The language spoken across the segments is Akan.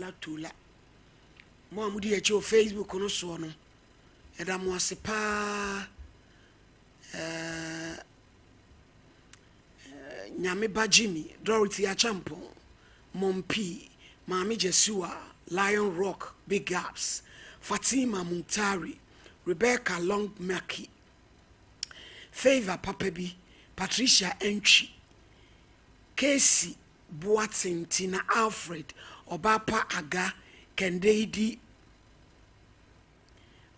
Tola Tola. Mo a modi akyi wɔ Facebook no soɔ no, yɛda mo ase paa. Ɛɛ Nyame Ba Jimmy, Dorothy Achampong, Mom P, Maame Jesua, Lion Rock, Big Ups, Fatima Muntari, Rebecca Long Maki, Favour Papabi, Patricia Antwi, Casey Boateng, Tina Alfred, Ɔbaapa Aga, Kendeidi,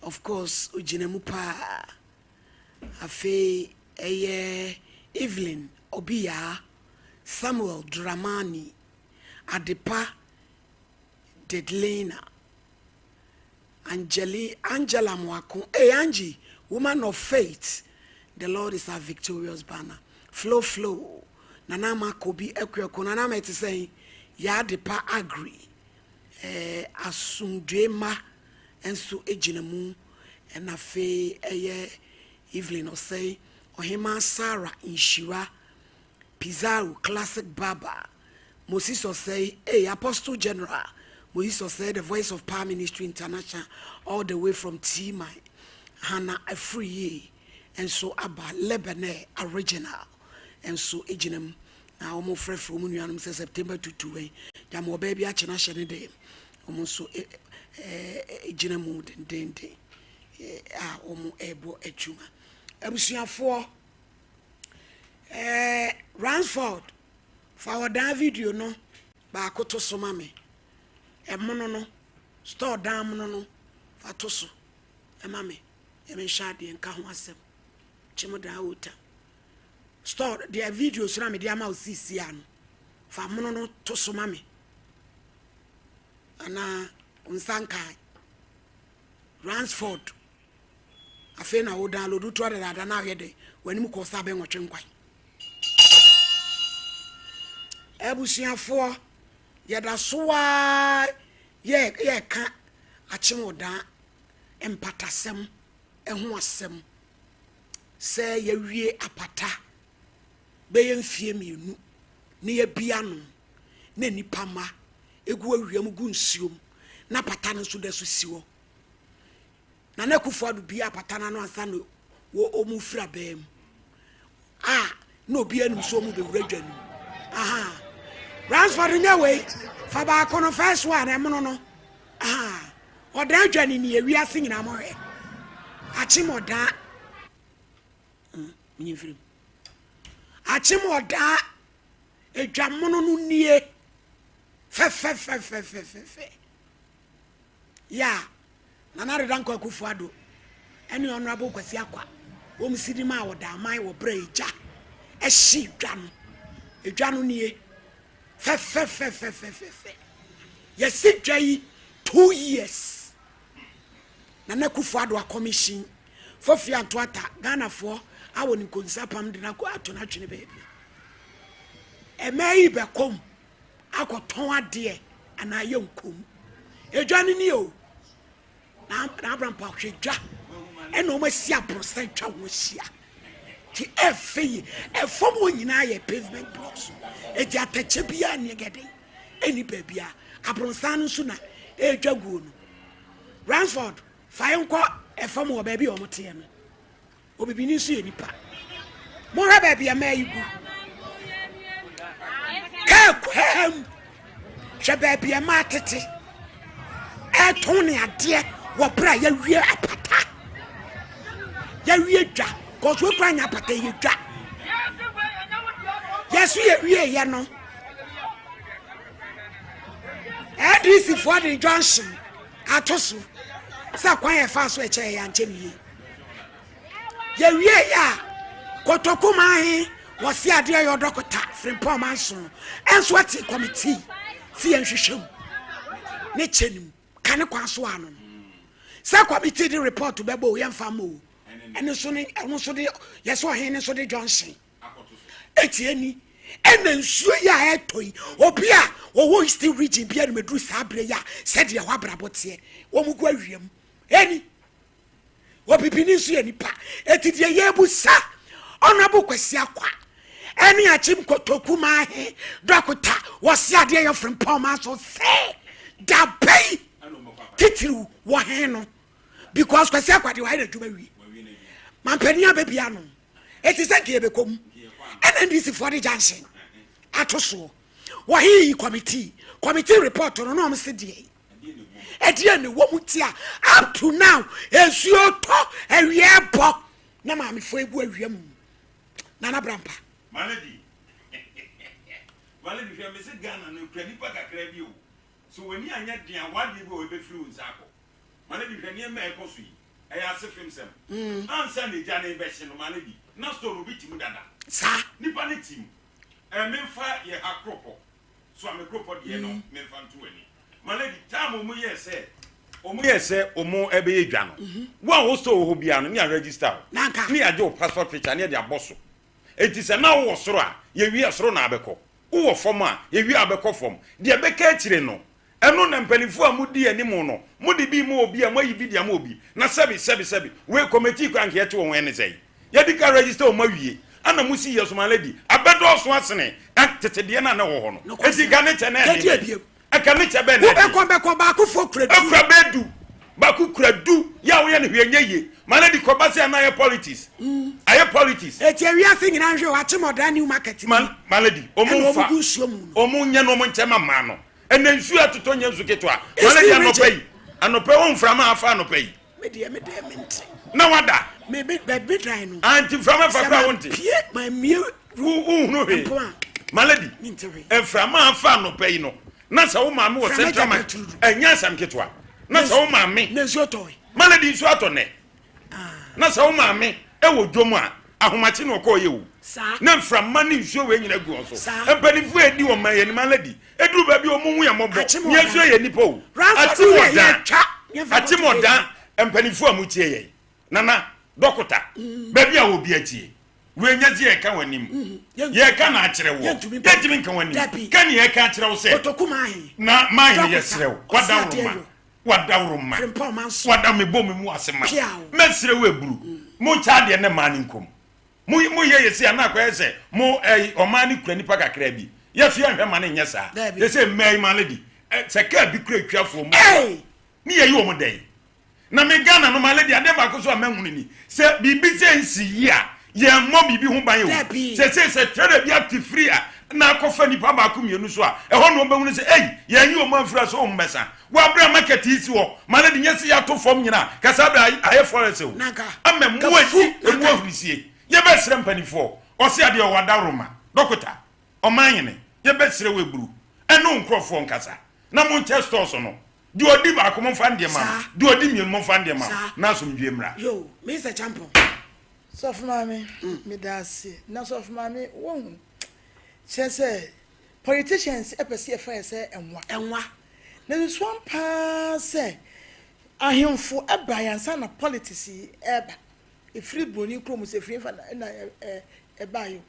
of course, ogyina mu paa. Afei ɛyɛ Evelyn Obiyaa, Samuel Dramani, Adepa Dedlina, Angeli, Angela Mwako, hey Angie, woman of faith, the Lord is our victorious banner. Flow, flow. Nana Ama Kobi Ekueko, Nana Ama ɛte sɛn, Yaa Adepa Agri, Asomdwe ma nso gyina mu. Ɛna afei ɛyɛ Evelyn Ɔsɛe, Ɔhema Sarah Nhyira, Pizarro Classic Baba, Moses Ɔsɛe, hey, Apostle General, Moses Ɔsɛe, the voice of Power Ministry International, all the way from T-Mine. Hannah Afriye, nso aba Lebanon Original, nso gyina mu. Na wɔn frɛfrɛ wɔn nuanom sɛ September tutu yi, gyama ɔbaa bi akyɛ n'ahyɛ ne dɛm. Wɔn nso gyina mu dendenden a wɔn rebɔ adwuma. Abusuafoɔ, Ransford, fa ɔdan video no baako to so ma me. Ɛmono no, store dan mono no, fa to so ɛma me. Ɛmɛ nhyɛ adeɛ nka ho asɛm. Kyem dan ota. Store deɛ video so na mede ama wo sisi ano. Fa mono no to so ma me. Anaa nsa nkae. Ransford. Afei na wo download to adada na ahwɛ de w'anim kɔ sa bɛnwɔtwe nkwan. Abusuafoɔ, yɛda so a yɛka akyem ɔdan mpatasɛm ɛho asɛm sɛ yɛwie apata bɛyɛ mfie 2 na yɛbia no na nipa ma egu awia mu gu nsuom na pata no nso da so si hɔ. Nana Akufo-Addo bia apata no ano ansa na ɔmu firi abɛn mu a na obi anim so ɔmu bɛwura dwa no mu. Aha Ransford nyɛ wei, fa baako no first one ɛmono no. Aha ɔdan dwa ne nie, wiase nyinaa mɔhwɛ akyem ɔdan menyimfirim akyem ɔdan edwamono no nie fɛfɛfɛfɛfɛfɛ. Ya Nana Addo Dankwa Akufo-Addo ɛne Honorable Kwasi Akwa wɔn si di ma ɔda aman wɔ brɛ egya ɛhye dwa no. Edwa no nie fɛfɛfɛfɛfɛfɛ. Yɛsi dwa yi 2 years. Nana Akufo-Addo akɔmihyin Fofi Antoata Ghanafoɔ awɔ ne nkonsa pam de n'akɔ ato n'atwene baabi. Ɛmɛ yi bɛkɔm akɔtɔn adeɛ anaa yɛ nkom. Edwa no nie o. Na Abraham ahwɛ dwa ɛna wɔn asi aborosan twa ho ahyia. Ti ɛfɛ yi ɛfɔm hɔ nyinaa yɛ pavement blocks. Eti atɛkyɛ biara ne gɛdɛ ɛni baabi a aborosan no nso na ɛredwa guo no. Ransford fa yɛn nkɔ ɛfɔm wɔ baabi a wɔn teɛ no. Obibini nso yɛ nipa. Mohwɛ baabi a mmaa yi gu. Kaa kwam. Hwɛ baabi a mmaa tete. Ɛtɔn ne adeɛ wɔ bere a yɛawie apata. Yɛawie dwa. Kɔsu ekura nya apata yɛ dwa. Yɛso yɛwie yɛ no. NDC foɔ de junction ato so sɛ kwan yɛ fa so ɛkyɛ yɛ ankyɛ ne yie. Yɛwie yɛ a Kotoku maahe wɔsi adeɛ yɛ ɔdɔkota Frimpong Manso ɛnso ate committee si yɛn hwehwɛ mu ne kyɛ ne mu ka ne kwan so ano no sɛ committee de report bɛbɔ o yɛmfa ma o ɛno nso ne ɛno nso de yɛsɛ ɔhen ne nso de junction etie ni ɛna nsuo yi a ɛtɔ yi obi a ɔwɔ Eastern Region bi a no meduru saa abere yi a sɛdeɛ ɛhɔ abrabɔ teɛ wɔn gu awia mu ɛni obibini nso yɛ nipa eti deɛ yɛbu sa Honorable Kwasi Akwa ɛne akyem Kotoku maahe dɔkota wɔsi adeɛ yɛ Frimpong Manso sɛ Da bɛn titiriw wɔ he no? Because Kwasi Akwa deɛ wayɛ n'adwuma wie. Mampanin abɛbia ano. Eti sɛ nka yɛbɛkɔ mu. Ɛna NDC foɔ de junction ato soɔ. Wɔ he yi committee. Committee report no na wɔn se deɛ. Ɛdeɛ ne wɔ mu ti a up to now nsuo tɔ awia bɔ na maamefoɔ egu awia mu. Nana Brampa. Malady Malady hwɛ mese Ghana no ekura nipa kakra bi o so w'ani anyɛ den a w'adeɛ bi wɔ hɔ ebɛfiri wo nsa akɔ Malady hwɛ nneɛma a ɛkɔ so yi ɛyɛ ase fem sɛm ansa na egya no rebɛhye no Malady na store no obi te mu dada Saa. nipa no te mu ɛɛ memfa yɛ ha koropɔ So a me kuropɔ deɛ no memfa nto w'ani. My lady, time wɔn yɛɛ sɛ wɔn yɛɛ sɛ wɔn ɛbɛyɛ dwa no, wo a wo store wɔ hɔ biara no, ne yɛ register wo, ne yɛ agye wo passport picture ne yɛ de abɔ so. Eti sɛ na wowɔ soro a, yɛwie a soro na abɛkɔ. Wowɔ fam a, yɛwie a abɛkɔ fam. Deɛ ɛbɛka akyire no, Ɛno na mpaninfoɔ a modi anim no, mode bi rema obi a, moayi bi de ama obi. Na sɛbe, sɛbe, sɛbe, wei committee koraa anka yɛte wɔn ɛne sɛn? Yɛadi kan register wɔn awie, ɛna mosi yɛ so my lady, abɛdɔɔso asene tete deɛ no a na ɛwɔ hɔ no. Enti nka ne kyɛ na ɛden bɛn? Ɛka ne kyɛ bɛn na ɛden? Wobɛkɔ bɛkɔ, baakofoɔ kura du. Ɛkura bɛɛ du. Baako kura du, yɛ a woyɛ no hwee nyɛ yie. My lady, kɔba sɛ ɛna ayɛ politics. Ayɛ politics. Eti ewiase nyinaa nhwɛ o, akyem ɔdaa new market ni. My lady, wɔn Ɛna nfa, wɔn gu nsuo mu no. wɔn nyɛ na wɔn nkyɛ ma mmaa no. Ɛnɛ nsuo a ɛtotɔ nyɛ nsu ketewa. Wɔn deɛ anɔpa yi, anɔpa yi wɔn mframa afa anɔpa yi. Me deɛ me deɛ me nte. Na wada. Me me baabi dan no. Anti mframa fa kora wo nte. Pie ma mie. Wo nhunu hwee. My lady. Me nte hwee. Mframa afa anɔpa yi no. Na sɛ wo maame wɔ central market. Ɛnyɛ asɛm ketewa. Na sɛ wo maame. Na nsuo tɔ. My lady nsuo atɔ nɛ. Na sɛ wo maame wɔ dwom a, ahomakye na ɔkɔɔ yɛ o. Na mframa ne nsuo wei nyina gu wɔn so. Mpanimfoɔ a ɛdi wɔn man yɛn anim aladi. Ɛduru baabi a wɔn hu yɛn mmɔbɔ. Yɛn nso yɛ nnipa o. Atemɔdan, atemɔdan, mpanimfoɔ a motie yɛn. Nana, dɔkota, baabi a wɔ bi atie. Wei nyɛ sɛ yɛka wɔn anim. Yɛka na akyerɛ woɔ. Yɛntumi nka wɔn anim. Ka nea yɛka akyerɛ wo sɛ, na man no yɛsrɛ wo, wadaworo ma. Wadaworoma, wada me bɔ me mu ase ma. Mɛsrɛ wo aburu, monkyɛ adeɛ ne mmaa no nkom. Mo mo yɛ yɛ si a na akɔyɛ sɛ mo ɛyi ɔman no kura nipa kakra bi. Yɛ so yɛnhwɛ ma no nyɛ saa. Yɛ sɛ mmaa yi ma lady sɛ kaa bi kura atwafoɔ mu ne yɛyi wɔn dɛn. Na me Ghana no ma lady adeɛ baako so a mahunu ni sɛ biribi sɛ nsi yi a yɛmmɔ biribi ho ban o. Sɛsei sɛ trailer bi ate firi a na akɔfa nipa baako mmienu so a ɛhɔ na wɔbɛhunu sɛ ei yɛanyi wɔn amfiri a sɛ wɔn bɛsa. Wɔ abere a market yi si hɔ ma no de nyɛ sɛ yɛato fam nyina ka saa bere ayɛ forest o ama mmoa adi emu ahurisie. Yɛbɛsrɛ mpanifoɔ ɔse adeɛ ɔwɔ adaworoma dɔkota ɔman hene yɛbɛsrɛ wo aburu ɛne wo nkorɔfoɔ nkasa na monkyɛ stores no deɛ ɔdi baako momfa ndeɛ ma no deɛ ɔdi mmienu momfa ndeɛ ma no na asomdwie mmra. Yoo, Mister Champon. Sɔfo maame, meda ase. Na sɔfo maame, wohu, kyerɛ sɛ Politicians pɛ sɛ yɛfa yɛ sɛ nwa. Nwa. Na susuam paa sɛ ahemfo baeɛ ansa na politics yi reba. Ɛfiri buroni kurom sɛ ɛfiri hefa na ɛbaeɛ o.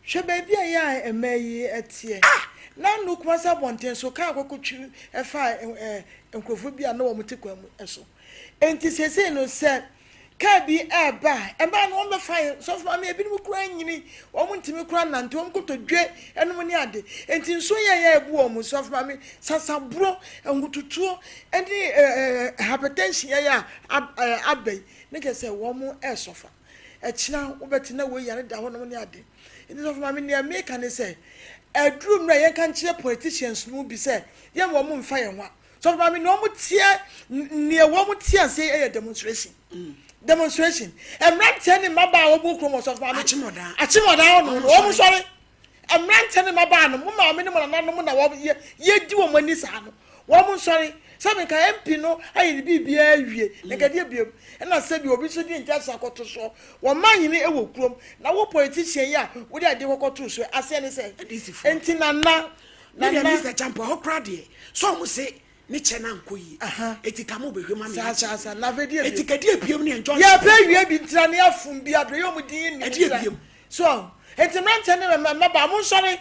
Hwɛ baabi a yɛ a mmaa yi teɛ. Ah! Na ano Kumasi abɔnten so kaa kɔkɔtwi faa nkurɔfoɔ bi a na wɔte kwan mu so. Enti seesei no sɛ kaa bi reba a, mmaa no wɔbɛfa yɛn. Sɔfo maame, ebinom koraa nyini, wɔn ntumi koraa nante, wɔn kotodwe nom ne ade. Enti nsuo yɛ yɛ ebu wɔn. Sɔfo maame, sasaboro, nhututuo ne ɛɛ hypertension yɛ yɛ a aba yi, ne kyerɛ sɛ wɔn resɔfa. Ɛkyena wobɛte na wei yare da hɔnom ne ade. Enti sɔfo maame, nea meka ne sɛ, aduru mmerɛ a yɛnka nkyerɛ politicians no bi sɛ yɛmma wɔn mfa yɛn ho a, Sɔfo maame nea wɔn teɛ nea wɔn te aseɛ yɛ demonstration demonstration mmeranteɛ ne mmabaa a wɔn kurom wɔ sɔfo maame akyemɔdan akyemɔdan hɔ nom wɔn sɔre mmeranteɛ ne mmabaa no mo maame ne mo nananom na wɔn yɛ yɛdi wɔn ani saa no wɔn nsɔre sɛbi nka MP no ayɛ ne biribiara awie na nka deɛ biem ɛna sɛbi obi nso de nkyɛnse akɔto soɔ wɔn man hene wɔ kurom na wo politician yi a wode adeɛ kɔkɔto so aseɛ ne sɛ nti nana Me deɛ Mister Champo ɛhɔ koraa deɛ sɛ ɔmo se ne kyɛ no ankɔ yie eti ka mo bɛhwɛ mu ama yɛagye eti ka di ebiem ne ɛnjɔ yɛ pɛ wie bi ntira ne afum bi adɔ yɛ ɔmo din ne ɛdi ebiem so eti mmeranteɛ ne mmabaa mo nsɔre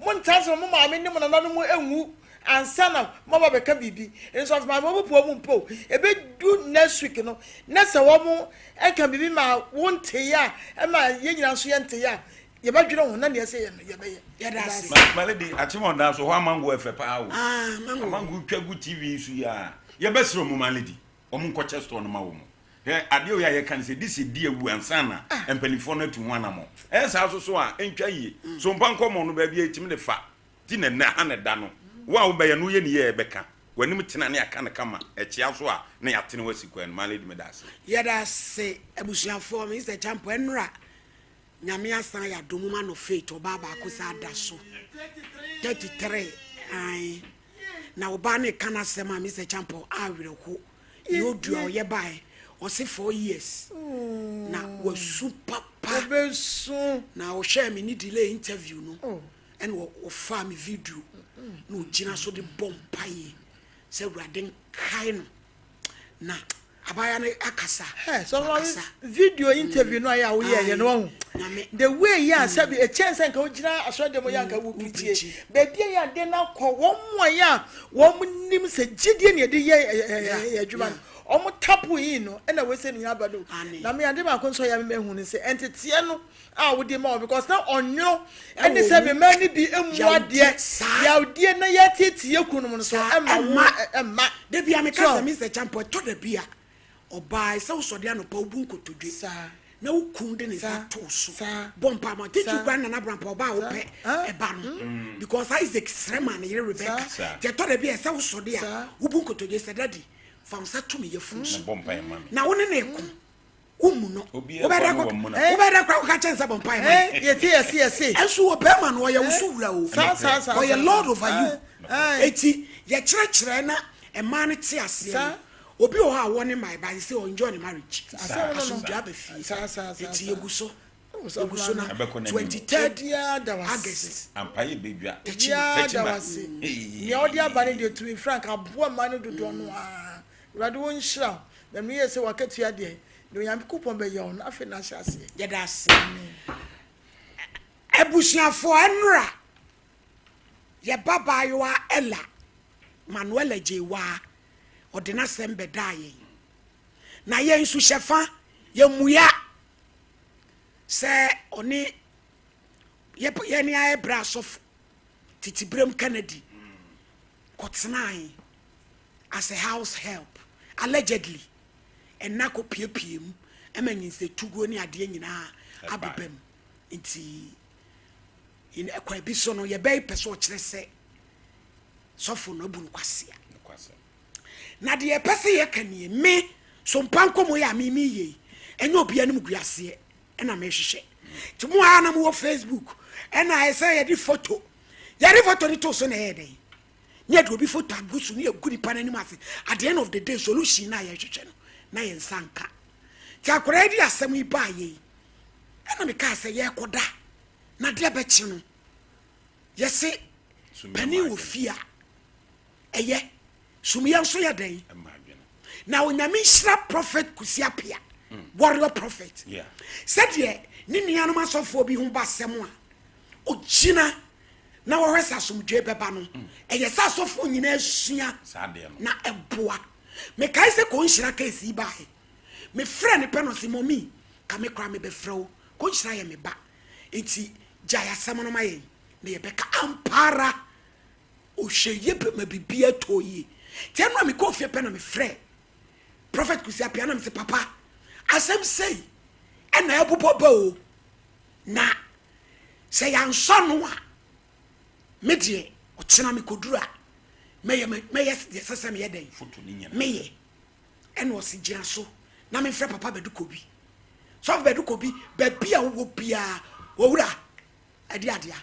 mo ntra ase mo maame ne mo nananom enwu ansa na mo aba bɛka biribi nso afei maame wɔn po wɔn mpo ebedu next week no na sɛ wɔn nka biribi ma wɔn ntee a ɛma yɛn nyinaa nso yɛn ntee a. Yɛbɛdwene ho na nea ɛsɛ yɛ no yɛbɛyɛ. Yɛda ase. Ma lady akyemɔdan so hɔ amango ɛfɛ paa o. Ah, mango. Amango twa gu TV so yi a. Yɛbɛsrɛ ɔmo ma lady ɔmo nkɔkyɛ store no ma wɔn. Hwɛ adeɛ wei a yɛka no sɛ di sɛ di awu ansa na mpanimfoɔ no atu ho anamɔ. Ɛyɛ saa nso so a ɛntwa yie. So mpa nkɔmmɔ no baabi a ɛtumi de fa ti na ɛnɛ ha na ɛda no. Wo a wobɛyɛ no woyɛ ne yie a ɛbɛka. W'anim tena ne aka no kama. Ɛkyea nso a na yɛatene wo asi kwan no. My lady meda ase. Yɛda ase abusuafoɔ, Mister Champo ɛnora Nyame asan ayɛ adom ma no faith ɔbaa baako saa da so 33 ae na ɔbaa no reka n'asɛm a Mister Champon awerɛho ne odu a ɔyɛ bae ɔse 4 years na wasu papa na ɔhwɛɛ me ne delay interview no ɛna ɔfaa me video na ɔgyina so de bɔ mpaeɛ sɛ Awurade nkae no na abaayewa no akasa. Hey, so wakasa. Video interview no ayɛ a woyɛ yɛ no wahu. The way yɛ a sɛbi ɛkyɛn sɛ nka wogyina asɔre dɛm yɛ anka wo preachie. Baabi a yɛ ade no akɔ wɔn mu a yɛ a wɔn nim sɛ gyidie na yɛde yɛ yɛ adwuma no. Wɔn tapo yi no ɛna wɔsɛ ne nyinaa ba no. Na me ade baako nso yɛ me hu no sɛ ɛnteteɛ no a wode ma wɔn because na ɔnwono ɛne sɛ mmaa no bi mmu adeɛ yawdeɛ na yɛteetee yɛ kununom no so ɛma wo ɛma. Dabi a meka sɛ Mister Champo ɛtɔ da bi a ɔbaa sɛ wosɔde anɔpa wobu nkotodwe na wo kun de ne nsa to so bɔ mpa ma titiri kura nana brampa ɔbaa wopɛ ɛba no because Isaac srɛ ma ne yere Rebecca nti ɛtɔ da bi a ɛsɛ wosɔde a wobu nkotodwe sɛ daddy fa wo nsa to me yafunu so na wo ne ne ko wommu no wobɛdɛ kora woka kyɛn sɛ bɔ mpae ma yɛte yɛse yɛse ɛnso wɔ bɛrima no ɔyɛ wo so wura o ɔyɛ lord over you eti yɛkyerɛkyerɛ na mmaa no te aseɛ no obi wɔ hɔ a wɔ ne mmae ba sɛ ɔnjɔ ne marriage asomdwa aba fie eti yɛgu so yɛgu so na 23rd August obiara da wase nea ɔde aba no deɛ tumi frank aboa mmaa no dodoɔ no ara Awurade wo nhyira wo Na me yɛ sɛ w'akatua deɛ, deɛ Onyankopɔn bɛyɛ wo no, afei na ahyɛ aseɛ. Yɛda ase. Abusuafoɔ, ɛnora yɛ ba baayewa Ella Manuela Gyewaa, ɔde n'asɛm bɛdaa yɛn. Na yɛn nso hyɛfa, yɛmmua sɛ ɔne yɛne ayɛ berɛ asɔfo tete berɛm Kennedy kɔtenae. as a house help allegedly ɛna kɔ piepie mu ɛma nyinsɛtuguo ne adeɛ nyinaa abeba mu nti ɛkwan bi so no yɛbɛyɛ pɛ sɛ ɔkyerɛ sɛ sɔfo no abu no kwasea na deɛ ɛpɛ sɛ yɛka nie me so mpa nkɔmmɔ yɛ a me meyɛ yi ɛnyɛ obi anim gu aseɛ ɛna mehwehwɛ nti mo a na mowɔ facebook ɛna ɛsɛ yɛde photo yɛde photo no to so na ɛyɛ dɛn ne yɛde obi foto agu so ne yɛgu nipa no anim ase at the end of the day solution no a yɛhwehwɛ no na yɛn nsa nka nti akwadaa yi de asɛm yi baa yɛ yi ɛna mekaa sɛ yɛrekɔda na deɛ bɛkye no yɛse panin wɔ fie a ɛyɛ sumyɛ nso yɛ dɛn na onyame nhyira prophet Kusi Apia mm. warrior prophet sɛdeɛ ne nuanom asɔfoɔ bi ho ba asɛm a ogyina na wɔhwɛ sɛ asomdwoe bɛba no, ɛyɛ sɛ asɔfoɔ nyinaa sua na ɛboa. Mekae sɛ Kɔnhyira case yi baeɛ, mefrɛɛ no pɛ na ɔse mɔmi ka me koraa mebɛfrɛ wo, Kɔnhyira yɛ me ba nti gyae asɛm no ma yɛn na yɛbɛka. Ampa ara ɔhwɛ yie ma biribiara tɔɔ yie. Nti ɛno a mekɔɔ fie pɛ na mefrɛɛ Prophet Kwesi Appiah na mese papa asɛm sei ɛna ɛbobɔ ba o na Sɛ yɛansɔ ano a, me deɛ ɔkyena mekɔduru a, mɛyɛ mɛyɛ deɛ ɛsɛ sɛ meyɛ dɛn? Meyɛ. Ɛna ɔse gyina so na memfrɛ Papa Badu Kobi. Sɔfo Badu Kobi, baabi a wowɔ biara, owura, ɛde adea.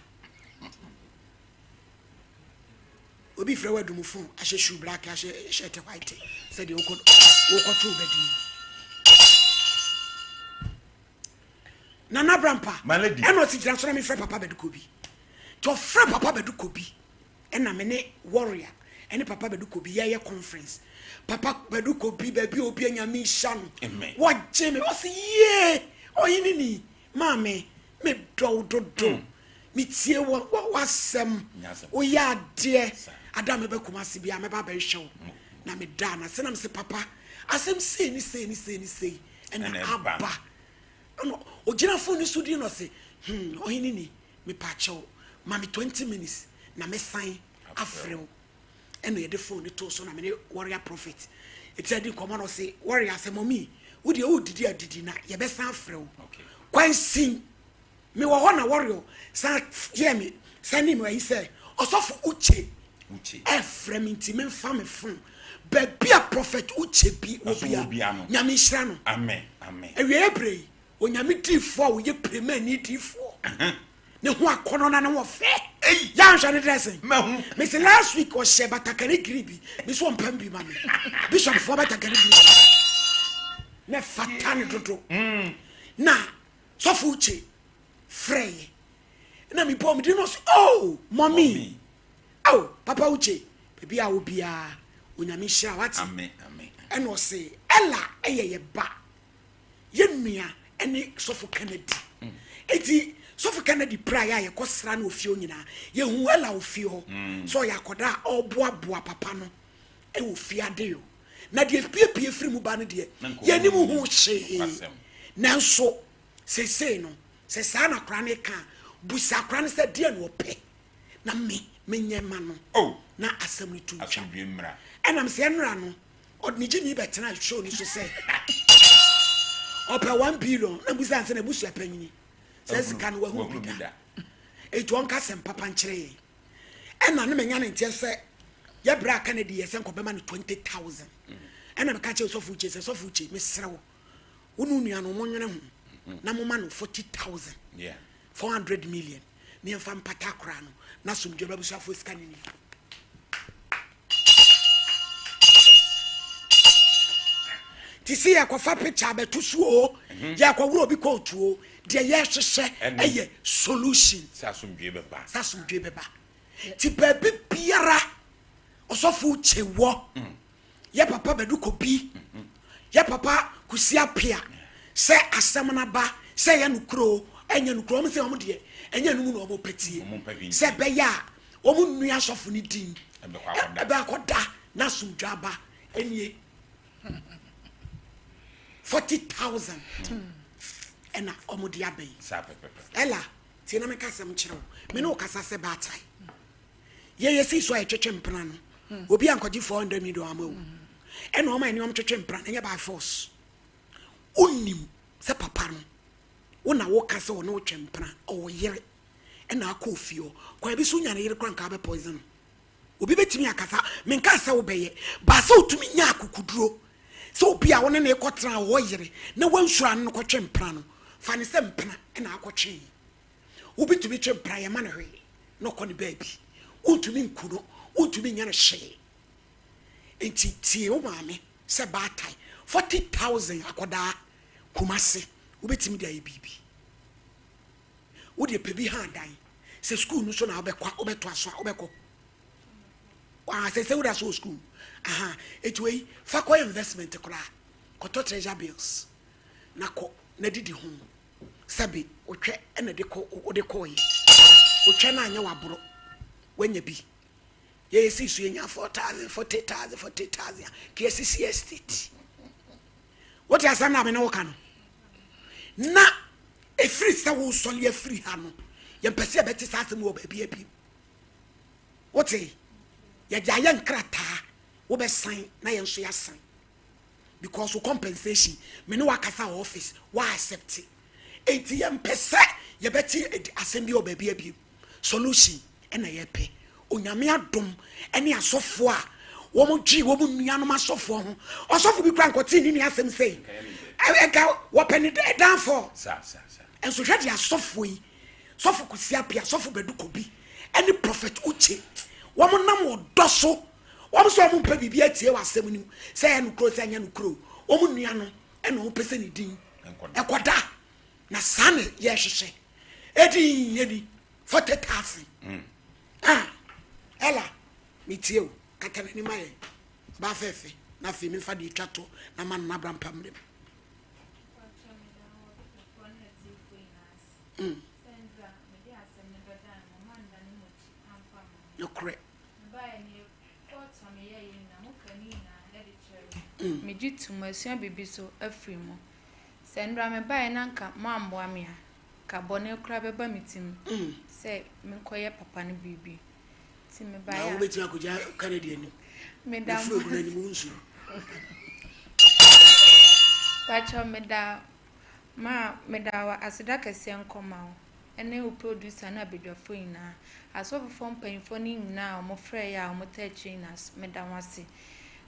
Obi frɛ wo adum phone, ahyɛ shoe black, ahyɛ shirt white, sɛdeɛ wokɔto wo bɛdi. Nana Brampa ɛna ɔsi gyina so na mefrɛ Papa Badu Kobi nti ɔfrɛ Papa Badu Kobi ɛna me ne Warrior ɛne Papa Badu Kobi yɛyɛ conference Papa Badu Kobi baabi a obi anyame nhyira no wɔgye me ɔsi yie ɔhene ni maame me dɔ wo dodo mm. metie w'asɛm woyɛ adeɛ ada mɛba Kumasi bia mɛba abɛhwɛ wo na meda na sɛ na mesɛ papa asɛm sei ne sei ne sei ne sei ɛna aba Ɛna ɔgyina fon no so din na ɔse, Hmm, ɔhene ni, mepaakyɛw, ma me 20 minutes na mɛsan afrɛ wo. Ɛna yɛde phone no too so na me ne Warrior Prophet ɛti adi nkɔmmɔ na ɔse, Warrior sɛ mɔmi, wo deɛ wodidi a didi na yɛbɛsan afrɛ wo. Kwansin, mewɔ hɔ na Warrior san yɛɛ me, sɛne me ayi sɛ, Ɔsɔfo Uche ɛfrɛ me nti memfa me phone. Baabi a Prophet Uche bi wɔ bia, Nyame nhyira no. Awieɛ berɛ yi, Onyame diifoɔ a ɔyɛ piremani diifoɔ ne ho akɔnɔ na ne ho ɔfɛ. Yɛanhwɛ ne dressing. Mese last week ɔhyɛ batakari green bi. Mese ɔmpam bi ma me. Bishop foɔ batakari green. Na fata ne dodo. Mm. Na sɔfo Uche frɛeɛ. Na mebɔɔ me din no ɔse oh mommy. Oh papa Uche baabi a wo biara Onyame nhyira wate. Ɛna ɔse Ella ɛyɛ yɛ ba. Yɛn nua ne Sɔfo Kennedy. Enti Sɔfo Kennedy piraeɛ a yɛkɔ sra no wɔ fie hɔ nyinaa, yɛhuu Ella wɔ fie hɔ sɛ ɔyɛ akwadaa a ɔreboaboa papa no wɔ fie adeyɔ. Na deɛ epiepie firi mu ba no deɛ, yɛnnim ho hwee. Nanso seesei no, sɛ saa na akwadaa no reka a, busa akwadaa no sɛ deɛn na ɔpɛ na me menyɛ ma no na asɛm no to ntwa. Ɛnam sɛ ɛnora no, Ɔde ne gyimii bɛtenaa show no so sɛ ɔpɛ 1 billion na mbusa no sɛ n'abusua panyini saa sika no wahunu bi da, enti ɔnka asɛm papa nkyerɛ yɛn. Ɛna ne manya ne nteɛ sɛ yɛbrɛ a Kennedy yɛ sɛ nkɔbɛma no 20,000. Ɛna meka kyerɛ Sɔfo Uche sɛ, Sɔfo Uche, mesrɛ wo, wo ne wo nua no monwene ho na moma no 40,000, 400 million ne yɛmfa mpata akora no na asomdwoe ba abusuafoɔ sika no ni. Te sɛ yɛkɔfa picture abɛto so o, yɛkɔworɔ obi kootu o, deɛ yɛhwehwɛ ɛyɛ solution. Sɛ asomdwoe bɛba. Sɛ asomdwoe bɛba. Ti baabi biara ɔsɔfo kye wɔ, yɛ papa Badu Kobi, yɛ papa Kusi Apia, sɛ asɛm no aba, sɛ ɛyɛ nokorɛ o, ɛnyɛ nokorɛ, wɔn sɛ wɔn deɛ ɛnyɛ no mu na wɔn pɛ tie, sɛ ɛbɛyɛ a wɔn nnua asɔfo no din ɛbɛ akɔda na asomdwa aba. Ɛnie 40,000 ɛna wɔn de aba yi. Ɛla tie na meka asɛm kyerɛ wo, me ne wo kasa sɛ baatan. Yɛyɛ sii so a yɛtwetwe mpena no, obi ankɔgye 400 million ama wo ɛna ɔma ɛne ɔm twetwe mpena no, ɛnyɛ by force. Wonim sɛ papa no wo na woka sɛ ɔne wo twe mpena, ɔwɔ yere ɛna akɔ ofie hɔ. Kwan bi so wonya ne yere kora nka wobɛ poison no. Obi bɛtumi akasa, menkaa sɛ wobɛyɛ, baa sɛ wotumi nya akokoduro sɛ obi a wo ne ne kɔtena ɔwɔ yere na wansuro ano no kɔtwe mpena no, fa ne sɛ mpena ɛna akɔtwe. Obi tumi twe mpena, yɛma no hwee na ɔkɔ ne baabi. Wontumi nku no, wontumi nyɛ no hwee. Nti tie wo maame sɛ baatan, 40,000 akɔdaa Kumase, wobɛtumi de ayɛ biribi. Wo deɛ pɛ bi ha dan. Sɛ sukuu no so na wobɛkɔ a, wobɛtoa so a, wobɛkɔ. Ah, sɛ sɛ woda so wɔ sukuu. Aha, eti wei, fa kɔyɛ investment koraa. Kɔtɔ treasure bills na kɔ na didi ho. Sɛbe wotwɛ na de kɔ wode kɔɔyɛ. Wotwɛ no anyɛ waboro. Wanya bi. Yɛyɛ sii so yɛnya 4,000, 40,000, 40,000 a, ka yɛsisi estate. Wote asɛm no a me ne wo ka no? Na ɛfiri sɛ wosɔre afiri ha no, yɛmpɛ sɛ yɛbɛte saa asɛm wɔ baabi abiem. Wote? Yɛde ayɛ nkrataa, wobɛsan na yɛn nso yɛasan. Because wo compensation, me ne wakasa wɔ office, wa accept. Enti yɛmpɛ sɛ yɛbɛte asɛm bi wɔ baabi abiem. Solution ɛna yɛpɛ. Onyame adom ɛne asɔfoɔ a wɔn dwe wɔn nuanom asɔfoɔ ho. Ɔsɔfo bi kura nkɔtee ne nua asɛm sɛ ɛka wɔpɛ ne downfall. Nso hwɛ de asɔfoɔ yi, Sɔfo Kwesi Appiah, Sɔfo Badu Kobi ɛne Prophet Uche, wɔn nam ɔdɔ so, wɔn sɛ wɔn mpɛ biribi atie wɔ asɛm no mu, sɛ ɛyɛ nokorɛ sɛ ɛnyɛ nokorɛ o, wɔn nua no ɛna wɔn pɛ sɛ ne din ɛkɔda. Na saa na yɛhwehwɛ. Ɛdin yɛni 40,000. Ah, Ella, metie o, kata n'ani ma yɛn. Ɔbaa fɛɛfɛ, na afei memfa deɛ ɛtwa to na ma no n'abra mpa mmerɛ mu. Nokorɛ. Megye to mu, masua biribi so afiri mu. Sɛ nnora mebaeɛ na anka moammoa me a, nka. Nka bɔne koraa bɛba me tirim sɛ menkɔyɛ papa no biribi. Nti mebaeɛ a. Na wobɛtumi akɔgyina Kennedy anim. Meda mo ase. Wofiri anim wonsuro. Pakyɛw meda ma meda wo aseda kɛseɛ nkɔ ma wo ɛne wo producer ne abadwafoɔ nyinaa. Asɔfofoɔ mpanyinfoɔ no nyinaa a wɔfrɛɛ yɛ a wɔtaa akyire nyinaa so meda mo ase.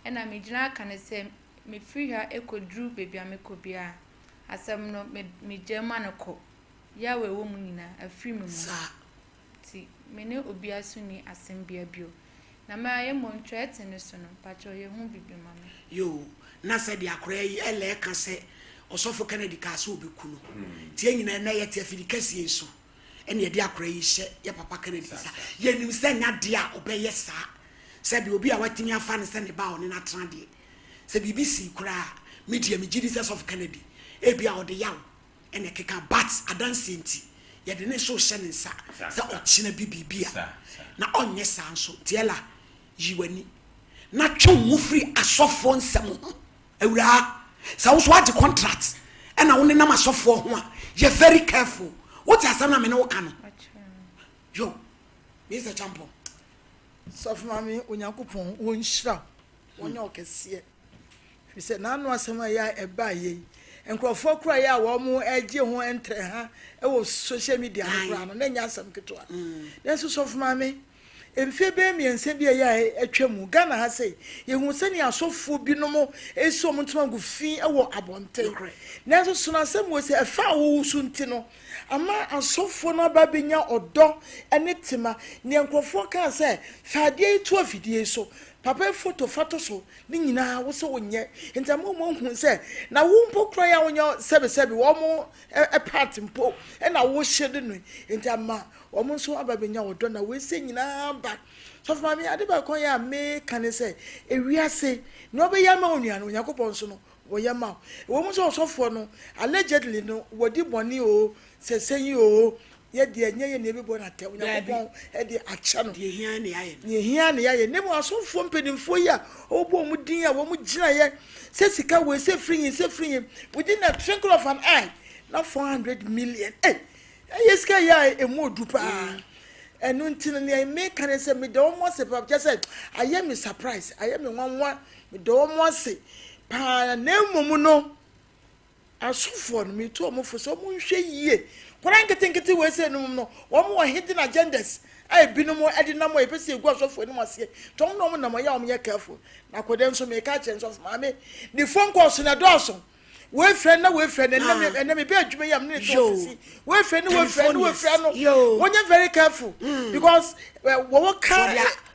Ɛna megyina aka no sɛ mefiri ha kɔduru baabi a mekɔ biara asɛm no me megyae ma no kɔ. Yaw a ɛwɔ mu nyinaa afiri me mu. Saa. Nti me ne obia so nni asɛm bia bio. Na ma yɛ mmɔ ntwerɛte no so no, mpakyɛw yɛ ho bibi ma me. Yoo, na sɛdeɛ akoraa yi Ella ɛka sɛ Ɔsɔfo Kennedy kaa sɛ ɔbɛku no. Nti yɛn nyinaa nnɛ yɛte afidi kɛseɛ yi so ɛna yɛde akoraa yi hyɛ yɛ papa Kennedy nsa. Yɛnim sɛ nyɛ adeɛ a ɔbɛyɛ saa. Sɛdeɛ obi a watumi afa no sɛ ne ba a ɔne no atena deɛ, sɛ biribi sii koraa a, me deɛ megye di sɛ Sɔfo Kennedy ebia ɔde yaw na ɛkeka but adanseɛ nti yɛde ne nso rehyɛ ne nsa sɛ ɔkyena bi biribi a na ɔnyɛ saa nso nti Ella yi w'ani na twe wo ho firi asɔfoɔ nsɛm ho awuraa sɛ wo nso agye contract ɛna wo nenam asɔfoɔ ho a yɛ very careful wote asɛm na me ne wo ka no yo Mr. Champon. Sɔfo Maame Onyankopɔn wɔnhyira wo wɔnyɛ wo kɛseɛ Ɛfiri sɛ n'ano asɛm a ɛyɛ a ɛbaeɛ yi, nkurɔfoɔ koraa yɛ a wɔregye ho ntrɛha wɔ social media no koraa no, na ɛnyɛ asɛm ketewa. Nanso sɔfo maame, mfeɛ bɛyɛ mmiɛnsa bi a ɛyɛ a atwa mu, Ghana ha sei, yɛhu sɛnea asɔfoɔ binom resi wɔn ntoma gu fi wɔ abɔnten. Nanso sono asɛm wɔ sɛ ɛfa a wɔwɔ so nti no, ama asɔfoɔ no aba abɛnya ɔdɔ ne tema. Nea nkurɔfoɔ kaa sɛ, fa adeɛ yi to afidie yi so, papa yi foto fa to so, Ne nyinaa wo sɛ wonyɛ nti ama wɔn ahu sɛ na wo mpo kura yɛ a wonyɛ sɛbesɛbe wɔn part mpo na wohyɛ de no nti ama wɔn nso aba bɛnya ɔdɔ na wei sɛ nyinaa ba sɔfo maame ade baako yɛ a meka ne sɛ ewiase nea ɔbɛyɛ ama onua no Onyankopɔn nso no wɔyɛ ma wo ɛwɔ mu sɛ ɔsɔfoɔ no allegedly no wɔdi bɔne o sɛ sɛn o Yɛ deɛ ɛnyɛ yɛ na yɛbɛbua no atɛn, Onyankopɔn de akyɛ no. Deɛ ɛhia ne yɛayɛ no. Deɛ ɛhia ne yɛayɛ. Na mmom asomfoɔ mpanimfoɔ yi a wɔbɔ wɔn din a wɔn gyinaeɛ sɛ sika wei sɛ firi he sɛ firi he within a twinkle of an eye na 400 million eh ɛyɛ sika yi a ɛmu odu paa. Ɛno nti no nea meka ne sɛ meda wɔn ase paa kyɛ sɛ ayɛ me surprise ayɛ me nwanwa meda wɔn ase paa na mmom no Asɔfoɔ no, metu wɔn fo sɛ wɔnhwɛ yie. Nkwadaa nketenkete wei sɛ nom no, wɔn wɔ hidden agendas a ebinom de nam a yɛpɛ sɛ yɛgu asɔfoɔ anim aseɛ. Nti wɔn na wɔn nam ɛyɛ a wɔnyɛ careful. Na akwadaa nso meka akyerɛ no sɛ maame, ne phone calls no ɛdɔɔso. Wei frɛ no na wei frɛ no, ɛnɛ me ɛnɛ mebɛ adwuma yi a mene ne te office yi. Wei frɛ no wei frɛ no wei frɛ no. Wɔnyɛ very careful because wɔwɔ ka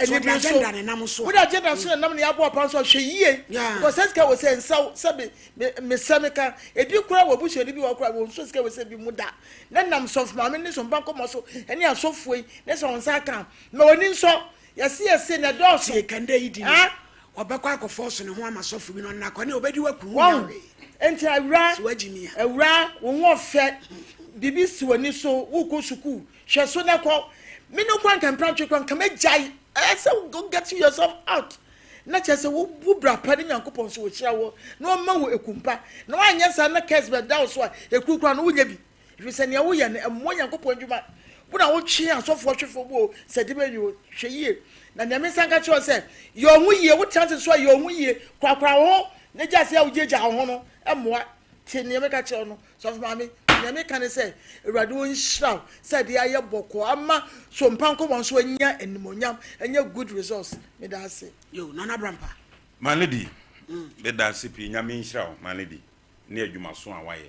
anibere so. Wode agenda nso na nam ne yɛabɔ apa nso a hwɛ yie because sɛ sika wɔ sɛ nsaw sɛbe Me mesɛ me ka ebi koraa wɔ abusuani bi wɔ koraa wɔn nso sika wɔ sɛ bi mu da ne nam sɔfo maame ne sɔmpa nkɔmɔ so ɛne asɔfoɔ yi ne sɛ wɔn nsa aka ma wɔn ani nsɔ yɛse yɛse na ɛdɔɔso. Tie kɛndɛ yi di no ɔbɛkɔ akɔfɔ so ne ho ama sɔfo bi no ɔno akɔ ne ɔbɛdi waku ho nya hwee. Nti awura awura wo ho ɔfɛ biribi si w'ani so wokɔ sukuu hwɛ so na kɔ me no kora nka mprantwe kora nka mɛgyae ɛsɛ sɛ wo get yourself out na kyerɛ sɛ wobu bra pa ne Nyankopɔn nso ɔhyira wo na ɔma wo ekum pa na woanyɛ saa na curse bɛda wo so a ekuru koraa no wonya bi ɛfiri sɛ nea woyɛ no ɛmmoa Nyankopɔn adwuma wo na wotwe asɔfoɔ twefoɔ bu o sɛ de bɛyi o hwɛ yie na nea mensan ka kyerɛ wo sɛ yɛ wo ho yie wotena ase so a yɛ wo ho yie korakora wo ho na gya ase a wogyagya wo ho no mmoa Tie nea meka kyerɛ wo no, sɔfo maame. Nea meka ne sɛ, Awurade ɔnhyira wo sɛ ɛde ayɛ bɔkɔɔ ama Sompa Nkɔmmɔ nso anya animuonyam, anya good results. Meda ase. Yo, Nana Brampa. My lady, meda ase pii. Nyame nhyira wo, my lady, ne adwumaso a wayɛ.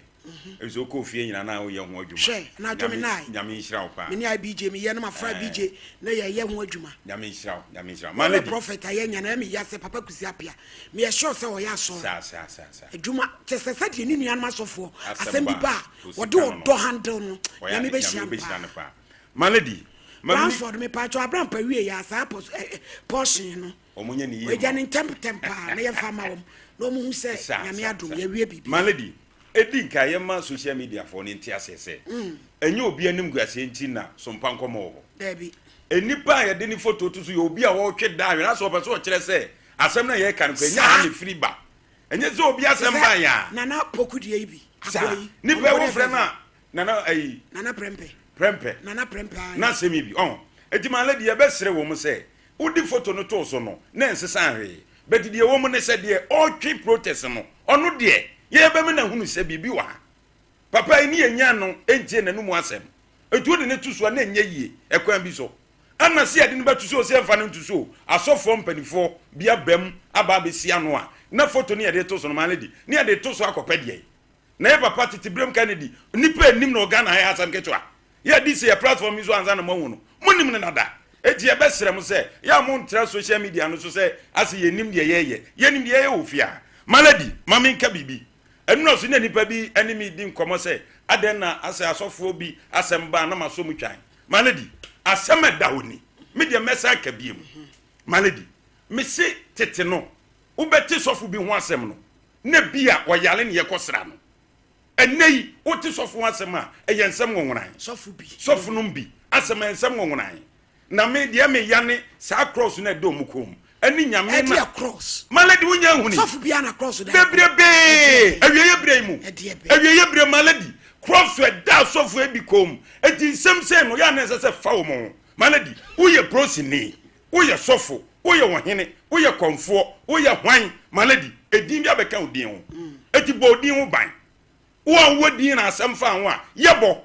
Efisɛ wokɔɔ fie nyinaa na woyɛ ho adwuma. Hwɛ, anadwo me nae. Nyame nhyira wo paa. Me ne IBJ, meyɛ na mafra IBJ na yɛyɛ ho adwuma. Nyame nhyira wo, Nyame nhyira wo. My lady. Prophet a yɛanya no, ɛyɛ me ya sɛ Papa Kwesi Appiah. Meyɛ sure sɛ ɔyɛ asɔre. Saa, saa, saa, saa. Adwuma, kyɛ sɛ sɛdeɛ ne nuanom asɔfoɔ, Asɛm asɛm bi ba ba a, a, osi wɔde ka no no. ɔdɔ handle no. Ɔyɛ Nyame ade, bɛhyira Nyame no bɛhyira no paa. paa. My lady, ma menni. Ransford, mepaakyɛw, Abrampa wie yɛ a, saa pos, ɛ, ɛ, portion no, Wɔn nyɛ ne yie wɔagya ma no wo. ntɛmntɛm paa na yɛmfa mma wɔn, na wɔn hu sɛ Saa, Nyame saa, adom, saa. yɛawie biribiara. My lady, edi nka yɛma social media foɔ no nte aseɛ sɛ, ɛnyɛ obi animguaseɛ nti na Sompa nkɔmmɔ wɔ hɔ. Daabi. Nnipa a yɛde ne foto to so yɛ obi a ɔretwe daa nwene, asɛ ɔpɛ sɛ ɔkyerɛ sɛ asɛm no a yɛreka no kora, ɛnyɛ ha na ɛfiri ba. Ɛnyɛ sɛ obi asɛm Te sɛ baeɛ a. Nana Poku deɛ yi bi, akoa Saa. yi. Nipa Ɔno yi deɛ wofrɛ no a, Nana ayi. Nana Prɛmpɛ. Prɛmpɛ. Nana Prɛmpɛ ayi. Na asɛm yi bi ɔho. Eti my lady yɛbɛsrɛ wɔn sɛ wode photo no too so no na ɛnsesa hwee. But deɛ ɛwɔ mu ne sɛ deɛ ɔretwe protest no ɔno deɛ yɛbɛma no ahunu sɛ biribi wɔ ha. Papa yi ne yɛnya no ntie n'anum asɛm. Eti wode no to so a na ɛnyɛ yie ɛkwan bi so. Ɛna sɛ yɛde no bɛto so o sɛ yɛmfa no nto so o asɔfoɔ mpanifoɔ bi aba mu aba abɛsi ano a na photo no yɛde to so no my lady ne yɛde to so akɔpɛ deɛn? Na yɛ papa tete berɛm Kennedy nnipa nnim no wɔ Ghana ha yɛ asɛm ketewa. Yɛ di sɛ yɛ platform yi so ansa na moahu no. Monim no dada. Enti yɛbɛsrɛ mo sɛ yɛ a montra social media no so sɛ ase yɛnnim deɛ yɛyɛ. Yɛnim deɛ yɛyɛ wɔ fie ha. My lady, ma menka biribi. Ɛnora so na nnipa bi ne me redi nkɔmmɔ sɛ adɛn na asɛ asɔfoɔ bi asɛm ba a na masɔ mu twan. My lady, asɛm a ɛda hɔ ni. Me deɛ mɛsan aka biom. My lady, mese tete no wobɛte sɔfo bi ho asɛm no, na bi a ɔyare na yɛkɔsra no. Ɛnnɛ yi, wote sɔfo ho asɛm a, ɛyɛ nsɛm nwonwonan. Sɔfo bi. Sɔfo nom bi asɛm ɛyɛ nsɛm nwonwonan. Na me deɛ me ya ne saa cross no a ɛda wɔn kɔn mu. Ɛne Nyame na. Ɛdeɛ cross. My lady wo nya nhuni. Sɔfo bi ana cross da. Bebrebee. Awieɛ berɛ yi mu. Ɛdeɛ bɛ. Awieɛ berɛ my lady. Cross ɛda asɔfo ebi kɔn mu. Eti nsɛm sei no yɛ a na ɛsɛ sɛ fa wɔn ho. My lady, woyɛ prosini. Woyɛ sɔfo, woyɛ ɔhene, woyɛ kɔmfoɔ, woyɛ hwan? My lady, edin bi abɛka wo din ho. Eti bɔ wo din ho ban. Wo a wowɔ din na asɛm fa ho a, yɛ bɔ.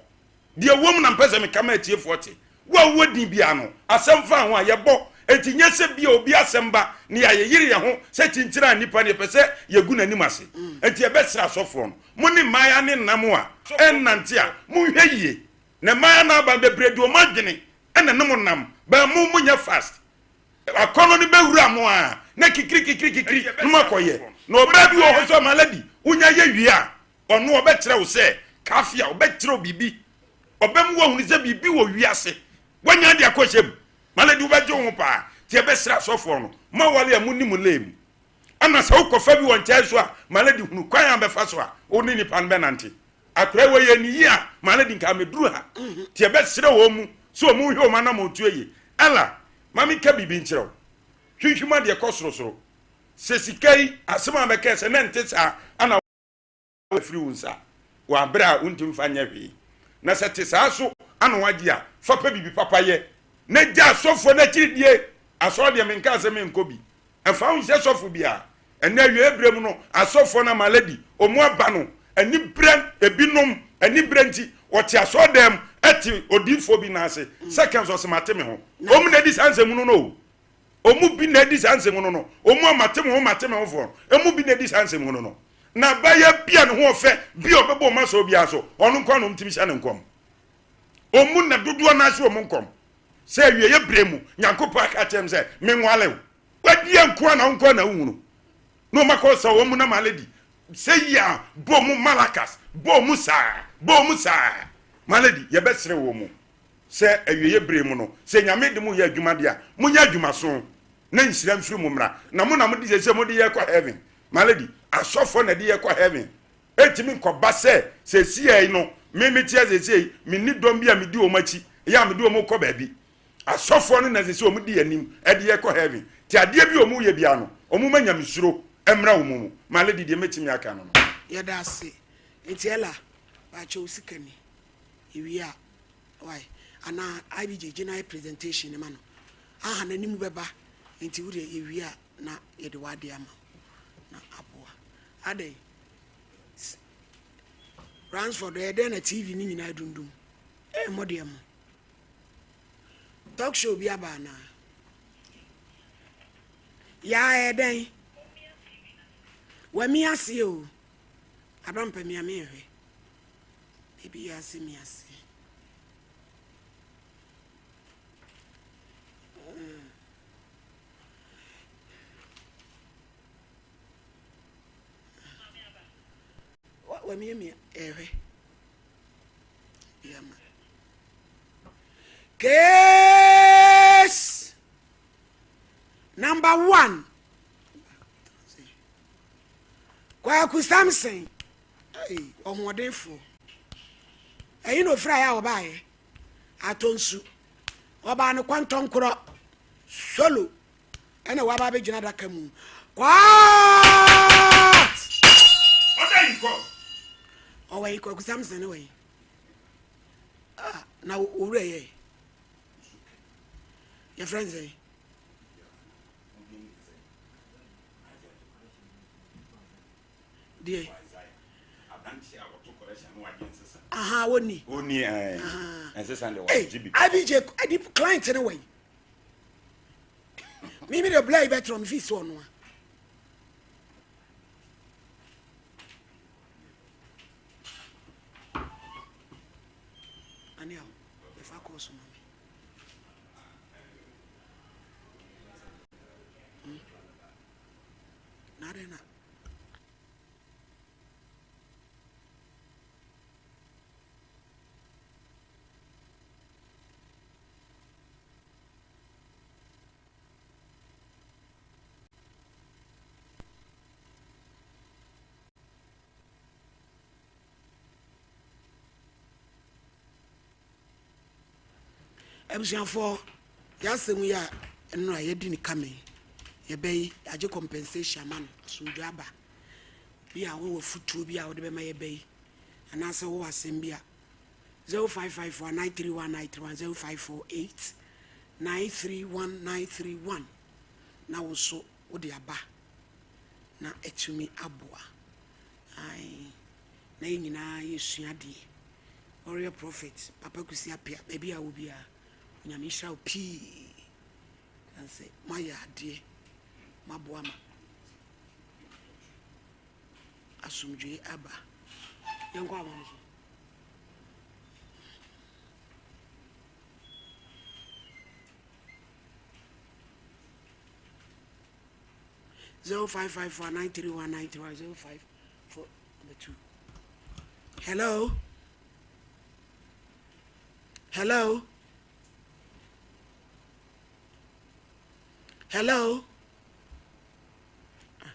Deɛ ɛwɔ mu na mpɛ sɛ meka ma atiefoɔ te. Wo a wowɔ din biara no, asɛm fa ho a, yɛ bɔ. Enti nyɛ sɛ bi a obi asɛm ba na yɛayeyere yɛn ho sɛ kyinkyini a nnipa no yɛpɛ sɛ yɛgu n'anim ase. Enti yɛbɛsrɛ asɔfoɔ no, mo ne mmaeɛ ne nnam a ɛnnante a, monhwɛ yie. Na mmaa no aba bebree de wɔn adwene na ne mo nam, but mo mo nyɛ fast. Akɔnɔ no bɛwura mo a na kikiri kikiri kikiri na mo akɔyɛ. Na ɔbaa bi wɔ hɔ sɛ ɔma lady wonya yɛ wie a ɔno ɔbɛkyerɛ wo sɛ kafe a ɔbɛkyerɛ wo biribi. Ɔbɛmu wahunu sɛ biribi wɔ wiase. Wanya de akɔhyɛ mu. Ma lady wobɛgye wo ho paa. Nti ɛbɛsrɛ asɔfoɔ no mo awale a monni mo lane mu. Ɛna sɛ wokɔfa bi wɔ nkyɛn so a ma lady hunu kwan a bɛfa so a wo ne nipa no bɛnante. Akora wei yɛ ne yie a ma no di nka mɛduru ha nti yɛbɛsrɛ wɔn mu sɛ wɔn nhwɛ wɔn anammɔntuo yie. Ella, ma menka biribi nkyerɛ wo. Hwinhwim adeɛ kɔ sorosoro. Sɛ sika yi asɛm a mɛkae sɛ na ɛnte saa ana afiri wo nsa wɔ aberɛ a wontumi mfa nyɛ hwee. Na sɛ te saa so ana woagye a, fa pɛ biribi papa yɛ na gya asɔfoɔ no akyiri die. Asɔre deɛ menkaa sɛ menkɔ bi. Ɛmfa ho sɛ sɔfo biara. Ɛnnɛ awiei bere mu no, asɔfoɔ no ama lady, wɔn aba no aniberɛ, ebinom aniberɛ nti, wɔte asɔredan mu te odiyifoɔ bi nan ase, seconds ɔse mate me ho. Wɔn na adi saa nsɛmhunu no o. Wɔn bi na adi saa nsɛmhunu no. Wɔn a mate me ho mate me ho foɔ no, wɔn bi na adi saa nsɛmhunu no. Na abaayewa bi a ne ho ɔfɛ bi a ɔbɛbɔ wɔn asɔre biara so, ɔno nko ara na wɔtumi hyɛ ne nkɔm. Wɔn mu na dodoɔ no ara hyɛ wɔn nkɔm. Sɛ awieeɛ berɛ mu, Nyankopɔn aka akyerɛ me sɛ menwale wo. W'adeɛ nko ara na wo nko ara na wohunu. Na wɔn akɔ sɛ wɔn na malady sɛ yi a bɔ mu malakas bɔ mu saa bɔ mu saa malady yɛbɛsrɛ wɔ mu sɛ awieeɛ berɛ mu no sɛ Nyame de mo yɛ adwuma deɛ a monyɛ adwumaso na nhyira mfiri mo mmra na mo na mode sɛ sɛ mode yɛ kɔ heaven malady asɔfoɔ na de yɛ kɔ heaven ɛntumi nkɔba sɛ sɛsiei no me meteɛ sɛsiei menni dɔm bi a medi wɔn akyi yɛ a mede wɔn kɔ baabi Asɔfoɔ no na ɛsɛ sɛ wɔn di anim de yɛ kɔ heaven. Nti adeɛ bi a wɔn yɛ biara no, wɔn ma nyamesuro mmra wɔn mu. My lady deɛ mɛtumi aka no no. Yɛda ase. Nti Ella, pakyɛ wo sika ni. Yɛwie a, wai. Anaa IBJ gye na yɛ presentation no ma no. Aha, n'anim bɛba. Nti wo deɛ yɛwie a na yɛde w'adeɛ ama wo na aboa. Adɛn? Ransford, ɛyɛ dɛn na TV no nyinaa dundum? Ee, mo deɛ mo. Talk show bi aba anaa? Yaa ɛyɛ dɛn? Wami aseɛ o. Abrampa mia me nhwɛ. Ebi yɛ ase mi ase. Wamiamia ɛhwɛ. Yama. Case number one. Kwaku Samson. Hey, ɔhoɔdenfoɔ. Ɛyi na ofira yɛ a ɔbaayɛ. Atɔ nsu. Ɔbaa no kwantɔnkorɔ. Solo. Ɛna waba abɛgyina adaka mu. Court! Ɔda yi kɔ. Ɔwɔ yi Kwaku Samson wɔ yi. Na owura yɛ yɛfrɛ no sɛn? Deɛ aha wɔni. Wɔni ɛɛ nsesa deɛ wɔagye bi. IBJ ɛdi client ne wɔ yi. Mímí de obìnrin yi bɛ tẹ̀rọ mi fi si ɔno a. Ane awo, yɛfa kɔɔso ma me. Hmm. Na adɛn na Abusuafoɔ, y'asɛm yi a nnora yɛdi no kame yi, yɛbɛ yi, yɛagye compensation ama no, asomdwoe aba. Bi a wowɔ afutuo bi a wode bɛma yɛbɛ yi, anaasɛ wowɔ asɛm bi a, 0554 931 931 0548 931 931 na wo nso wode aba na atumi aboa. Ae, na yɛn nyinaa yɛsua adeɛ. Warrior Prophet, Papa Kwesi Appiah, baabi a wɔ biara, Onyame nhyira wo pii. Sɛ moayɛ adeɛ, moaboa ma asomdwoe aba. Yɛnkɔ ama no so. 0554 931 931 05 4 number 2. Hello? Hello? Hello? Ah.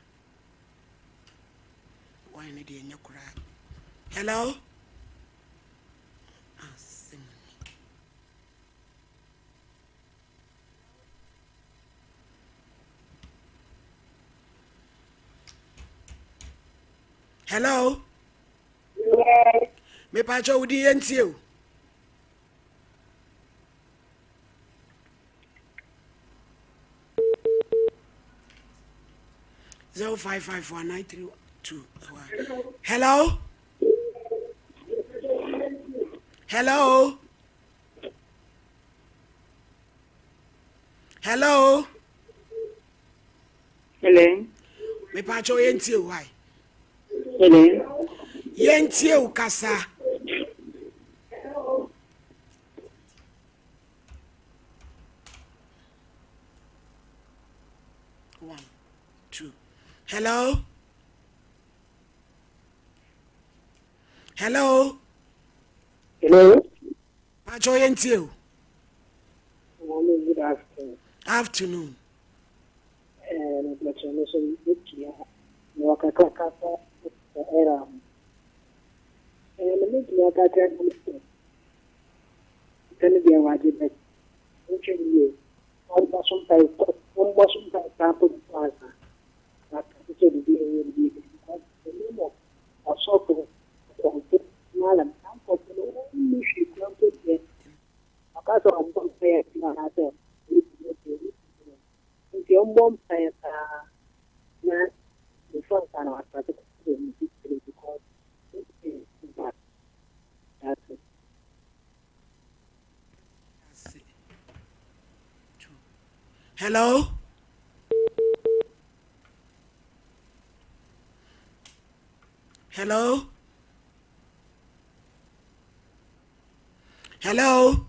Why ne deɛ nyɛ koraa. Hello? Asɛm ni. Hello? Yes. Mepakyɛ wo din yɛntie o. 055493 Hello? Hello? Hello? Hello. Mepakyɛ yɛntie o why? Hello. Yɛntie o kasa. One, two. Hello? Hello? Hello. Pakyɛ yɛntie o. Maame, good afternoon. Afternoon. Eh, mepakyɛ me so metua mewɔ kakra kasa ɛra ho. Eh, na metumi aka kyerɛ no sɛ sɛ ne deɛ wagye bɛ ntwe yie ɔmbɔ so mpae ɔmbɔ so mpae paa mpo before ansa waka sɛ biribi ɛyɛ biribi because the name of ɔsɔfo akɔmfo malam saa nkurɔfo no wɔnni hwee kura mpo deɛ ɔka sɛ ɔmbɔ mpaeɛ nti anaasɛ nti ɔmbɔ mpaeɛ paa na before ansa na wasate kɔ ne titiri because that's it. Hello? Hello? Hello?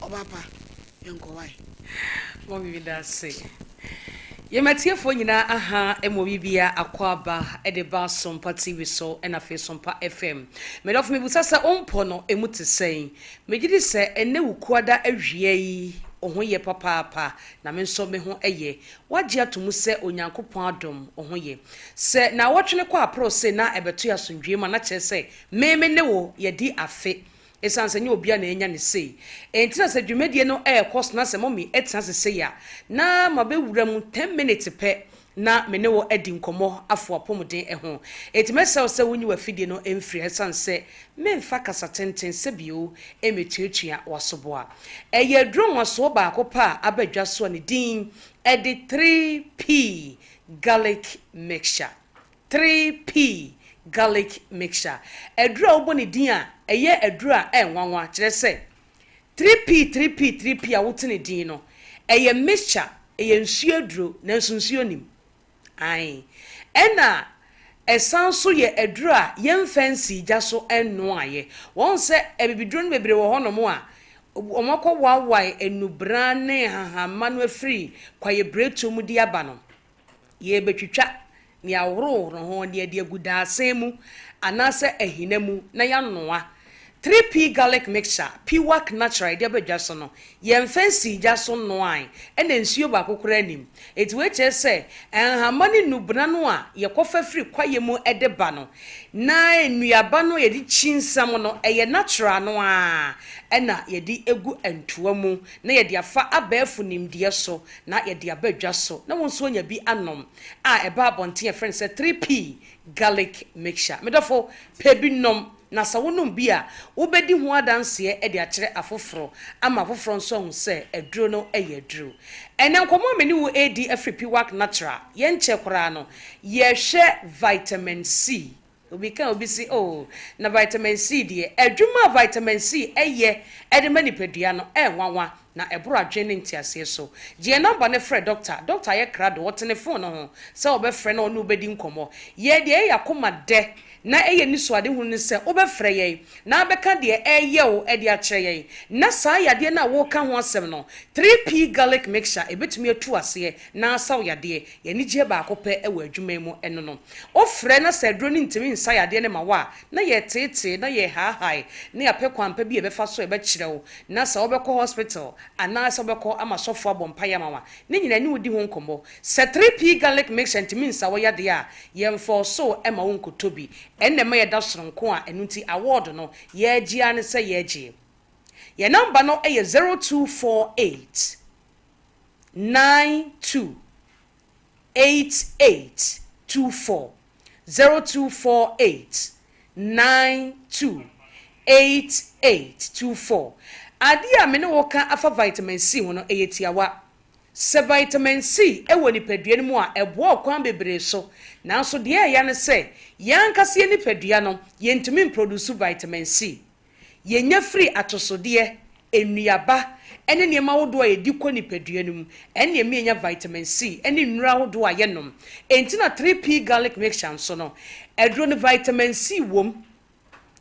Ɔba pa, yɛnkɔ wae. Mɔmi mi da ase. Yɛn atiefoɔ nyinaa aha mmɔ bibia akɔ aba de ba Sompa TV so ɛna afei Sompa FM. Medɔfo mebisa sɛ wo mpɔ no emu te sɛn? Megye di sɛ ɛnnɛ Wukuada awia yi wo ho yɛ papaapa na me nso me ho yɛ. Woagye ato mu sɛ Onyankopɔn adom wo ho yɛ. Sɛ naawɔtwe no kɔ aprɔ se na ɛbɛto yɛ asomdwoe mu a na kyerɛ sɛ me me ne wo yɛadi afe. Esiane sɛ ɛnyɛ obiara na anya no sei nti na sɛ dwumadie no rekɔ so na sɛ mummy tena ase sei a, na mabɛwura mu ten minutes pɛ na me ne wo adi nkɔmmɔ afa w'apɔmuden ho. Enti mɛsrɛ wo sɛ wonyi w'afidie no mfiri ha esiane sɛ memfa kasa tenten sɛ bio mmɛtuatua w'asoboa. Ɛyɛ aduro nwasoɔ baako pɛ a aba dwa so a ne din de 3P Garlic Mixture. 3P Garlic Mixture. Aduru a wobɔ ne din a, ɛyɛ aduru a ɛyɛ nwanwa, kyerɛ sɛ, 3P, 3P, 3P a wote ne din no, ɛyɛ mixture, ɛyɛ nsuo aduro, nanso nsuo nnim. Ae. Ɛna ɛsan nso yɛ aduru a yɛmfa nsii gya so nnoaeɛ. Wɔahu sɛ abibiduro no bebree wɔ hɔnom a, wɔakɔwawae nnubran ne nhahamma no afiri kwaeɛbirentuo mu de aba no. Yɛrebɛtwitwa na yɛahorohoro ho na yɛde agu dadesɛn mu anaasɛ ahina mu na yɛanoa. 3P Garlic Mixture, Piwak Natural yɛde aba dwa so no, yɛmfa nsii gya so nnoae, ɛna nsuo baako koraa nnim. Enti wei kyerɛ sɛ nhama ne nnubena no a yɛkɔfa firi kwaeɛ mu de ba no, na nnuaba no a yɛde kyi nsam no, ɛyɛ natural no ara na yɛde gu ntoa mu na yɛde afa abɛɛfo nimdeɛ so na yɛde aba dwa so na wo nso woanya bi anom a ɛba abɔnten a yɛfrɛ no sɛ 3P garlic mixture. Me dɔfo, pɛ bi nom, na sɛ wonom bi a, wobɛdi ho adanseɛ de akyerɛ afoforɔ ama afoforɔ nso ahu sɛ aduro no yɛ aduro. Ɛnnɛ nkɔmmɔ a me ne wo redi afiri Piwak Natural, yɛnkyɛ koraa no, yɛrehwɛ Vitamin C. Obi ka a obi se, Oh, na vitamin C deɛ, adwuma a vitamin C yɛ de ma nipadua no, ɛyɛ nwanwa, na ɛboro adwene ne nteaseɛ so. Gye yɛn nɔmba no frɛ dɔkta. Dɔkta ayɛ krado, ɔte ne fon no ho sɛ ɔbɛfrɛ na ɔne wo bɛdi nkɔmmɔ. Yɛn deɛ, ɛyɛ yɛn akoma dɛ na ɛyɛ anisoadehunu ne sɛ wobɛfrɛ yɛn na abɛka deɛ ɛreyɛ wo de akyerɛ yɛn. Na saa yadeɛ no a woreka ho asɛm no, 3P Garlic Mixture, ɛbɛtumi atu aseɛ na asa wo yadeɛ. Yɛn anigyeɛ baako pɛ wɔ adwuma yi mu, ɛno no. Wofrɛ na sɛ aduro no ntumi nsa yadeɛ no ma wo a, na yɛreteetee, na yɛrehaahae, na yɛapɛ kwan pa bi a yɛbɛfa so a yɛbɛkyerɛ wo, na sɛ wobɛkɔ hospital anaa sɛ wobɛkɔ ama sɔfoɔ abɔ mpaeɛ ama wo a, ne nyinaa yɛne wo di ho nkɔmmɔ. Sɛ 3P Garlic Mixture ntumi nsa wo yadeɛ a, yɛmfɔɔso wo mma wo nkɔtɔ bi. Ɛno na ɛma yɛda sononko a ɛno nti award no yɛregye ara ne sɛ yɛregye. Yɛn number no yɛ 0248 92 8824, 0248 92 8824. Adeɛ a me ne wo reka afa vitamin C ho no, ɛyɛ tiawa. Sɛ vitamin C wɔ nipadua no mu a, ɛboa ɔkwan bebree so. Nanso deɛ ɛya ne sɛ, yɛn ankasa yɛn nipadua no, yɛntumi mprodusu vitamin C. Yɛnya firi atosodeɛ, nnuaba, ne nneɛma ahodoɔ a yɛdi kɔ nipadua no mu. Ɛnna ɛma yɛnya vitamin C ne nnuro ahodoɔ a yɛnom. Enti na 3P Garlic Mixture nso no, aduro no vitamin C wom.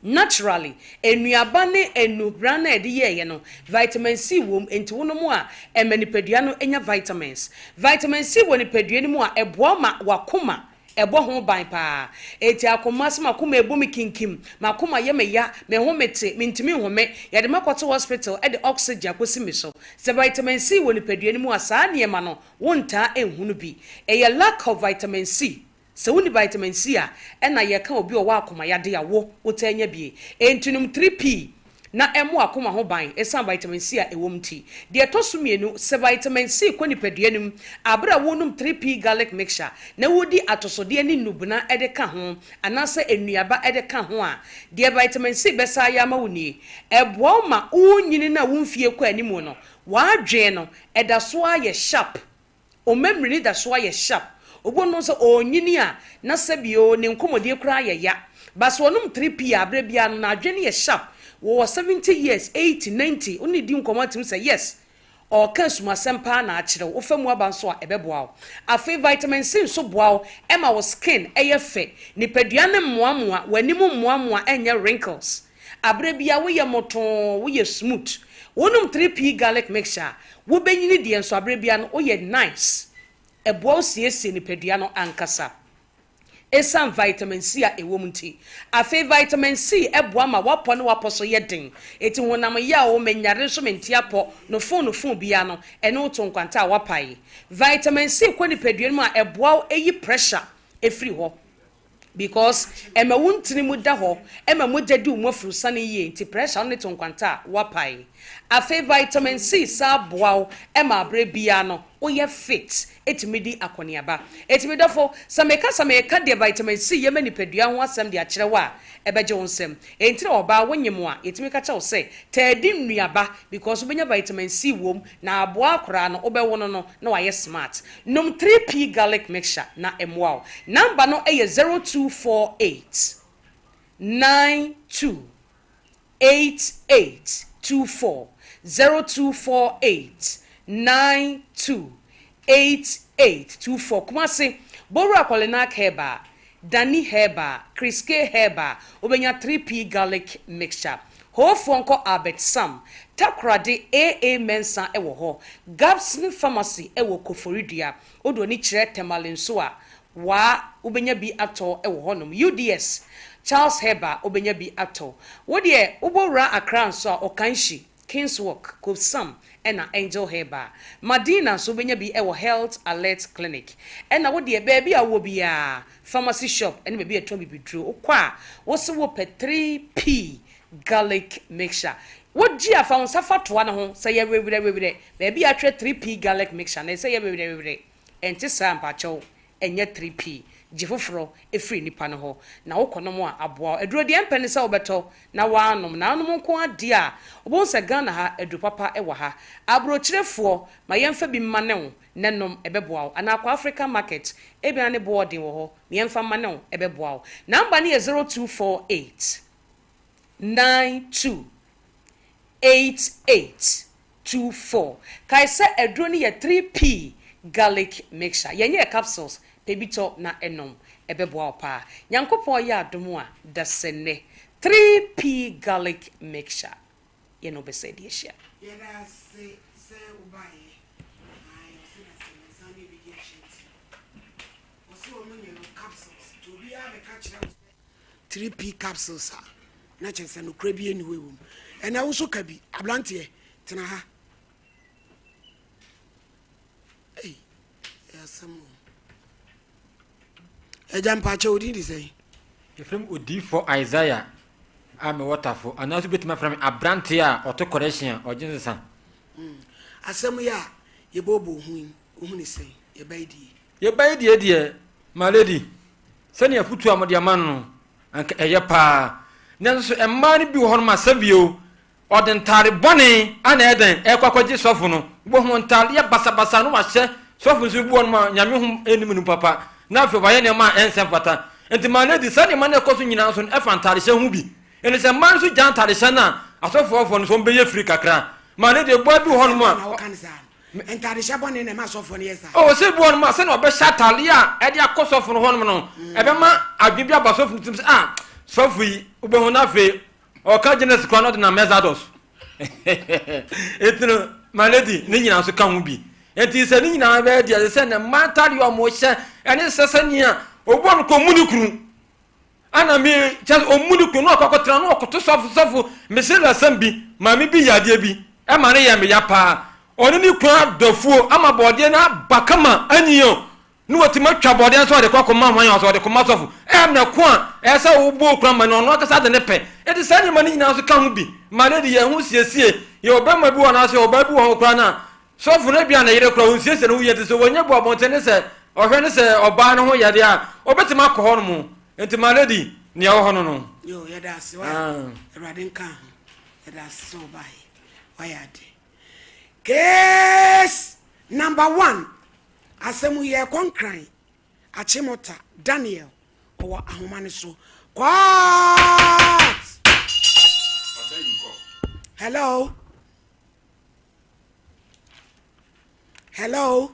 Naturally, nnuaba ne nnubran no a yɛde yɛeɛ no, vitamin C wom, enti wonom a, ɛma nipadua no nya vitamins. Vitamin C wɔ nipadua no mu a, ɛboa wo ma w'akoma ɛbɔ ho ban paa. Enti akoma sɛ m'akoma ɛbɔ me kinkim, m'akoma yɛ me ya, me ho mete, mentumi nhome, yɛde me akɔto hospital de oxygen akɔsi me so. Sɛ vitamin C wɔ nipadua no mu a, saa nneɛma no, wontaa nhunu bi. Ɛyɛ lack of vitamin C. Sɛ wonni vitamin C a, ɛna yɛka obi a ɔwɔ akoma yadeɛ a, wo, wotaa nya bi. Enti nom 3P na ɛmmɔ akoma ho ban ɛsiane vitamin C a ɛwɔ mu nti. Deɛ ɛtɔ so mmienu, sɛ vitamin C kɔ nipadua no mu aberɛ a worenom 3P garlic mixture na woredi atosodeɛ ne nnubena de ka ho anaasɛ nnuaba de ka ho a, deɛ vitamin C bɛsan ayɛ ama wo nie, Ɛboa wo ma worenyini no a wo mfeɛ rekɔ anim no, w'adwene no, ɛda so ara yɛ sharp. Omamiri no da so ayɛ sharp. Obi wɔ hɔ nom sɛ ɔɔnyini a na sɛbi oo ne nkɔmmɔdie koraa yɛ ya. But sɛ ɔnom 3P a berɛ biara no n'adwene no yɛ sharp. Wɔwɔ 70 years, 80, 90, wo ne no di nkɔmmɔ a tumi sɛ yes ɔɔka asumasɛm paa na akyerɛ wo. Wofa mu aba nso a ɛbɛboa wo. Afei vitamin C nso boa wo ma wo skin yɛ fɛ. Nipadua no mmoamoa, w'anim mmoamoa ɛnyɛ wrinkles. Aberɛ biara woyɛ motoo, woyɛ smooth. Wonom 3P garlic mixture a, wobɛnyini deɛ nso aberɛ biara no woyɛ nice. Ɛboa wo siesie nipadua no ankasa. Ɛsiane vitamin C a ɛwɔ mu nti. Afei vitamin C boa ma w'apɔ ne w'apɔ so yɛ den. Enti honam yaw, menyare nso mente apɔ, nofo nofo biara no, ɛne wo to nkwanta a woapae. Vitamin C kɔ nipadua no mu a ɛboa wo yi pressure firi hɔ. Because ɛma wo ntini mu da hɔ, ɛma mogya di wo mu afurusane yie nti pressure no ne to nkwanta a, woapae. Afei vitamin C san boa wo ma aberɛ biara no woyɛ fit tumi di akɔneaba. Enti me dɔfo, sɛ meka sɛ mereka deɛ vitamin C yɛ ma nipadua ho asɛm de akyerɛ wo a, ɛbɛgye wo nsam. Enti na ɔbaa wonyem a, yɛtumi ka kyerɛ wo sɛ taa di nnuaba because wobɛnya vitamin C wom na aboa akwadaa no wobɛwo no no na wayɛ smart. Nom 3P garlic mixture na ɛmmoa wo. Number no yɛ 0248 92 8824, 0248 92 8824. Kumasi, Bowura Kɔlenak Herbal, Dani Herbal, Chris K Herbal, wobɛnya 3P garlic mixture. Hoofoɔ nkɔ Albert Sam, Takoradi AA Mensah wɔ hɔ, Gabson Pharmacy wɔ Koforidua. Wode w'ani kyerɛ Tamale nso a, waa wobɛnya bi atɔ wɔ hɔnom. UDS, Charles Herbal wobɛnya bi atɔ. Wo deɛ wobɔ wura Accra nso a, Okanshi, Kingswalk, Kofsam ɛna Angel Herbal. Madina nso wobɛnya bi wɔ Health Alert Clinic. Ɛna wo deɛ baabi a wowɔ biara, pharmacy shop ɛne baabi a yɛtɔn bibiduro, wokɔ a wose wopɛ 3P garlic mixture. Wogye a fa wo nsa fa toa no ho, sɛ ɛyɛ wewerɛ wewerɛ, baabi a atwerɛ 3P garlic mixture no ɛsɛ sɛ ɛyɛ wewerɛ wewerɛ. Ɛnte saa mpakyɛw, ɛnyɛ 3P. Gye foforɔ firi nipa no hɔ na wokɔnom a aboa wo. Aduro deɛ ɛmpɛ ne sɛ wobɛtɔ na woanom. Na anom nko ara deɛ a, wobɛhu sɛ Ghana ha aduro papa wɔ ha. Aburokyerefoɔ, ma yɛmfa bi mmane wo na nom, ɛbɛboa wo. Anaa kɔ African market, ebia na ne boɔ ɔden wɔ hɔ, ma yɛmfa mmane wo, ɛbɛboa wo. Number no yɛ 0248 92 88 24. Kae sɛ aduro no yɛ 3P garlic mixture. Yɛnyɛɛ capsules, pɛ bi tɔ na nom. Ɛbɛboa wo paa. Nyankopɔn yɛ adom a, dasɛnnɛ 3P garlic mixture yɛne wo bɛsɛ adi ahyia. Yɛda ase sɛ wobaeɛ. Ae ɔse dasɛnnɛ san ne ɛbɛdi ahyia nti ɔse ɔmo nyɛ no capsules nti obiara bɛka kyerɛ wo sɛ 3P capsules a, na kyerɛ sɛ nokorɛ bi nni hɔ ɛwɔ mu. Ɛnɛ wo nso ka bi, abranteɛ, tena ha. Ei, ɛyɛ asɛm o. Agya mpakyɛ wo din de sɛn? Yɛfrɛ me Odiyifoɔ Isaiah a mewɔ Tafo, anaasɛ wobɛtumi afrɛ me aberanteɛ a ɔto kɔrɛhyen a ɔgye nsesa. Mm. Asɛm yi a yɛbɔɔbɔɔ ho yi, wohu ne sɛn? Yɛbae die. Yɛbae die deɛ, my lady, Sɛnea afotu a mode ama no no, anka ɛyɛ paa. Nanso mmaa no bi wɔ hɔnom a sɛbio ɔde ntaade bɔne ana ɛyɛ dɛn ɛrekɔ akɔgye sɔfo no. Wobɛhu ntaadeɛ basabasa na wahyɛ. Sɔfo nso bi wɔ hɔnom a nyame ho anim no papa na afei wayɛ nneɛma a ɛnsɛ mfata. Nti my lady, saa nneɛma no ɛkɔ so nyinaa nso no ɛfa ntaadehyɛ ho bi. Ɛnti sɛ mmaa no nso gyaa ntaadehyɛ no a, asɔfoɔfoɔ no nso wɔbɛyɛ firi kakra. My lady, ɛboa bi wɔ hɔnom a. Ntadehyɛ bɔne na ɛma asɔfoɔ no yɛ saa. Oh, sɛ ebi wɔ hɔnom a, sɛnea ɔbɛhyɛ atade a ɛde akɔ sɔfo no hɔnom no, ɛbɛma adwene bi aba sɔfo no tirim sɛ, ah, sɔfo yi, wobɛhu no afei, ɔka Genesis koraa na ɔde nam Exodus. Enti no, my lady, ne nyinaa nso ka ho bi. Enti sɛ ne nyinaa bɛyɛ deɛ, ɛsɛ sɛ ne mma atade a wɔhyɛ, ɛne sɛ sɛnea obu a no kɔ mu ne kunu. Ana me kyɛ sɛ ɔmmu ne kunu na ɔkɔ akɔtena na ɔkɔto sɔfo sɔfo mese lasɛm bi maame bi yɛ adeɛ bi ɛma no yɛ me ya paa ɔne ne kunu adɔfuo ama bɔɔdeɛ no aba kama anyi o ne watumi atwa bɔɔdeɛ nso ɔde kɔ akɔma hwan ɔsɛ ɔde kɔma sɔfo ɛmɛ ko a ɛyɛ sɛ wobɔ okunu ama no ɔno ankasa de ne pɛ ɛnti saa nneɛma no nyinaa nso ka ho bi ma lady yɛn ho siesie yɛ ɔbɛma bi wɔ anaasɛ ɔbaa bi wɔ hɔ koraa no a Sɔfo no ebia ne yere koraa onsiesie ne ho yie nti sɛ wɔnya bu abɔnten ne sɛ ɔhwɛ ne sɛ ɔbaa no ho yɛ deɛ a ɔbɛtumi akɔ hɔ nom nti my lady nea ɛwɔ hɔ no no. Yo yɛda ase wa awurade nka ho yɛda ase sɛ ɔbaeɛ wayɛ ade case number one asɛm yi yɛkɔ nkran akyemɔta Daniel ɔwɔ ahoma no so court hello Hello?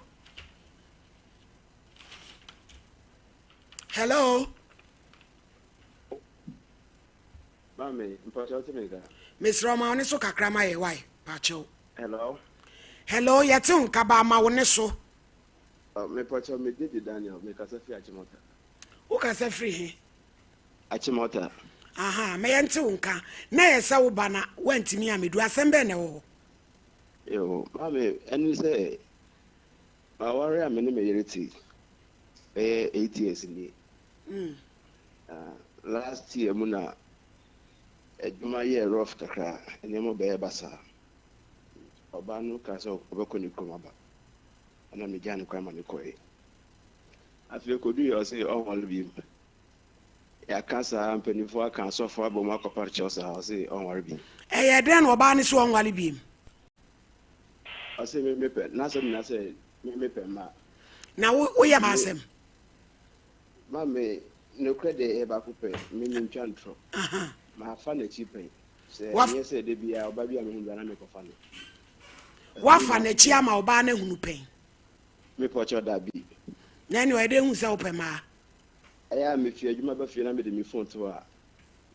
Hello? Maame, mpakyɛw wote me nka? Mesrɛ ma wo ne so kakra ma yɛ wae, pakyɛw. Hello? Hello, yɛte wo nka ba ma wo ne so. Oh, mepakyɛw me din de Daniel, mekasa fi Achimota. Wokasa firi he? Achimota. Aha, ma yɛnte wo nka. Na yɛ sɛ wo ba na woantumi ammɛdu, asɛm bɛn na ɛwɔ hɔ? Yoo, maame, ɛne sɛ m'aware a me ne me yere te bɛyɛ 8 years nie. Ah, last year mu na adwuma yɛɛ rough kakra, nneɛma bɛyɛ basaa. Ɔbaa no kaa sɛ ɔbɛkɔ ne kurom aba, ɛna megyaa no kwan ma no kɔe. Afei okoduiɛ ɔse ɔnware bio. Yɛaka saa, mpanimfoɔ aka, asɔfoɔ abɔ mu akɔpa kyɛw saa, ɔse ɔnware bio. Ɛyɛɛ dɛn na ɔbaa no se ɔnware bio? Ɔse me mepɛ, n'asɛm nyinaa sɛ me mepɛ mma. Na wo woyɛ m'asɛm? Ma me, nokorɛ deɛ ɛyɛ baako pɛ, me mentwa ntorɔ. Mafa n'akyi pɛn, sɛ ɛnyɛ sɛ da biara ɔbaa bi a mehu biara na mekɔfa no. Woafa n'akyi ama ɔbaa no ahunu pɛn? Mepɔkyɛw, dabi. Na ɛnneɛ ɔyɛ dɛn hu sɛ wopɛ mmaa? Ɛyɛ a mefi adwuma ba fie na mede me phone to hɔ a,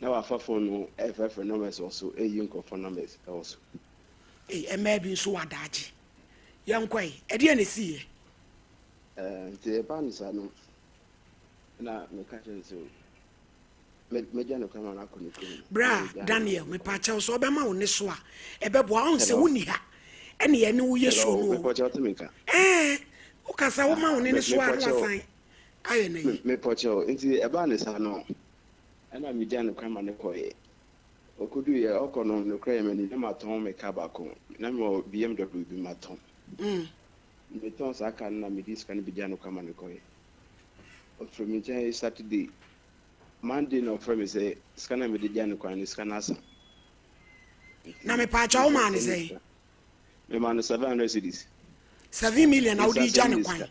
na wafa phone no refrɛfrɛ numbers wɔ so, reyi nkurɔfoɔ numbers wɔ so. Ei, mmaa bi nso wɔ adaagye. Yɛnkɔ ɛ, ɛdeɛn na ɛsiiɛ? Ɛɛ, nti ɛbaa no saa no, ɛna meka kyerɛɛ no sɛ mɛgya no kwan ma no akɔ ne kurom. Bra Daniel, mepakyɛw sɛ ɔbɛma wo ne so a, ɛbɛboa. Ɔn sɛ wonni ha, ɛne yɛne wo yɛ suo no o. Ɛɛ, wokasa woma wo ne ne so a na wasan ayɛ no ayi. Mepakyɛw, nti ɛbaa no saa no, ɛna megyaa no kwan ma no kɔeɛ. Ɔkɔduiɛ, ɔkɔ no, nokorɛ yɛ m'ani, na matɔn me car baako. Na mewɔ BMW bi, matɔn. Metɔn saa car no na mede sika no bi gyaa no kwan ma no kɔeɛ. Ɔfiri me nkyɛn Saturday. Monday na ɔfrɛ me sɛ sika no a mede gyaa no kwan no, sika no asa. Na mepaakyɛw, womaa no sɛn? Memaa no 700 cedis. 7 million na wode gya no kwan?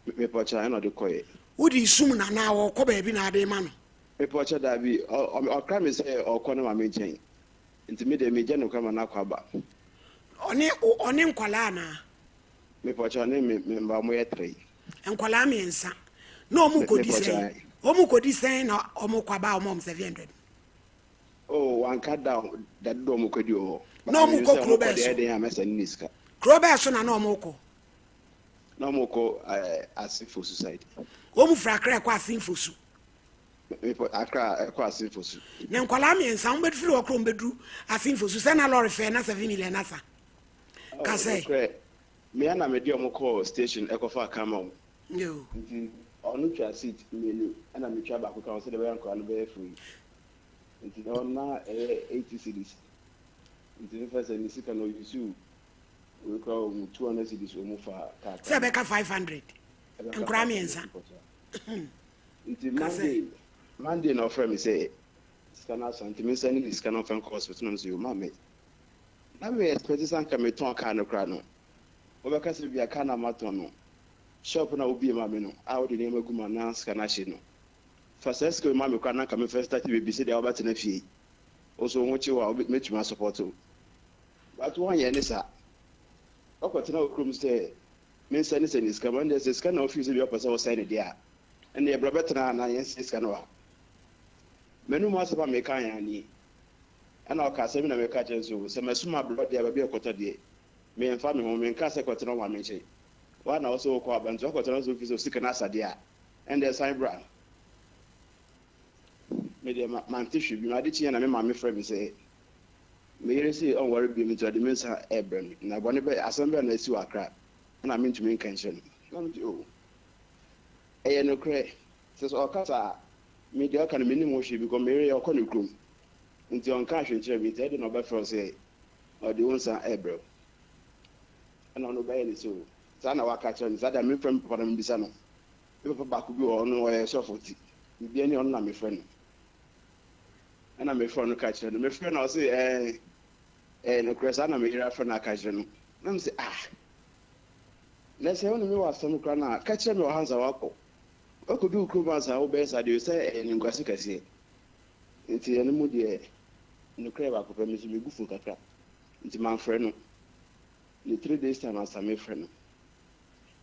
Mepaakyɛw, ɛna ɔde kɔeɛ. Wode sum no anaa ɔrekɔ baabi na ade ma no? Mepaakyɛw, daabi. Ɔkra me sɛ ɔrekɔ ne maame nkyɛn. Nti me deɛ megya no kwan ma no akɔ aba. Ɔne ɔne nkwadaa anaa? Mepaakyɛw, ɔne me me mma, wɔyɛ three. Nkwadaa mmiɛnsa. Na wɔn kɔdi sɛn? Wɔn kɔdi sɛn na wɔn kɔ aba a wɔn wɔn 700? Oh, wanka da da dodoɔ wɔn kɔdi wɔ hɔ. Na wɔn kɔ kuro bɛɛ so? Ɛdɛn a mɛsɛ ne ne sika. Kuro bɛɛ so na na wɔn kɔ? Na wɔn kɔ ɛɛ Asinfosu side. Wɔn firi Accra kɔ Asinfosu. Mepɔ Accra ɛkɔ Asinfosu. Na nkwadaa mmiɛnsa wɔn bɛfiri hɔ koro wɔn bɛduru Asinfosu sɛ na lɔre fɛ na 7 million asa. Ka sɛ. Nokorɛ, me ara na mede wɔn kɔɔ station ɛkɔfaa car ma wɔn. Nti ɔno twa seat mmienu ɛna metwa baako ka ho sɛdeɛ ɛbɛyɛ a nkwadaa no bɛyɛ free. Nti ɛhɔ no na ɛyɛ 80 cedis. Nti mefa sɛ ne sika no ɔyusu wei koraa wɔ mu 200 cedis wɔ mu fa car Sɛ koraa ma. ɛbɛka 500 Ɛbɛka nkwadaa 500 mmiɛnsa. mpɔkyɛ. Nti Ka sɛ. Monday Monday na ɔfrɛ me sɛ sika no asa nti mensɛne ne sika no ɔmfa nkɔ hospital na mese yo maame na me expect sɛ anka metɔn car no koraa no wobɛka sɛ bia car no a matɔn no shop no a wobie ma me no a wode nneɛma gu mu a na sika no ahye no fa saa sika yi ma me koraa na anka memfa start biribi sɛdeɛ wobɛtena fie wo so wo ho kye wo a mɛtumi asupɔto wo but woanyɛ ne saa wakɔtena wo kurom sɛ mensɛne sɛ ne sika ma ɛndeɛ sɛ sika na wofii sɛ bia wopɛ sɛ wosɛe ne deɛ a ɛndeɛ brɛ bɛtena ha na yɛnsɛe sika no wɔ ha. M'anom asɛm a meka yɛn nie. Ɛna ɔka asɛm bi na meka kyerɛ no sɛ, sɛ masum abrɛ wo deɛ a baabi a ɛkɔtɔ deɛ, memfa me ho, menkaa sɛ kɔtena wo maame nkyɛn. Wo ara na wo sɛ wokɔ aba nti woakɔtena sɛ wofiri sɛ wo sika no asa deɛ a, ɛndeɛ san bra. Me deɛ mante hwee bio. Ade kyeeɛ na me maame frɛ me sɛ me yere se ɔnware bio nti ɔde me nsa rebrɛ me. Na bɔne bɛ asɛm bɛn na asi wɔ Accra na mentumi nka nkyerɛ no. Na mete oh, ɛyɛ nokorɛ. Sɛ sɛ ɔka saa a, me deɛ ɔka no mennim ho hwee because me yere ɔkɔ ne kurom nti ɔnkaa hwee nkyerɛɛ me nti ɛdeɛn na ɔbɛfrɛ wo sɛ ɔde wo nsa rebrɛ wo. Ɛna ɔno bɛyɛ ne sɛ o, saa na waka akyerɛ me, saa deɛ memfrɛ me papa na membisa no. Me papa baako bi wɔ hɔ, ɔno ɔyɛ sɔfo nti biribiara ni ɔno na mefrɛ no. Ɛna mefrɛ no ka kyerɛ no, mefrɛ no a ɔse ɛɛ ɛyɛ nokorɛ saa na me yere afrɛ no aka kyerɛ no. Na mese ah, na sɛ wo ne me wɔ asɛm koraa no a, ka kyerɛ me wɔ ha ansa woakɔ. Woakɔdu wo kurom ansa wobɛyɛ saa deɛ, sɛ ɛyɛ animguase kɛseɛ. Nti ɛno mu deɛ, nokorɛ yɛ baako pɛ, me nso me bo fu kakra, nti mamfrɛ no. Ne 3 days time ansa mefrɛ no,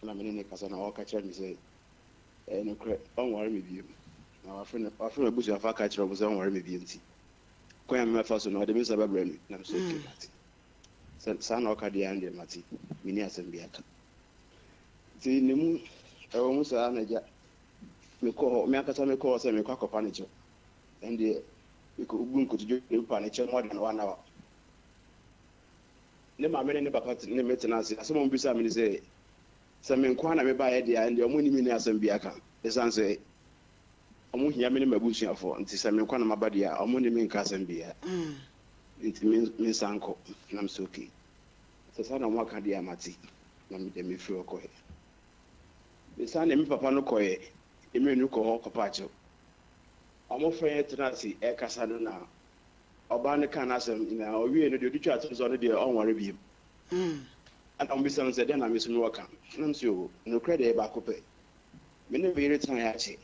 ɛna me ne no kasa na ɔka kyerɛ me sɛ ɛyɛ nokorɛ, ɔnware me bio. Na wafrɛ no, wafrɛ m'abusuafo aka akyerɛ wɔn sɛ ɔnware me bio nti, kwan a mɛfa so no, ɔde me nsa bɛbrɛ me. Na me sɛ okay, mate. Sɛ saa na ɔka deɛ a, ɛndeɛ mate, menni asɛm biara ka. Nti ne mu, ɛwɔ mu saa na agya, mekɔɔ hɔ, me ankasa mekɔɔ hɔ sɛ mekɔ akɔpa ne kyɛw. Ɛndeɛ, mekɔbu nkotodwe pa ne kyɛw more than one hour. Ne maame ne ne papa ne me tena ase. Asɛm a wɔbisaa me ne sɛ, sɛ me nko ara na mebaeɛ deɛ a, ɛndeɛ wɔnni me nni asɛm biara ka. Ɛsiane sɛ Ɔmo hia me ne m'abusuafoɔ nti sɛ me nkwa na maba deɛ a ɔmo ne me nka asɛm biaa nti me mensan nkɔ na me sɛ okay sɛ saa na ɔmo aka deɛ a mate na me deɛ me firi hɔ kɔɛ. Me san ne me papa no kɔɛ yɛ mmienu kɔɔ hɔ kɔpaa kyɛw. Ɔmo frɛ yɛn tenaa ase ɛɛkasa no na ɔbaa no kaa n'asɛm nyinaa ɔwiee no deɛ ɔde twaa to no sɛ ɔno deɛ ɔnware biom. Ɛna ɔmo bisa me sɛ dɛn na me nso mewɔ ka na me sɛ oo nokorɛ deɛ ɛyɛ baako pɛ me ne me yere tenaeɛ akyɛ.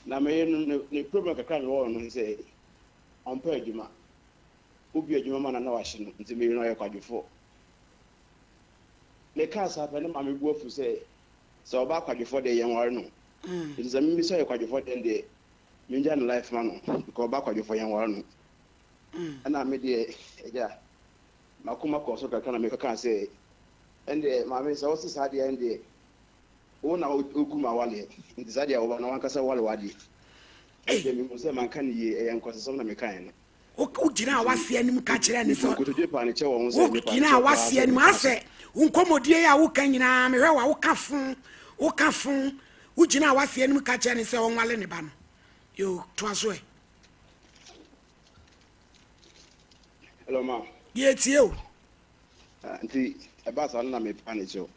Na me yere no ne ne problem kakra a mewɔ wɔ ne ho sɛ ɔmpɛ adwuma. Wobue adwuma ma no a na wahye no nti me yere no ɔyɛ kwadwofoɔ. Mekaa saa pɛ ne maame bo afu sɛ sɛ ɔbaa kwadwofoɔ deɛ yɛnware no. Nti sɛ me sɛ ɔyɛ kwadwofoɔ deɛ deɛ mengya ne life ma no because ɔbaa kwadwofoɔ yɛnware no. Ɛna me deɛ agya makoma kɔɔ so kakra na mekɔkaa sɛ ɛndeɛ maame sɛ wose saa deɛ ɛndeɛ Wo na wogu m'awaleɛ, nti saa deɛ wo ba no wankasa wale w'adeɛ. Ɛno deɛ mehu sɛ manka no yie, ɛyɛ nkwaseasɛm na mekaeɛ no. Wogyinaa w'ase anim ka kyerɛɛ no sɛ. Nkotodwe paa ne kyɛ wɔ ho sɛ mepa Wogyinaa kyɛw paa w'ase sɛ anim meka asɛ wo nkɔmmɔdie yi a woka nyinaa mehwɛ wo a woka fo, woka fo. Wogyinaa w'ase anim ka kyerɛɛ no sɛ ɔnwale ne ba no. Yoo, toa so ɛ. Hello ma. Deɛ tie o. Ah, nti ɛbaa saa no na mepa ne kyɛw.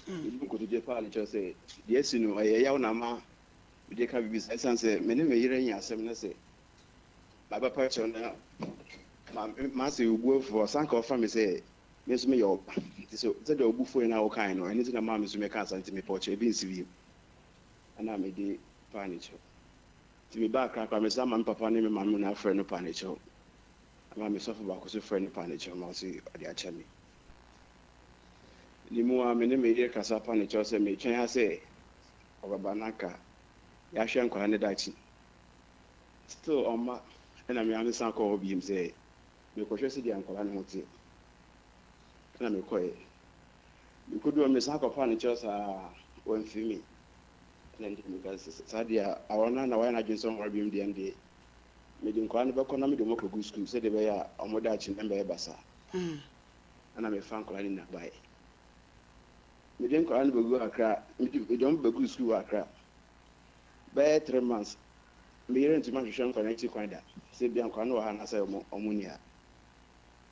Mibu nkotodwe paa no kyerɛ sɛ deɛ asi no ɛyɛ yaw na ama mede ka biribi saa ɛsiane sɛ me ne me yere anya asɛm na sɛ mabɛpa kyɛw na m'ase wo bo afu ɔsan ka ɔfa me sɛ me nso meyɛ ɔba nti sɛ sɛdeɛ wo bo fuiɛ no a wokaeɛ no ɛno nti na maa me nso mekaa saa nti mepɛ ɔkyɛ ebi nsi bio ɛna mede paa ne kyɛw nti mebaa Accra koraa mesan ma me papa ne me maame nyinaa frɛ no paa ne kyɛw ama me sɔfo baako nso frɛ no paa ne kyɛw ma ɔse ɔde akyɛ me. Ne mu a me ne me yere kasa pa no kyerɛ sɛ metwɛn ara sɛ ɔbɛba na anka yɛahwɛ nkwadaa no daakye. Still ɔmma ɛna me ara mesan kɔɔ hɔ biom sɛ mekɔhwɛ sɛdeɛ nkwadaa no ho teɛ. Ɛna mekɔeɛ. Mekɔduu hɔ mesan kɔpaa no kyɛw saa wamfiri me. Ɛna nti meka sɛ saa deɛ a awɔ no na wayɛ n'adwene sɛ ɔnware biom deɛ ɛndeɛ mede nkwadaa no bɛkɔ na mede wɔn akɔgu sukuu sɛdeɛ ɛbɛyɛ a wɔn daakye no ɛmmɛyɛ basaa. Ɛna mefa nkwadaa no nyinaa baeɛ. Mede nkwadaa no bɛguu Accra, mede mede wɔn bɛguu sukuu wɔ Accra. Bɛyɛ 3 months, me yere ntumi anhwehwɛ nkwadaa no akyi kwan da sɛ ebia nkwadaa no wɔ ha anaasɛ wɔn wɔn nni ha.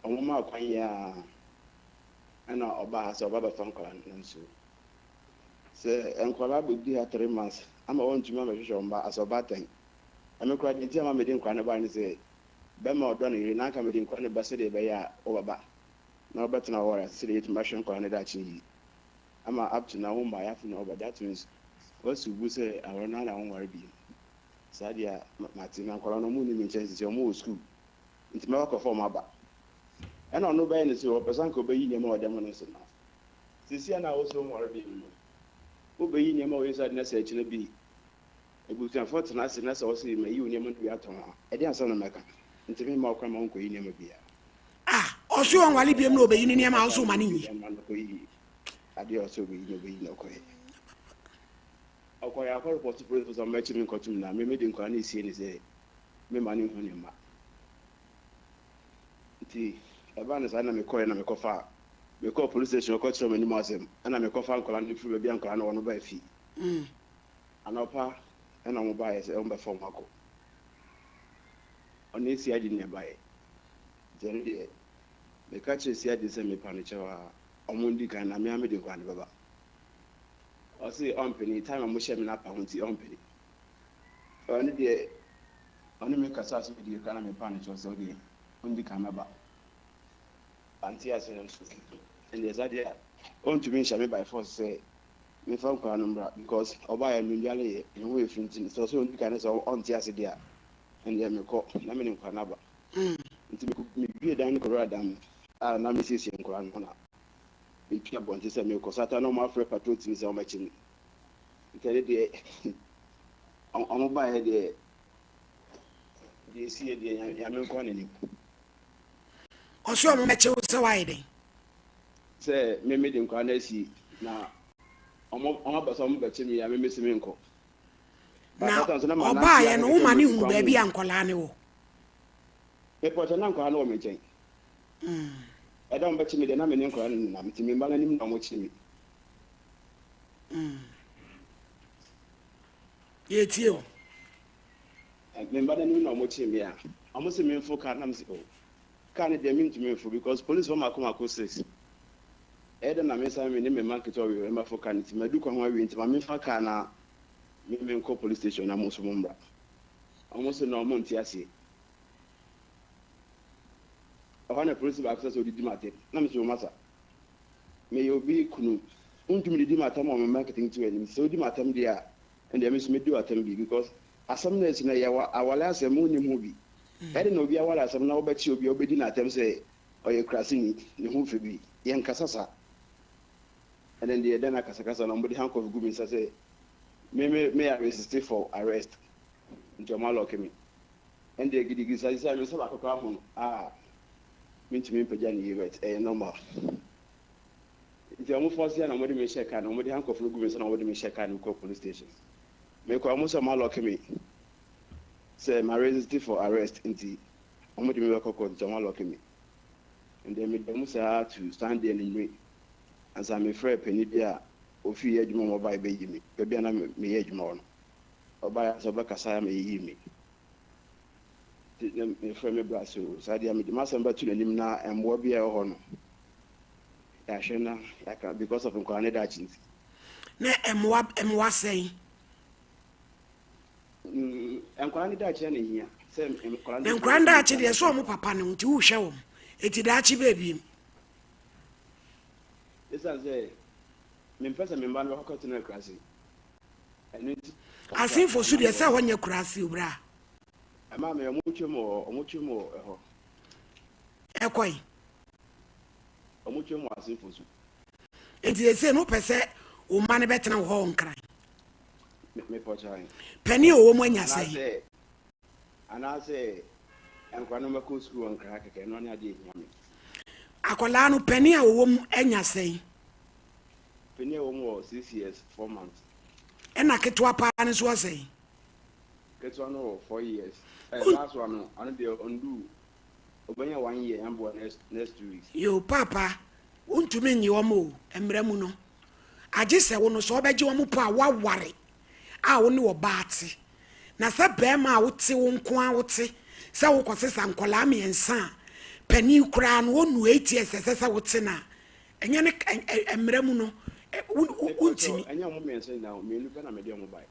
Wɔn maa kwan yi ara ɛna ɔbaa ha sɛ ɔba bɛfa nkwadaa no nanso sɛ nkwadaa bɛdi ha 3 months ama wɔntumi ambɛhwehwɛ wɔn ba asɛ ɔbaatan. Ɛme koraa deɛ nti ama mede nkwadaa no baeɛ ne sɛ Bɛma ɔdɔ ne yere, na anka mede nkwadaa no ba sɛdeɛ ɛbɛyɛ a wɔbɛba na wɔbɛtena ɔware ase sɛdeɛ yɛbɛtumi ahwɛ nkwadaa no daakye yie. Ama up to now wommaeɛ, afei na woba. That means woasi wo bo sɛ aware no ara na wonware bio. Saa deɛ a, mate. Na nkwadaa no wɔnni me nkyɛn seesei, wɔwɔ sukuu. Nti mɛkɔ akɔfa wɔn aba. Ɛna ɔno bɛyɛ ne sɛ ɔpɛ sɛ anka ɔbɛyi nneɛma a ɔde ama no nso na seesei a na wose wonware bio no, wobɛyi nneɛma a ɔyɛ saa de no asɛ akyina bi. Abusuafoɔ tena ase na sɛ wɔse mayi wo nneɛma no bi atɔn a, ɛdeɛn asɛm na mɛka? Nti memma wo kwan ma wonkɔyi nneɛma biara. Ah, ɔse ɔnwale biom na ɔbɛyi ne nneɛma a, wose woma no nyi? Nneɛma no kɔyi adeɛ a ɔse ɔbɛyi no ɔbɛyi na ɔkɔɛ. Ɔkɔɛ akɔ repɔto polisifoɔ sɛ ɔmmɛkye me nkɔtom na me mede nkwadaa no resie no sɛ memma no nhu ne mma. Nti ɛbaa no saa na mekɔɛ na mekɔfaa, mekɔɔ police station kɔkyerɛɛ wɔn anim asɛm ɛna mekɔfaa nkwadaa no firi baabi a nkwadaa no wɔ no baa fie. Anɔpa na wɔn baeɛ sɛ wɔn bɛfa wɔn akɔ. Ɔne CID na ɛbaeɛ. Nti ɛno deɛ meka kyerɛɛ CID sɛ mepa no kyɛw a wɔn ndi kan na me ara mede nkwadaa no bɛba. Ɔse ɔmpene, time a wɔhyɛɛ me no apa ho nti ɔmpene. Ɔno deɛ ɔne me kasaa sɛ ɔdi kan na mepa no kyɛw sɛ ɔdeɛ ɔndi kan mɛba. Wante aseɛ nanso ɛndeɛ saa deɛ a ɔntumi nhyɛ me by force sɛ Memfa nkwadaa no mmra because ɔbaeɛ no mendwaleeɛ, ne ho yɛ fi nti sɛ ɔsɛ ɔndi kan na sɛ ɔnte ase deɛ a, ɛndeɛ mekɔ na mene nkwadaa no aba. Nti mebue dan no kɔwura dan mu a na mesiesie nkwadaa no ho na mepue abɔnten sɛ merekɔ. Saa ta na wɔafrɛ patrol team sɛ wɔmmɛkye me. Nti ɛno deɛ wɔn baeɛ deɛ deɛ ɛsiiɛ deɛ Nyame nko ara na nim. Ɔse wɔn mmɛkye wo sɛ woayɛ dɛn? Sɛ me mede nkwadaa no asi na wɔn wɔn aba sɛ wɔn bɛkye me a me mesi me nkɔ. Na ɔbaayɛ no woma ne hu baabi a nkwadaa no wɔ. Mepɔkyɛ na nkwadaa no wɔ me nkyɛn. Ɛda wɔn bɛkye me deɛ na me ne nkwadaa no nenam nti me mma no anim na wɔn kye me. Yɛtie o. Me mma no anim na wɔkyee me a, wɔse memforo car no na mese oh, car no deɛ mentumi mforo because policefoɔ mmaako mmaako six. Ɛyɛ dɛn na mensan me ne me mma nketewa wei mmɛforo car no nti madu kwan ho awie nti ma memfa car na me menkɔ police station na mo nso mommra. Wɔse no wɔnte aseɛ. Ɛhɔ na polisi baako sɛ sɛ ɔdidi m'atɛm na mese wo masa meyɛ obi kunu wontumi didi m'atɛm wɔ me mma nketenkete wɔ anim sɛ wodi m'atɛm deɛ a ɛndeɛ me nso mɛdi w'atɛm bi because asɛm no asi no ɛyɛ awale asɛm wonnim ho bi ɛde na obi awale asɛm na wobɛkye obi a wobɛdi n'atɛm sɛ ɔyɛ kuraseni ne ho fɛ bi yɛnkasa saa ɛnɛ deɛ dɛn akasakasa na wɔde handcuff gu me nsa sɛ me me me arresiste for arrest nti wɔn alɔke me Ɛndeɛ gidigidi saa sisei me nsa baako koraa ho no ah mentumi mpagya no yie but ɛyɛ normal. Nti ɔmo force yɛ na ɔmo de me hyɛ car no ɔmo de handcuff no gu me nsa na ɔmo de me hyɛ car no mu kɔ police station. Mekɔ ɔmo sɛ ɔmo alɔke me sɛ ma resist for arrest nti ɔmo de me bɛkɔ court nti ɔmo alɔke me. Ɛndeɛ meda mu saa to Sunday anwummere ansa mefrɛɛ panin bi a ofii yɛ adwuma mu ɔbaeɛ bɛyi me baabi a na meyɛ adwuma wɔ no. Ɔbaeɛ ansa ɔbɛkasa ama yɛyii me. Nti na mefrɛ me bra sɛ o, saa deɛ mede m'asɛm bɛto n'anim na mmoa bi a ɛwɔ hɔ no, yɛahwɛ na yɛaka because of nkwadaa no daakye nti. Na mmoa mmoa sɛn? Mm, nkwadaa no daakye na ehia sɛ nkwadaa no. Na nkwadaa no daakye deɛ sɛ wɔn papa no nti wohwɛ wɔn, eti daakye bɛɛ biem. Esiane sɛ mempɛ sɛ me mma no bɛkɔ akɔtena akuraase. Asenfo so deɛ sɛ hɔ nyɛ kuraase o bra. Ɛmaa me ɔmo twam wɔ ɔmo twam wɔ ɛhɔ. Ɛkɔe. Ɔmo twam wɔ asenfo so. Nti ese no wopɛ sɛ wo mma no bɛtena wo hɔ wɔ Nkran? Me pɔkyan. Panin a ɔwɔ mu anya sɛn? Anaasɛ anaasɛ nkwadaa no bɛkɔ sukuu wɔ Nkran kɛkɛ ɛno ne adeɛ ehia me. Akwadaa no panin a ɔwɔ mu anya sɛn? Panin a ɔwɔ mu wɔ 6 years 4 months. Ɛna ketewa paa no nso ɔsɛn? Ketewa no wɔ 4 years. Ɛ last one no ɔno deɛ ɔndu ɔbɛnya 1 year ɛnboa next 2 weeks. Yoo paapa wontumi nnye wɔn o mmara mu no agye sɛ wo no sɛ wɔbɛgye wɔn po a woaware a wo ne ɔbaa te na sɛ barima a wote wo nko ara wote sɛ wokɔsesa nkwadaa mmiɛnsa a panin koraa no ɔnnu 8 years ɛsɛ sɛ wote no a Ɛnyɛ ne ɛ mmara mu no, wo wontumi. Ɛnyɛ wɔn mmiɛnsa nyinaa o, mmienu pɛ na mede wɔn bae.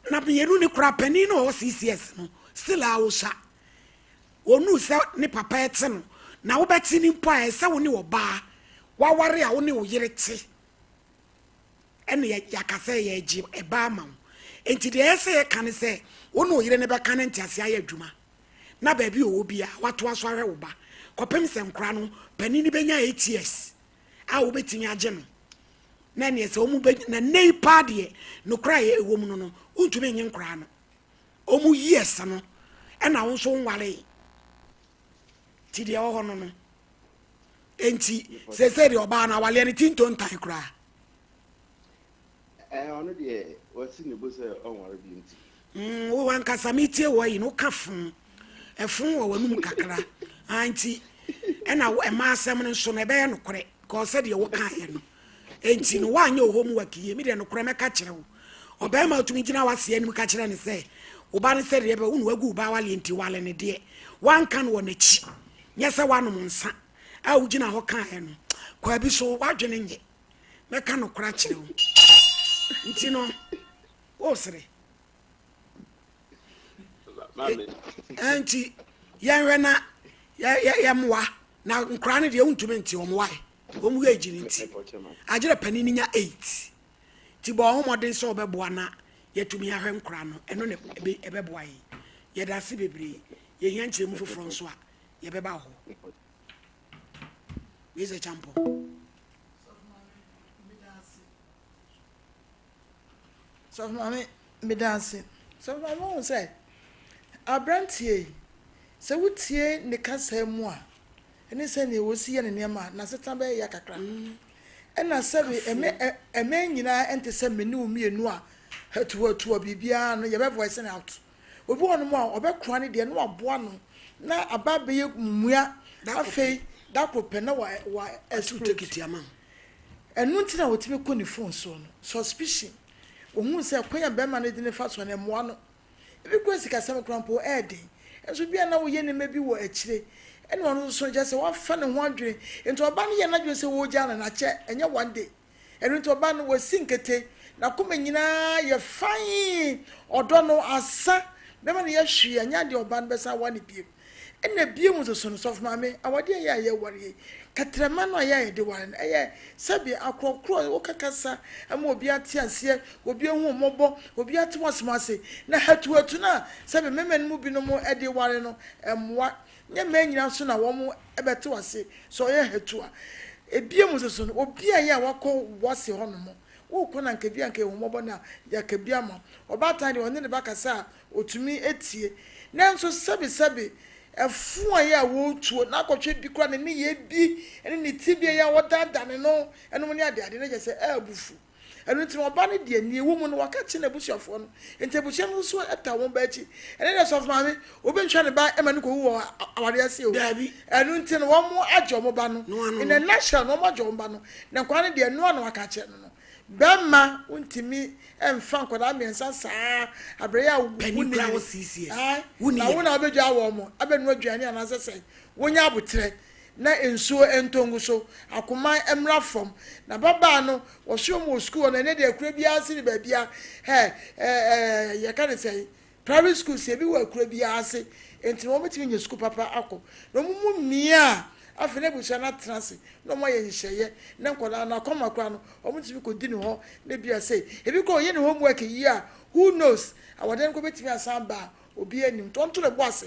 Na mmienu no koraa, panin no a ɔwɔ CCS no, still a ɔsua. Ɔnuu sɛ ne papa ɛte no, na wobɛte no mpo a, ɛsɛ wo ne ɔbaa waware a wo ne wo yere te ɛna yɛaka sɛ yɛregye ɛba ama wo. Enti deɛ ɛyɛ sɛ yɛka ne sɛ, wo ne wo yere no bɛka ne nteaseɛ ayɛ adwuma. na baabi a ɔwɔ biara watoa so ahwɛ wo ba kɔpem sɛ nkora no panin no bɛnya 8 years a wobɛtumi agye no na neɛ sɛ wɔn bɛ na nnɛ yi paa deɛ nokora a ɛwɔ mu no no wontumi nye nkora no wɔn years no ɛna wo nso nwaree ti deɛ ɛwɔ hɔ no no enti sɛsɛ deɛ ɔbaa no awaleɛ no ti ntontan koraa. Ɛɛ ɔno deɛ wasi ne bo sɛ ɔnware bio nti. Mm, wo ankasa metie wɔ yi no woka fo ɛfo wɔ w'anum kakra ah, nti ɛna ɛma asɛm no nso no ɛbɛyɛ nokorɛ kɔɔ sɛdeɛ wokaeɛ no enti no woanyɛ wo homework yie me deɛ nokorɛ mɛka kyerɛ wo ɔbarima wotumi gyina w'ase anim ka kyerɛ ne sɛ wo ba no sɛdeɛ bɛ wo na wagu wo ba waleɛ nti wale ne deɛ woanka no wɔ n'akyi nyɛ sɛ woanom nsa a wogyina hɔ kaeɛ no kwaa bi so woadwene nyɛ mɛka nokorɛ akyerɛ wo nti no wosere nti yɛnhwɛ na yɛmmoa na nkoraa no deɛ wontumi nte wɔn wae wɔn yɛ agyiri nti agyerɛ panin no nya 8 nti bɔ ɔho mmɔden sɛ wɔbɛboa na yɛatumi ahwɛ nkoraa no ɛno na ɛbɛboa yɛn yɛda ase bebree yɛhia nkyerɛmu foforɔ nso a yɛbɛba hɔ wei sɛ kyampɔ Sɔfo Maame, meda ase. Sɔfo Maame, wohu sɛ aberanteɛ yi, sɛ wotie ne kasa mu a, ɛne sɛdeɛ ɔsi yɛ ne nneɛma a, n'asetena bɛyɛ ya kakra. Ɛna sɛbe ɛmɛ ɛmɛ nyinaa ɛnte sɛ me ne wo mmienu a hatuhatu a biribiara no yɛbɛ voice no out. Obi wɔ nom a ɔbɛkoa ne deɛ na waboa no na aba abɛyɛ mua afei da koro pɛ na wa wa explode. Ɛno nti na wɔtumi kɔ ne phone soɔ no. Suspicion. Wɔhuu sɛ kwan a bɛrima no de no fa soɔ no ɛmmoa no. Ebi koraa sikasɛm koraa mpo ɛyɛ den. Nso bi a na woyɛ nneɛma bi wɔ akyire ɛna ɔno nso so kyerɛ sɛ wafa ne ho adwene. Nti ɔbaa no yɛ n'adwene sɛ ɔregyaa no no akyɛ, ɛnyɛ one day. Ɛno nti ɔbaa no wasi nkete, n'akoma nyinaa yɛ fann, ɔdɔ no asa, bɛma no yɛ hwee, ɛnyɛ adeɛ a ɔbaa no bɛsan awa no bio. Ɛna bio nso so no, sɔfo maame, awadeɛ a ɛyɛ a yɛware yi, kɛtrɛma no a ɛyɛ a yɛde ware no, ɛyɛ sɛbe akorɔkorɔ, woka kasa ma obi ate aseɛ, obi ahu wo mmɔbɔ, obi ate w'asɛm ase, na hatuhatu no a sɛbe mmarima no mu binom de ware no, ɛmmoa. Nyɛ mmaa nyinaa nso na wɔbɛte wo ase sɛ ɔyɛ hatu a. Ebiem nso so no, obi a ɛyɛ a wakɔ w'ase hɔnom, worekɔ no anka bi a anka ahummɔbɔ no a, yɛaka bi ama wo. Ɔbaatan deɛ, ɔne ne ba kasa a, ɔtumi tie. Nanso sɛbesɛbe, ɛfo a ɛyɛ a wɔretuo, na akɔhwɛ bi koraa ne nneyɛɛ bi ne ne tebea yi a wɔdaadaa ne no nom ne adeade no, kyerɛ sɛ ɛyɛ abufuo. Ɛno nti no, ɔba no deɛ, nea ɛwɔ mu no, waka akyerɛ n'abusuafoɔ no. Enti abusua no nso taa wɔn ba akyi. Ɛnnɛ deɛ, sɔfo maame, obi nhwɛ ne ba ma no kɔwu wɔ awareɛ ase o. Daabi. Ɛno nti no, wɔagye wɔn ba no. No ano In a no. nutshell no, wɔagye wɔn ba no. Na nkwadaa no deɛ, ɛno ara na waka akyerɛ no no. Bɛrima, wontumi mfa nkwadaa mmiɛnsa saa aberɛ yi a Panin wonni koraa yere. wɔ six years. Ae, Wonni na wo yere. na wobɛdwa wɔn, abɛnoa aduane anaasɛ sɛn. Wonya aboterɛ. na nsuo ntɔ ngu so, akoma mmra fam. Na ababaa no, wɔhwɛ wɔn wɔ sukuu hɔ no, ɛnɛ deɛ akura biara ase ne baabia, hɛ, ɛɛ, yɛka ne sɛn, private schools, ebi wɔ akura biara ase, nti no wɔbɛtumi anya sukuu papa akɔ. Na wɔn mu mmea a, afei na abusua no atena ase, na wɔn ayɛ nhyehyɛeɛ, na nkwadaa no akɔma koraa no, wɔtumi kɔdi ne hɔ, na ebi a sei, ebi koraa ɔyɛ ne homework yie a, who knows, awadeɛ no koraa bɛtumi asan aba a, Obiara nnim. Nti ɔnto ne bo ase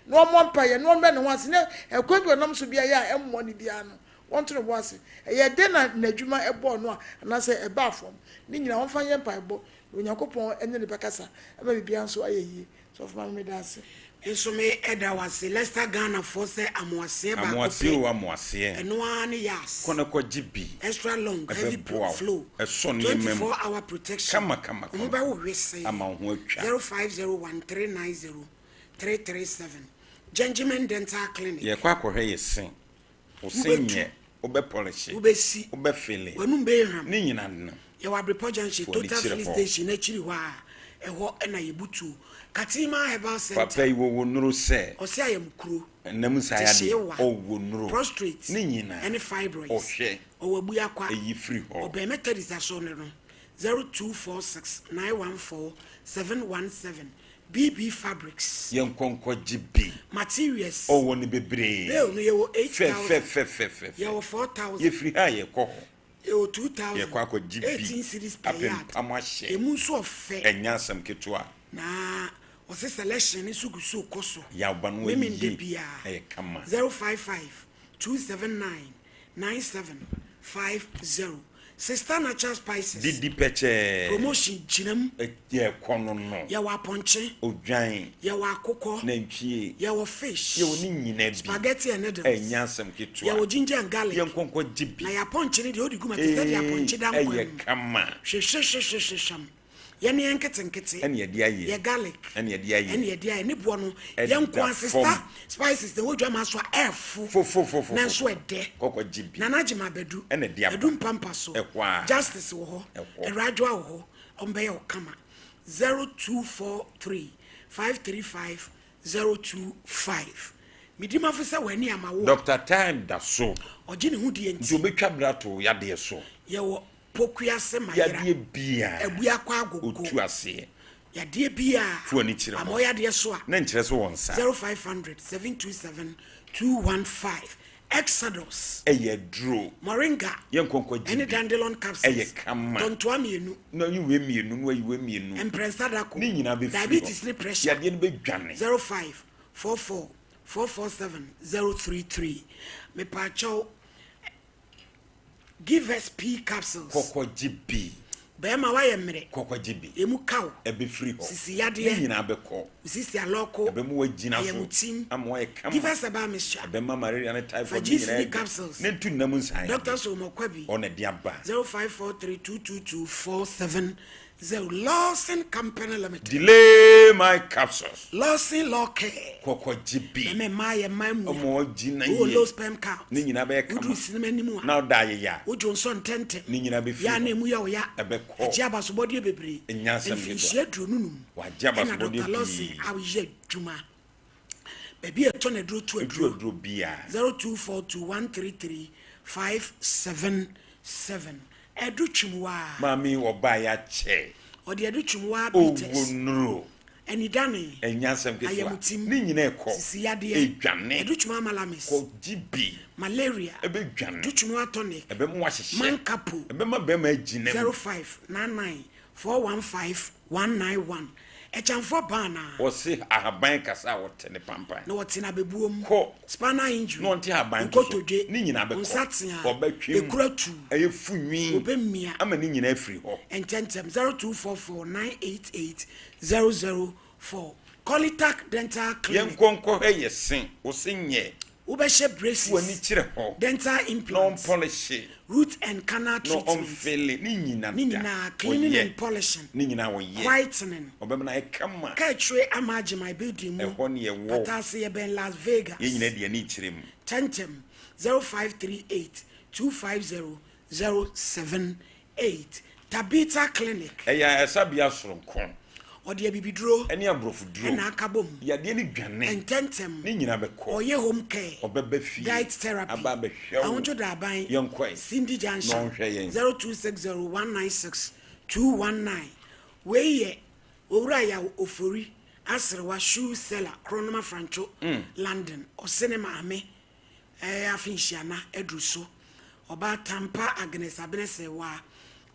na ɔmmɔ mpaeɛ na ɔmmrɛ ne ho ase na ɛkwan bi a ɔnam so biara a ɛmmoa no biara no, ɔnto ne bo ase. Ɛyɛ dɛn na n'adwuma bɔɔ no a anaasɛ ɛbaa fam? Ne nyinaa ɔmfa nyɛ mpaebɔ na Onyankopɔn ne no bɛkasa ama biribiara nso ayɛ yie. Sɔfo Maame meda ase. Me nso me da wo ase Lester Ghana foɔ sɛ amoaseɛ baako Amoaseɛ pɛ o amoaseɛ. ɛno ara ne yas Kɔ na kɔ gye bi. Extra long heavy Ɛbɛboa wo. flow Ɛsɔ nneɛma mu. 24 hour protection Kama kama wo ho kama. bɛwo wesee Ama wo ho atwa. 0501 390 337 Gentleman Dental Clinic. Yɛkɔ akɔhwɛ yɛ se. Wo se Wobɛtu. nyɛ, wobɛ pɔlehye, Wobɛsi. wobɛ fele, W'anum bɛyɛ hwam. ne nyina no. Yɛwɔ Abrepɔ Junction, Fo ani Total kyerɛ Filling hɔ. Station n'akyiri hɔ a, ɛhɔ na yɛbutuo. Katima Herbal Centre. Papa yi wɔwɔ nnuro sɛ. Ɔse ayamkuro. Ɛnam nsa yadeɛ. Tehyeewa. Ɔwɔ nnuro. Prostrate. Ne nyina. Ɛne fibroids. Ɔhwɛ. Ɔwɔ Abuakwa. Ɛyi firi hɔ. Ɔbɛn Methodist Asɔre no, 0246 914 717. BB Fabrics. Yɛnkɔ nkɔgye bi. Materials. Ɔwɔ no bebree. Bale no yɛwɔ 8,000. Fɛfɛfɛfɛfɛ. Yɛwɔ 4,000. Yɛfiri ha a yɛkɔ hɔ. Yɛwɔ 2,000. Yɛkɔ akɔgye bi. 18 cedis per yard. Apempam ahyɛ. Emu nso ɔfɛ. Ɛnyɛ asɛm ketewa. Na ɔse selection no nso gu so rekɔ so. Yawba no Memenda ayi. biara. Ɛyɛ kama. 055 279 9750 Sister Natural Spices. Didi pɛkyɛɛ. Promotion gyina mu. Yɛ kɔ no no. Yɛwɔ apɔnkye. Odwan. Yɛwɔ akokɔ. Nantwie. Yɛwɔ fish. Yɛwɔ ne nyina bi. Spaghetti and noodles. Ɛnyɛ asɛm ketewa. Yɛwɔ ginger and garlic. Yɛnkɔ nkɔ gye bi. Na yɛ apɔnkye no deɛ wode gu mu a te sɛ deɛ apɔnkye da nkwan mu. Ɛyɛ kama. Hwehwehwehwehwehwam. Yɛne yɛn nketenkete. Ɛne yɛde ayɛ. Yɛ garlic. Ɛne yɛde ayɛ. Ɛne yɛde ayɛ. Ne boɔ no, yɛn nko ara sister spices na ɛwɔ dwama so a ɛɛfo. Fofofofo. Nanso ɛdɛ. Kɔkɔ gye bi. Nana Gyima Badu. Ɛna ɛde aba. Adu Mpampa so. Ɛhɔ ara. Justice wɔ hɔ. Ɛhɔ. Awuradwoa wɔ hɔ. Wɔn bɛyɛ wo kama. 0243 535 025. Medi mafo sɛ w'ani ama wo a. Doctor Time da so. Ɔgye ne ho die nti. Nti obetwa bere ato wo yadeɛ so. Yɛwɔ Pokuase Mayera. Yadeɛ biaa. Abua kɔ agogo. Otu aseɛ. Yadeɛ biaa. Fo ani kyerɛ hɔ. Ama ɔyadeɛ so a. Na nkyerɛ sɛ wɔn nsa. 0500 727 215 Exodus. Ɛyɛ aduro. Moringa. Yɛ nkɔnkɔ gye bi. Ɛne dandelion capsules. Ɛyɛ kama. Tontoa mmienu. Na ayi wei mmienu na wayi wei mmienu. Mprɛnsa da ko. Ne nyinaa bɛ firi hɔ. Diabetes ne pressure. Yadeɛ no bɛ dwane. 05 44 447 033 Mepaakyɛw. Give us pea capsules. Kɔkɔ gye bi. Bɛɛma wayɛ mmerɛ. Kɔkɔ gye bi. Emu ka wo. Ɛbɛfiri hɔ. Sisi yadeɛ. Ne nyinaa bɛkɔ. Sisi alɔko. Ɛbɛma wagyina so. Ayamutim. Ama wayɛ kama. Give us herbal mixture. Ɛbɛma malaria ne typhoid Fa ne GCD nyinaa adwa. capsules. Ne ntu nna mu nsan yadeɛ. Doctor Solomon Kwabi. Ɔna ɛde aba. 0543 222 470. 0 Lawson Company Limited. Delay my capsules. Lawson Law Care. Kɔkɔ gye bi. Mɛmɛ mmaa yɛ mmaa mua. Ɔmo ɔgye na yie. Wowɔ low sperm count. Ne nyinaa bɛyɛ kama. Woduru sinima anim a. Na ɔda ayeya. Wodwo nsɔ ntɛntɛm. Ne nyinaa bɛ firi hɔ. Yɛ a na emu yɛ wo ya. Ɛbɛkɔ. Ɛgye abasobɔdeɛ bebree. Ɛnyɛ asɛm ketewa. Mfinhyia 25. Wagye abasobɔdeɛ Ɛna pii. Dɔkta Lawson ayɛ adwuma. Baabi a ɛtɔ na aduro to aduro. Ɛtu aduro biara. 0242 133 577. Adu Twumwaa. Maame ɔbaa yɛ akyɛ. Ɔde Adu Twumwaa bitters. Owo nnuro. Anidane. Ɛnyɛ asɛm ketewa. Ayamutim. Ne nyinaa ɛkɔ. Sisi yadeɛ. Edwane. Adu Twumwaa malamis. Kɔ gye bi. Malaria. Ɛbɛ dwane. Adu Twumwaa tonic. Ɛbɛma wahyehyɛ. Mankapo. Ɛbɛma bɛrima agyina mu. 0599 415 191. Ɛkyɛnfoɔ baa anaa? Ɔse ahaban kasa a ɔte ne pampan. Na ɔte no abɛbuo mu. Kɔ. Spinal injury. Na ɔnte ahaban to so. Nkotodwe. Ne nyinaa bɛkɔ. Nsateaa. Ɔbɛtwe mu. Ekura tuu. Ɛyɛ fu nwi. Ɔbɛmia. Ama ne nyinaa afiri hɔ. Ntɛntɛm, 0244 988 004. Kolitak Dental Clinic. Yɛnkɔ nkɔhwɛ yɛ se. Wo se nyɛ. Wobɛhyɛ braces. W'ani kyerɛ hɔ. Dental implants. Na ɔmpɔlehye. Root and canal treatment. Na ɔmfele. Ne nyina da. Ne nyinaa, cleaning and polishing. Ne nyinaa wɔyɛ. Whitening. Ɔbɛma no ayɛ kama. Kaakyire ama agye my building mu. Ɛhɔ ne yɛwɔ. Pata ase yɛbɛn Las Vegas. Yɛn nyinaa de yɛn ani kyerɛ mu. Tɛntɛm, 0538 250 078. Tabitha Clinic. Ɛyɛ ayaresabea soronko. Ɔde abibiduro. Ɛne aborɔfoduro. Ɛna aka bom. Yadeɛ no dwane. Ntɛntɛm. Ne nyinaa bɛkɔ. Ɔyɛ home care. Ɔbɛba fie. Diet therapy. Aba abɛhwɛ wo. Ahodwo Daban. Yɛnkɔ ɛ. Cindy Junction. Na ɔnhwɛ yɛn. 0260 196 219. Wei yɛ Owura Yaw Ofori Aserewa Shoe Seller Kronoma Franco London. Ɔse ne maame Ɛɛ afe nhyiana aduru so. Ɔbaa Tampa Agnes Abene Serwaa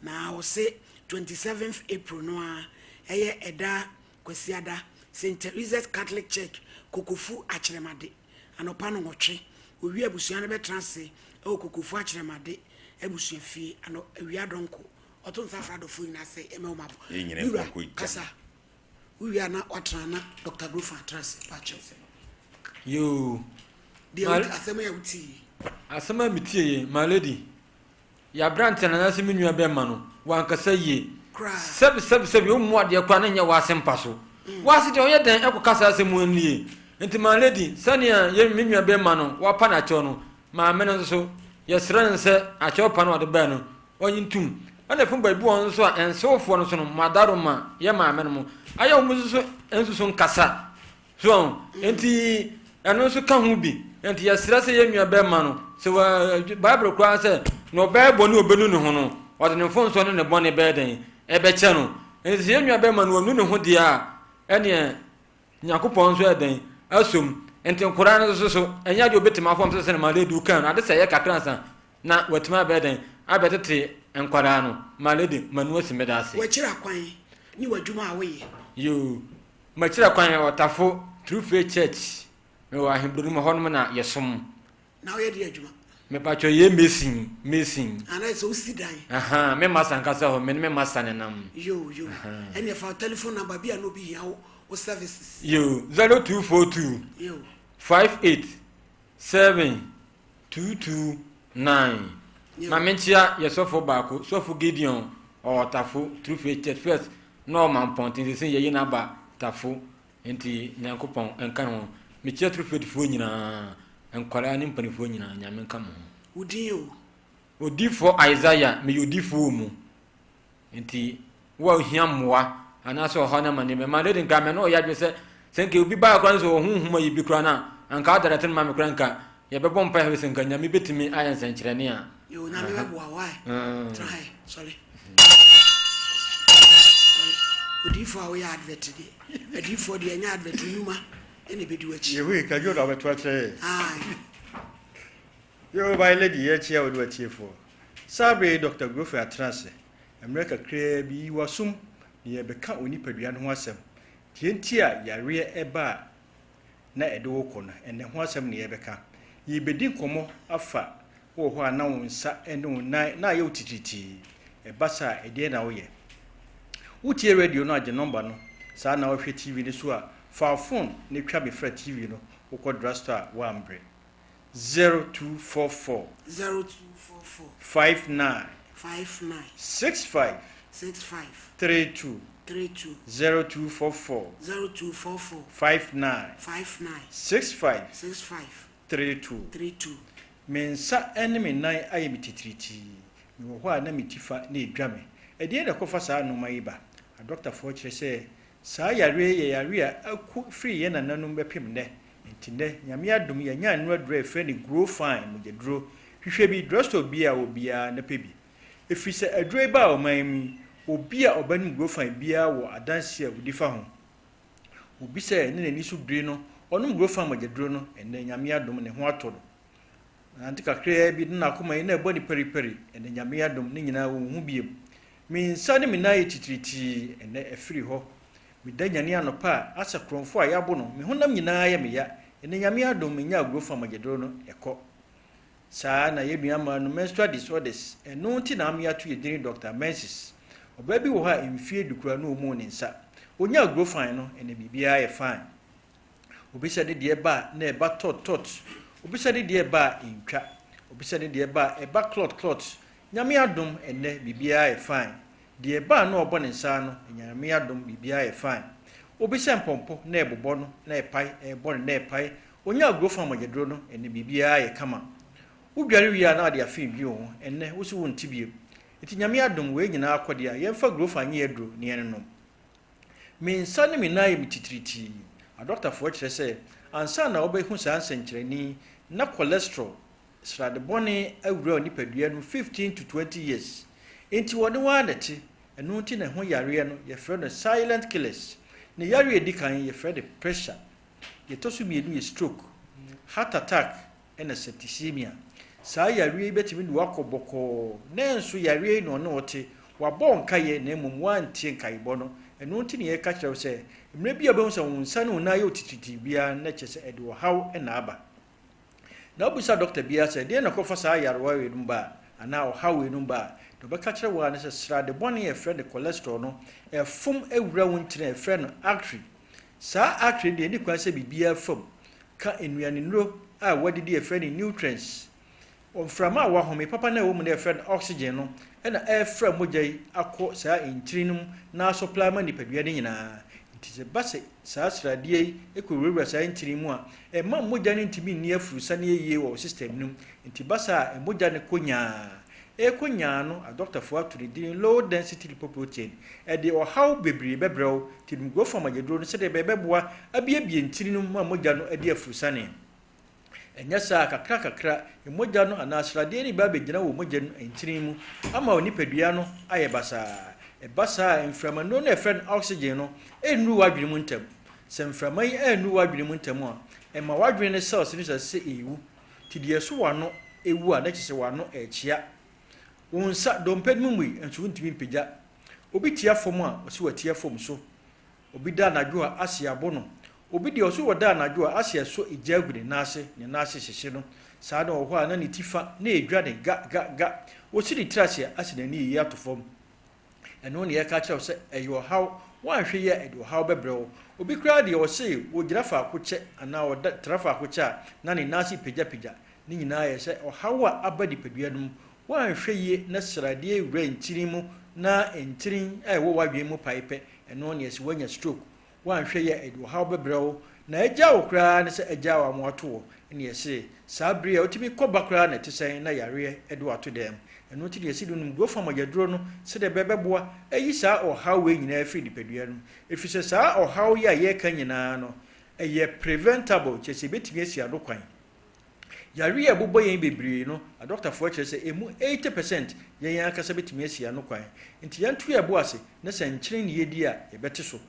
na ɔse 27th April no ara ɛyɛ ɛda Kwasiada St Teresa's Catholic Church Kokofu Akyerɛmade anɔpa nɔnwɔtwe. Wɔwie abusua no bɛtena ase wɔ Kokofu Akyerɛmade abusuafie anɔ awia dɔnko. Ɔto nsa frɛ adɔfoɔ nyinaa sɛ yɛmmɛ wɔn abo. Yɛn nyinaa Me wura nkɔ nkɔ gya. kasa. Wo wie a na watena na Doctor Grofa atra ase pakyɛw. Yoo. Deɛ Ma asɛm a wotie yi. Asɛm a metie yi, my lady, yɛaberante no anaasɛ me nua bɛrima no, wankasa yie. Koraa. Sɛbi sɛbi sɛbi, ɔmmu adeɛ koraa na nyɛ w'ase mpa so. W'ase deɛ ɔyɛ dɛn ɛkɔka saa asɛm mu nie. Nti my lady, sɛnea yɛ me nua bɛrima no wapa no akyɛw no, maame no nso so, yɛsrɛ no sɛ akyɛw pa no a ɔde bae no, Ɔnye ntum. Ɛna fam baabi wɔ hɔ nso a nsewfoɔ no so no madaro ma yɛ maame no mo ayɛ wɔn nso so nso so nkasa so ɔn nti ɛno nso ka ho bi nti yɛsrɛ sɛ yɛn nua bɛrima no sɛ wɔ bible koraa sɛ na ɔbɛyɛ bɔne ɔbɛnu ne ho no ɔde ne mfomsoɔ ne ne bɔne bɛyɛ dɛn ɛbɛkyɛ no nti sɛ yɛn nua bɛrima no ɔnu ne ho deɛ a ɛneɛ Nyankopɔn nso yɛ dɛn asom nti nkoraa no nso so ɛnyɛ adeɛ obetumi afɔm sɛ sɛne Malady kan no ade sɛ ɛyɛ kakra ansa na watumi abɛyɛ dɛn abɛtete nkwadaa no Malady manu asi meda ase. W'akyiri akwan ne w'adwuma a woyɛ. Yoo m'akyiri akwan yɛ Ɔtafo True Faith Church mewɔ Ahenbro no mu ɛhɔ nom na yɛsom. Na woyɛ deɛ adwuma? Mepatwɔ yɛ mason mason. Ana sɛ wosi dan? Ahaa me masa ankasa hɔ me ne me masa nenam. Yoo yoo ɛneɛ fa wo telephone number bi a na obi hia wo wo services. Yoo 0242 Yoo. 58 7 2 2 9 Yoo. Ma menkyea yɛ sɔfo baako sɔfo Gideon ɔwɔ Tafo True Faith Church first na ɔwɔ Mampɔnten sesei yɛyi no aba Tafo Enti Nyankopɔn nka ne ho. Mekyia True Faith foɔ nyinaa, nkwadaa ne mpanifoɔ nyinaa, Nyame nka mo ho. Wo din o? Odiyifoɔ Isaiah, meyɛ odiyifoɔ wɔ mu. Enti wo a wohia mmoa anaasɛ ɔhaw ne amaneɛ, mɛma lady nka me ne ɔyɛ adwene sɛ, sɛ nka obi baeɛ koraa ne sɛ ɔwɔ honhom ayi bi koraa no a, anka adarɛte no ma me koraa nka yɛbɛbɔ mpaeɛ hwɛ sɛ nka Nyame bɛtumi ayɛ nsɛnkyerɛnne a. Yo, Nyame bɛboa wo, ae. Tena ha yi, sɔre. Sɔre. Odiyifoɔ a woyɛ advert deɛ. Adiyifoɔ deɛ ɛnyɛ advert nnwuma ɛna ɛbɛdi w'akyi. Yehui kadwo na wobɛto akyerɛ yɛn. Aye. Yoo by lady yɛkyia wo ne w'atiefoɔ. Saa berɛ yi Doctor Grofe atena ase mmerɛ kakraa bi yi w'asom na yɛrebɛka onipadua no ho asɛm. Deɛ nti a yareɛ ba a na ɛde wo kɔ no ɛnnɛ ho asɛm na yɛrebɛka. Yɛrebɛdi nkɔmmɔ afa wowɔ hɔ a na wo nsa ne wo nan na ayɛ wo titiritii. Ɛba saa a ɛdeɛn na woyɛ? Wotie radio no a gye nɔmba no, saa na wohwɛ TV no so a fa wo fon na twa me fra TV no, wokɔ drugstore a woambrɛ. 0244. 0244. 59. 59. 65. 65. 32. 32. 0244. 0244. 59. 59. 65. 65. 32. 32. Me nsa ne me nan ayɛ me titiritii. Mewɔ hɔ a na me ti fa na edwa me. Ɛdeɛn na ɛkɔfa saa nnoɔma yi ba? Adɔktafoɔ kyerɛ sɛ saa yareɛ yi yɛ yareɛ a aku firi yɛn nananom bɛpem nnɛ. Enti nnɛ, Nyame adom, yɛanya ano aduro a yɛfrɛ no Grow Fine mogyaduro. Hwehwɛ bi drugstore biara a wɔ biara na pɛ bi. Ɛfiri sɛ aduro yi baa ɔman yi mu yi, obi a ɔbɛnom Grow Fine biara wɔ adanseɛ a ɔdi fa ho. Obi sɛ ne n'ani so biri no, ɔnom Grow Fine mogyaduro no, ɛnnɛ Nyame adom ne ho atɔ no. Ɔnante kakraa bi na n'akoma yi na ɛbɔ no paripari, ɛnnɛ Nyame adom ne nyinaa ɔnhu biom. Me nsa ne me nan ayɛ titiritii, ɛnnɛ afiri hɔ. Meda nyane anɔpa a, asɛ korɔmfo a yɛabo no, me honam nyinaa yɛ me ya. Ɛnnɛ Nyame adom menya aguro fa mogyaduro no, ɛkɔ. Saa ara na yɛn nua mmaa no menstrual disorders, ɛno nti na ame ato yɛn din Doctor Menses. Ɔbaa bi wɔ hɔ a mfie du koraa na ɔmmuu ne nsa. Ɔnya aguro fine no, ɛnnɛ biribiara yɛ fine. Obi sɛ ne deɛ ba a na ɛba tɔt tɔt, obi sɛ ne deɛ ba a ɛntwa, obi sɛ ne deɛ ba a ɛba clot clot. Nyame adom ɛnnɛ biribiara yɛ fine. Deɛ ɛba a na ɔbɔ ne nsa ano, Nyame adom biribiara yɛ fine. Obi sɛ mpɔmpɔ na ɛbobɔ no na ɛpae, ɛrebɔ no na ɛpae. Ɔnya aguro fa mogyaduro no, ɛnnɛ biribiara yɛ kama. Wo dware wie a na ɔde afe redwi wo ho, ɛnnɛ wo se wo nte bio. Nti Nyame adom wei nyinaa kɔ deɛ a, yɛmfa guro fa nyɛ aduro na yɛnnonom. Me nsa ne me nan yɛ me titiritii. Adɔktafoɔ kyerɛ sɛ ansa na wobɛhu saa nsɛnkyerɛnne yi na cholesterol, srade bɔne, awura wo nipadua no mu 15 to 20 years. Enti wɔne wo ara na ɛte. Ɛno nti na ɛho yareɛ no yɛfrɛ no silent killers. Ne yareɛ a ɛdi kan yɛfrɛ no pressure. Deɛ ɛtɔ so mmienu yɛ stroke, heart attack ɛna septicemia. Saa yareɛ yi bɛtumi de wo akɔ bɔkɔɔ, nanso yareɛ yi na ɔne wo te. Wabɔ wo nkaeɛ na mmom woantie nkaebɔ no. Ɛno nti na yɛreka kyerɛ wo sɛ, mmerɛ bi a wobɛhu sɛ wo nsa ne wo nan ayɛ wo titiritii biara no, na kyerɛ sɛ ɛde ɔhaw na aba. Na wobisa dɔkta biara sɛ, deɛn na ɛkɔfa saa nyarewa weinom ba a, anaa ɔhaw weinom ba a, deɛ ɔbɛka kyerɛ wo ara ne sɛ srade bɔne a yɛfrɛ no cholesterol no, ɛfom wura wo ntini a yɛfrɛ no artery. Saa artery no deɛ ɛnni kwan sɛ biribiara fa mu. Ka nnuanennuro a wɔadidi a yɛfrɛ no nutrients, mframa a wɔahome papa no a ɛwɔ mu no a yɛfrɛ no oxygen no na ɛrefra mogya yi akɔ saa ntini no mu na asɔpla ama nipadua no nyinaa. Nti sɛ ɛba sɛ saa sradeɛ yi kɔwurawura saa ntini mu a, ɛmma mogya no ntumi nni afurusane yie wɔ wo system no mu. Nti ba saa a, mogya no kɔ nyaa. Ɛrekɔ nyaa no, adɔkotafoɔ ato ne din low density lipoprotein. Ɛde ɔhaw bebree bɛbrɛ wo. Nti nom Growth Farm agyaduro no sɛdeɛ ɛbɛyɛ ɛbɛboa abuebue ntini no mu ma mogya no adi afurusane. Ɛnyɛ saa a, kakrakakra, mogya no anaa sradeɛ no reba abɛgyina wɔ mogya no ntini mu ama wo nipadua no ayɛ basaa. Ɛba saa a, mframanuro no a yɛfrɛ no oxygen no nnuru w'adwene mu ntɛm. Sɛ mframa yi annuru w'adwene mu ntɛm a, ɛma w'adwene no cells no hyɛ aseɛ sɛ ɛrewu. Nti deɛ ɛso w'ano wu a, na kyerɛ sɛ w'ano rekyea. Wo nsa, dompe no mu mmui, nso wontumi mpagya. Obi tia fam a, ɔse watia fam so. Obi da anadwo a, ase abo no. Obi deɛ, ɔse ɔda anadwo a, ase asɔ egya agu ne nan ase, ne nan ase hyehye no. Saa na ɔwɔ hɔ a, na ne ti fa, na edwa ne ga ga ga. Osi ne tiri ase a, ase n'ani reyi ato fam. Ɛno na yɛreka akyerɛ wo sɛ ɛyɛ ɔhaw. Woanhwɛ yie a, ɛde ɔhaw bɛbrɛ wo. Obi koraa deɛ, ɔse ɔgyina faako kyɛ anaa ɔda tra faako kyɛ a, na ne nan ase repagyapagya. Ne nyinaa yɛ sɛ ɔhaw a aba nipadua no mu. Woanhwɛ yie na sradeɛ wura ntini mu na ntini a ɛwɔ w'adwene mu pae pɛ, ɛno na yɛse woanya stroke. Woanhwɛ yie a, ɛde ɔhaw bɛbrɛ wo. Na agyaa wo koraa ne sɛ agyaa wo ama woato hɔ. Ɛna yɛse saa bere yi a wotumi kɔ ba koraa na ɛte sɛn na yareɛ de wo ato dɛm. Ɛno nti na yɛse nom Grofam mogyaduro no sɛdeɛ ɛbɛyɛ ɛbɛboa ayi saa ɔhaw wei nyinaa afiri nipadua no mu. Ɛfiri sɛ saa ɔhaw yi a yɛreka nyinaa no, ɛyɛ preventable, kyerɛ sɛ yɛbɛtumi asi ano kwan. Yareɛ a ɛbobɔ yɛn bebree no, adɔkotafoɔ kyerɛ sɛ ɛmu 80 percent yɛn yɛn ankasa bɛtumi asi ano kwan. Nti yɛnto yɛn bo ase na sɛ nkyene na yɛdi a, yɛbɛte so.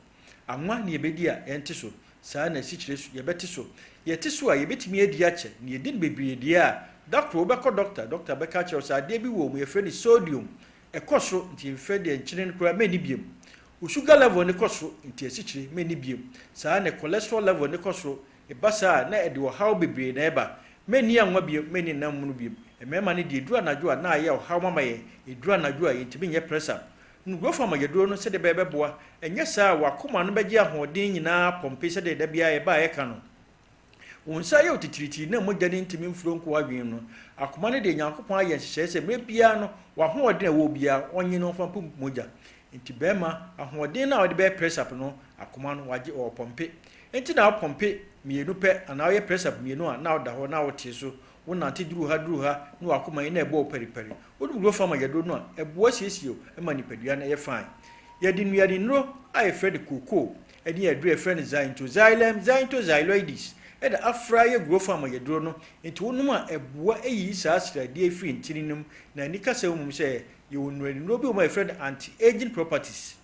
Anwa na yɛbɛdi a, yɛnte so. Saa ara na asikyire nso, yɛbɛte so. Yɛte so a, yɛbɛtumi adi akyɛ. Na yɛdi no bebree deɛ a, da koro wobɛkɔ dɔkta, dɔkta bɛka akyerɛ wo sɛ adeɛ bi wɔ mu, yɛfrɛ no sodium. Ɛkɔ soro, nti mfɛ deɛ nkyene no koraa mɛnni biom. Wo sugar level no kɔ soro, nti asikyire mɛnni biom. Saa ara na cholesterol level no kɔ soro, Ɛba saa a, na ɛde ɔhaw bebree na ɛba. Menni anwa bio, menni nam mono bio. Mmarima no deɛ, ɛduru anadwo a, na ayɛ ɔhaw mama yɛn. Ɛduru anadwo a, yɛntumi nyɛ press up. Nnuruyɛfo ama yɛaduro no sɛdeɛ ɛbɛyɛ ɛbɛboa. Ɛnyɛ saa a, w'akoma no bɛgye ahoɔden nyinaa apɔmpe sɛdeɛ da biara yɛba a yɛka no. Wo nsa yɛ wo titiritii na mogya no ntumi mforo nkɔ w'adwene mu no. Akoma no deɛ, Nyankopɔn ayɛ nhyehyɛeɛ sɛ mmerɛ biara no, w'ahoɔden a ɛwɔ wo biara, ɔnnye no mfa mpo mogya. Enti barima, ahoɔden no a wode bɛyɛ press up no, akoma no, wagye, ɔɔpɔmpe. Enti na wopɔmpe mmienu pɛ anaa woyɛ press up mmienu a na woda hɔ na wotee so. Wonante duru ha duru ha na w'akoma yi na ɛbɔ wo paripari. Wonom Growth Farmer aduro no a, ɛboa siesie wo ma nipadua no yɛ fine. Yɛde nnuanennuro a yɛfrɛ no cocoa ne aduro a yɛfrɛ no Xanthoxylum zanthoxyloides na afra ayɛ Growth Farmer aduro no. Enti wonom a, ɛboa yi saa sradeɛ yi firi ntini no mu. Na anikasɛm mmom sɛ yɛwɔ nnuanennuro bi wɔ mu a yɛfrɛ no anti-aging properties.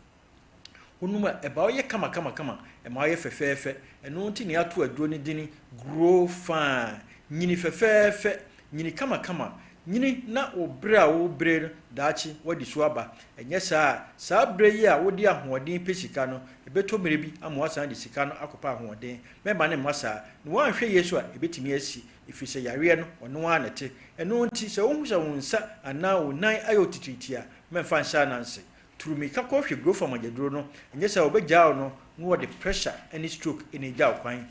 Wonom a, ɛma woyɛ kamakamakama, ɛma woyɛ fɛfɛɛfɛ. Ɛno nti na yɛato aduro no din Grow Fine. Nyini fɛfɛɛfɛ, nyini kamakama, nyini na wo berɛ a worebrɛ no daakye woadi so aba. Ɛnyɛ saa a, saa berɛ yi a wode ahoɔden pɛ sika no, ɛbɛtɔ mmerɛ bi ama woasan de sika no akɔpɛ ahoɔden. Mɛmma no mma saa. Na woanhwɛ yie nso a, ɛbɛtumi asi, ɛfiri sɛ yareɛ no, ɔno ara na ɛte. Ɛno nti, sɛ wohu sɛ wo nsa anaa wo nan ayɛ wo titiritii a, mɛmfa nhyɛ ananse. Turu mmirika kɔ hwɛ Grofam agyaduro no, ɛnyɛ saa a wɔbɛgyaa wo no na wɔde pressure ne stroke na agya wo kwan.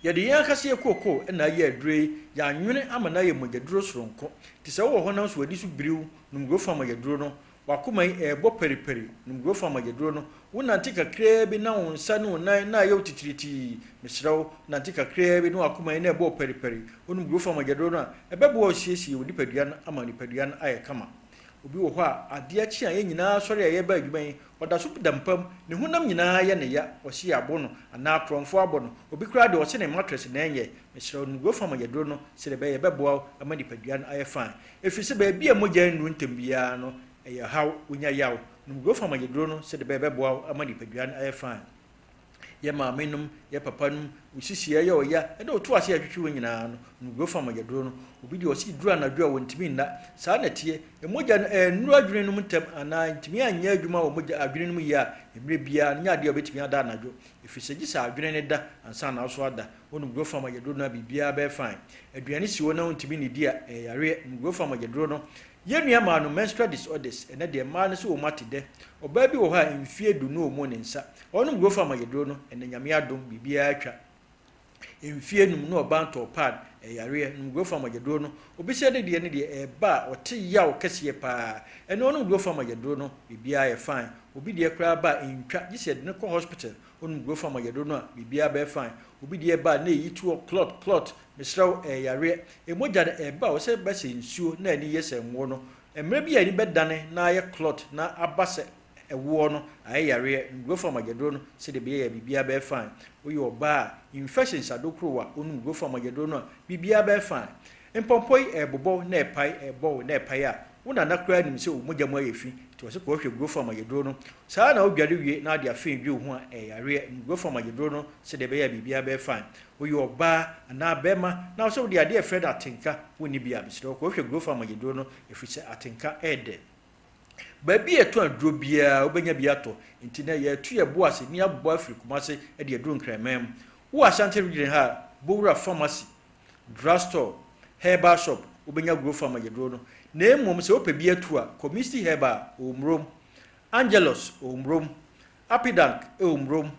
Yɛde yɛn ankasa yɛ kookoo na ayɛ aduro yi, yɛanwene ama no ayɛ mogyaduro soronko. Nti sɛ wowɔ hɔ na nso w'ani so biriw, nom Grofam agyaduro no. W'akoma yi ɛrebɔ paripari, nom Grofam agyaduro no. Wonante kakraa bi na wo nsa ne wo nan na ayɛ wo titiritii, mesrɛ wo, nante kakraa bi na w'akoma yi na ɛbɔ wo paripari. Wonom Grofam agyaduro no a, ɛbɛboa wo siesie wo nipadua no ama nipadua no ayɛ kama. Obi wɔ hɔ a, adeɛ kye a yɛn nyinaa sɔre a yɛreba adwuma yi, ɔda so da mpa mu, ne honam nyinaa yɛ no ya, ɔse yɛabo no, anaa akorɔmfoɔ abɔ no, obi koraa deɛ ɔse ne mattress na ɛnyɛ. Mesrɛ wo, nom Grofam mogyaduro no sɛdeɛ ɛbɛyɛ ɛbɛboa wo ama nipadua no ayɛ fine. Ɛfiri sɛ baabi a mogya nnuru ntɛm biara no, ɛyɛ haw, wonya yaw. Nom Grofam mogyaduro no sɛdeɛ ɛbɛyɛ ɛbɛboa wo ama nipadua no ayɛ fine. Yɛ maame nom, yɛ papa nom, wo sisi ɛyɛ ɔya, ɛne wo to ase a ɛtwetwe wo nyinaa no, nom Grofam mogyaduro no. Obi deɛ ɔse duru anadwo a ɔntumi nna. Saa na ɛteɛ. Mogya no ɛnnuru adwene no mu ntɛm anaa ɛntumi anyɛ adwuma wɔ mogya adwene no mu yie a, mmerɛ biara no nyɛ adeɛ a wobɛtumi ada anadwo. Ɛfiri sɛ gye sɛ adwene no da ansa na wo nso ada. Wonom Grofam mogyaduro no a biribiara bɛyɛ fine. Aduane si hɔ na wontumi nnidi a, ɛyɛ yareɛ. Nom Grofam mogyaduro no. Yɛn nua maa no menstrual disorders, ɛnɛ deɛ mmaa no so wɔn ate dɛ. Ɔbaa bi wɔ hɔ a mfie du no ɔmmu ne nsa. Ɔnom Grofam mogyaduro no, ɛnɛ Nyame adom biribiara atwa. Mfie num na ɔbaa ntɔɔ pad, ɛyareɛ, nom Grofam mogyaduro no. Obi sɛ ne deɛ ne deɛ ɛɛba a ɔte yaw kɛseɛ paa. Ɛnɛ ɔnom Grofam mogyaduro no, biribiara yɛ fine. Obi deɛ koraa ba a ɛntwa, gye sɛ yɛde no kɔ hospital. Ɔnom Grofam mogyaduro no a, biribiara bɛyɛ fine. Obi deɛ ba a na ɛyi toɔ, clot, clot, Mesrɛ wo, ɛyɛ yareɛ. Mogya no ɛba a, ɔsɛ ba sɛ nsuo na ani yɛ sɛ ngo no. Mmerɛ bi a ani bɛdane na ayɛ clot na aba sɛ ɛwoɔ no, ayɛ yareɛ. Ngurofa mogyaduro no sɛdeɛ ɛbɛyɛ a biribiara bɛyɛ fine. Woyɛ ɔbaa a, infections adokorow a, wonom Ngurofa mogyaduro no a, biribiara bɛyɛ fine. Mpɔmpɔ yi ɛrebobɔ wo na ɛpae, ɛrebɔ wo na ɛpae a, wo nana koraa nim sɛ wo mogya mu ayɛ fi, nti ɔse kɔhwɛ Ngurofa mogyaduro no. Saa ara na wodware wie na wode afee dwi wo ho a, ɛyɛ yareɛ. Ngurofa mogyaduro no sɛdeɛ ɛbɛyɛ a biribiara bɛyɛ fine. Woyɛ ɔbaa anaa barima na wo sɛ wode adeɛ a yɛfrɛ no atenka wonni bi a, mesrɛ wo kɔhwɛ Growth Farm aduro no ɛfiri sɛ atenka yɛ dɛ. Baabi a yɛtɔn aduro biara wobɛnya bi atɔ, nti nɛ yɛreto yɛn bo ase ne yɛabobɔ afiri Kumase de aduru Nkraman mu. Wowɔ Ashanti Region ha a, Bowura Pharmacy, Drug Store, Herbal Shop wobɛnya Growth Farm aduro no. Na mmom sɛ wopɛ bi atu a, kɔ Misty Herbal wɔ Murom, Angelus wɔ Murom, Apidank wɔ Murom,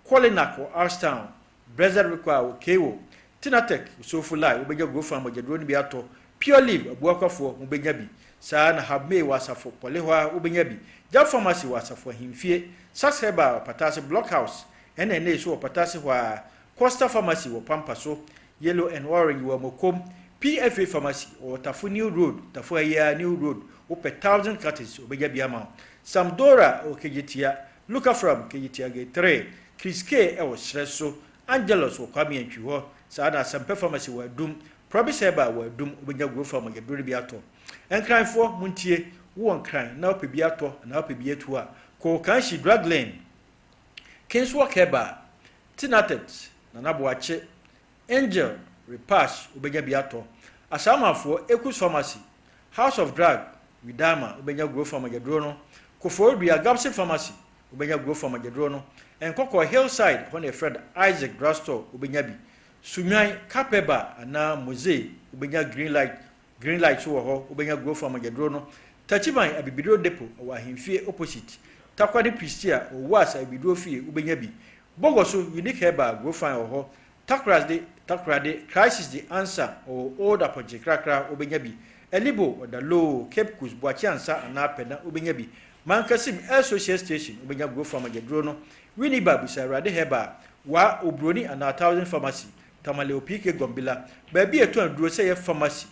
Kolinak wɔ Ashtown, Brexit Require wɔ Kewo, Tinatech wɔ Sofu Lai, wobɛnya Grofan mogyaduro no bi atɔ, Pure Leaf Abuakwafoɔ, mobɛnya bi, saa ara na Habmay wɔ Asafo, Pɔle hɔ ara, wobɛnya bi, Jab Pharmacy wɔ Asafo Ahemfie, Sax Herbal wɔ Patase Block House, NNA nso wɔ Patase hɔ ara, Costa Pharmacy wɔ Pampa so, Yellow and Orange wɔ Amokom, PFA Pharmacy wɔ Tafo New Road, Tafo ha yi ara New Road, wopɛ Thousand Cuttings, wɔbɛnya bi ama wo, Samdora wɔ Kejetia, Lukafram, Keyitiage 3, Chris K wɔ serɛ so, Angelus wɔ Kwame Antwi hɔ, saa na Asɛmpɛ Pharmacy wɔ Adum, Promise Herbal wɔ Adum, wobɛnya Grofar mogyaduro no bi atɔ. Nkranfoɔ, montie, wowɔ Nkran na wopɛ bi atɔ anaa wopɛ bi atu a, kɔ Okanshi Drug Lane, Kingswalk Herbal, Tinatet, Nana Boakye, Angel, Repash, wobɛnya bi atɔ. Asaamafoɔ, Ekus Pharmacy, House of Drug, Widama, wobɛnya Grofar mogyaduro no. Koforidua, Gabson Pharmacy, wobɛnya Grofar mogyaduro no. Nkɔkɔɔ, Hillside, hɔ na yɛfrɛ no Isaac Drug Store, wobɛnya bi. Sunyani, Kapeba anaa Mozee, wobɛnya Green Light, Green Light nso wɔ hɔ, wobɛnya Grofar mogyaduro no. Takyiman, Abibiduro Depot, ɛwɔ Ahemfie opposite. Takoradi Prestea, wɔ Wuas Abibiduro fie, wobɛnya bi. Bogoso, Unique Herbal, Grofan wɔ hɔ. Takoradi, Takoradi, Crisis de Ansa ɔwɔ Old Apɔnkye Krakra wobɛnya bi. Elibo, Ɔda Loo, Cape Coast, Boakye Ansa anaa Pɛna wobɛnya bi. Mankasim Air Social Station wobɛnya Grofa mogyaduro no. Winneba bisa Awurade Herbal, Wa, Obroni anaa Thousand Pharmacy, Tamale Opiike Gombila, baabi a yɛtɔn aduro sɛ ɛyɛ pharmacy,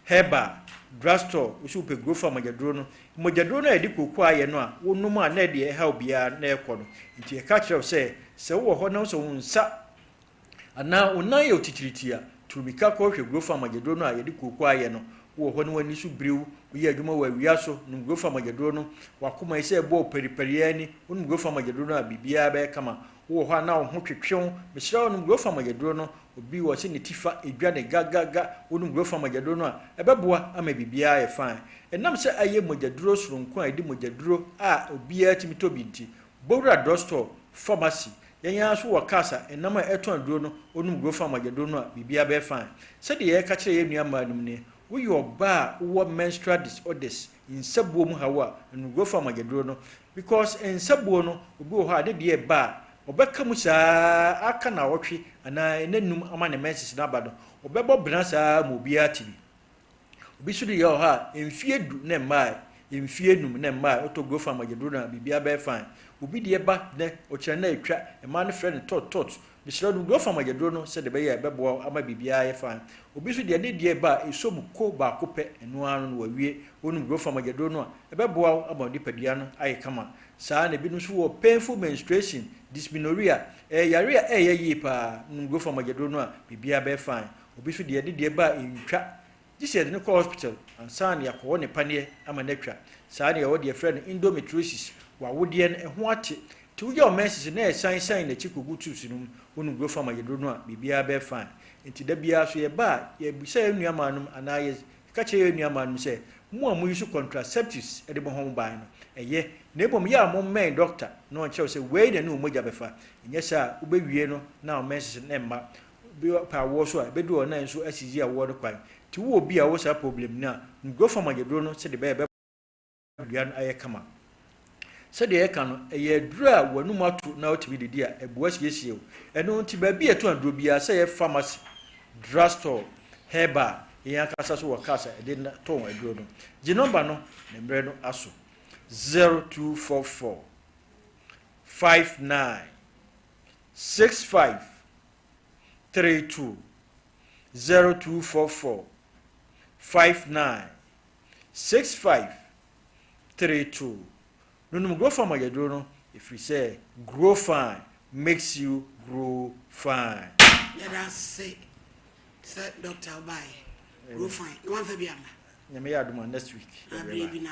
herbal, drug store, wo so wopɛ Grofa mogyaduro no. Mogyaduro no a yɛde kooko ayɛ no a wonom a na ɛdeɛ ɛhaw biara na ɛkɔ no. Nti yɛka kyerɛ wo sɛ, sɛ wowɔ hɔ na wo sɛ wo nsa Anaa wo nan yɛ wo titiritii a, tu mmirika kɔhwehwɛ Grofa mogyaduro no a yɛde kooko ayɛ no. Wowɔ hɔ na w'ani so biri wo, woyɛ adwuma wɔ awia so, nom Grofa mogyaduro no. W'akoma yi sɛ ɛbɔ wo paripari ara ni, wonom Grofa mogyaduro no a, biribiara bɛyɛ kama. Wowɔ hɔ a na wo ho twetwe wo, mesrɛ wo nom Grofa mogyaduro no. Obi wɔ sɛ ne ti fa edwa ne ga-ga-ga, wonom Grofa mogyaduro no a, ɛbɛboa ama biribiara ayɛ fine. Ɛnam sɛ ayɛ mogyaduro soronko a ɛde mogyaduro a obiara tumi tɔ bi nti, bɔ wura drugstore, pharmacy, Yɛn ara nso wɔ cars a nnam a ɛtɔn aduro no wonom guro fa mogyaduro no a biribiara bɛyɛ fine. Sɛdeɛ yɛreka kyerɛ yɛn nua mmaa nom nie, woyɛ ɔbaa a wowɔ menstrual disorders, nsabuo mu haw a, nom guro fa mogyaduro no because nsabuo no obi wɔ hɔ a ne deɛ ɛba a ɔbɛka mu saa aka naawɔtwe anaa nna num ama ne menses no aba no ɔbɛbɔ bena saa ma obiara te bi. Obi nso de yɛ wɔ hɔ a, mfie du na mmae, mfie num na mmae, wotɔ Grow Farm agyaduro no a, biribiara bɛyɛ fine. Obi deɛ ba nnɛ, ɔkyena na atwa, mmaa no frɛ no tot tot. Mesrɛ wo, nom Grow Farm agyaduro no sɛdeɛ ɛbɛyɛ a ɛbɛboa wo ama biribiara ayɛ fine. Obi nso deɛ, ne deɛ ba a, ɛsɔ mu ko baako pɛ, ɛno ara no na wawie. Wonom Grow Farm agyaduro no a, ɛbɛboa wo ama wo nipadua no ayɛ kama. Saa ara na ebinom nso wɔ painful menstruation, dysmenorrhea, ɛyɛ yareɛ a ɛyɛ yie pa ara, nom Grow Farm agyaduro no a, biribiara bɛyɛ fine. Obi nso deɛ, ne deɛ ba a ɛntwa. Gye sɛ yɛde no kɔ hospital ansa na yɛakɔwɔ ne paneɛ ama no atwa. Saa na yɛwɔ deɛ yɛfrɛ no endometriosis, w'awodeɛ no ɛho ate. Nti woyɛ wo menses no na ɛsan siane n'akyi kɔgu tubes no mu, wonom Grofam ayɛduro no a, biribiara bɛyɛ fine. Nti da biara so yɛba a, yɛbisa yɛn nuammaanom anaa yɛka kyerɛ yɛn nuammaanom sɛ, mo a mo use contraceptives de bɔ ho ban no, ɛyɛ. Na mmom yɛ a mommɛn doctor na ɔnkyerɛ wo sɛ wei na ɛne wo mogya bɛfa. Ɛnyɛ saa a, wobɛwie no na wo menses no mma. Bi pɛ awoɔ so a, ɛbɛdu hɔ na nso asisi awoɔ no kwan. Nti wowɔ obi a ɔwɔ saa problem no a, nguo fam aduro no sɛdeɛ ɛbɛyɛ ɛbɛma dua no ayɛ kama. Sɛdeɛ yɛka no, ɛyɛ aduro a w'anum ato na wotumi didi a, ɛboa siesie wo. Ɛno nti baabi a yɛtɔn aduro biara, sɛ ɛyɛ pharmacy, drug store, herbal, yɛn ankasa so wɔ cars a yɛde tɔn aduro no. Gye nɔmba no na mmerɛ no aso. 0244 59 65 32 0244 59 65 32. Nonom Grow Farm ayɛduro no ɛfiri sɛ Grow Fine makes you grow fine. Yɛda ase sɛ doctor wobaeɛ. Grow fine na wamfa bi amma. Nyame yɛ adom a next week yɛde bɛba. Bi na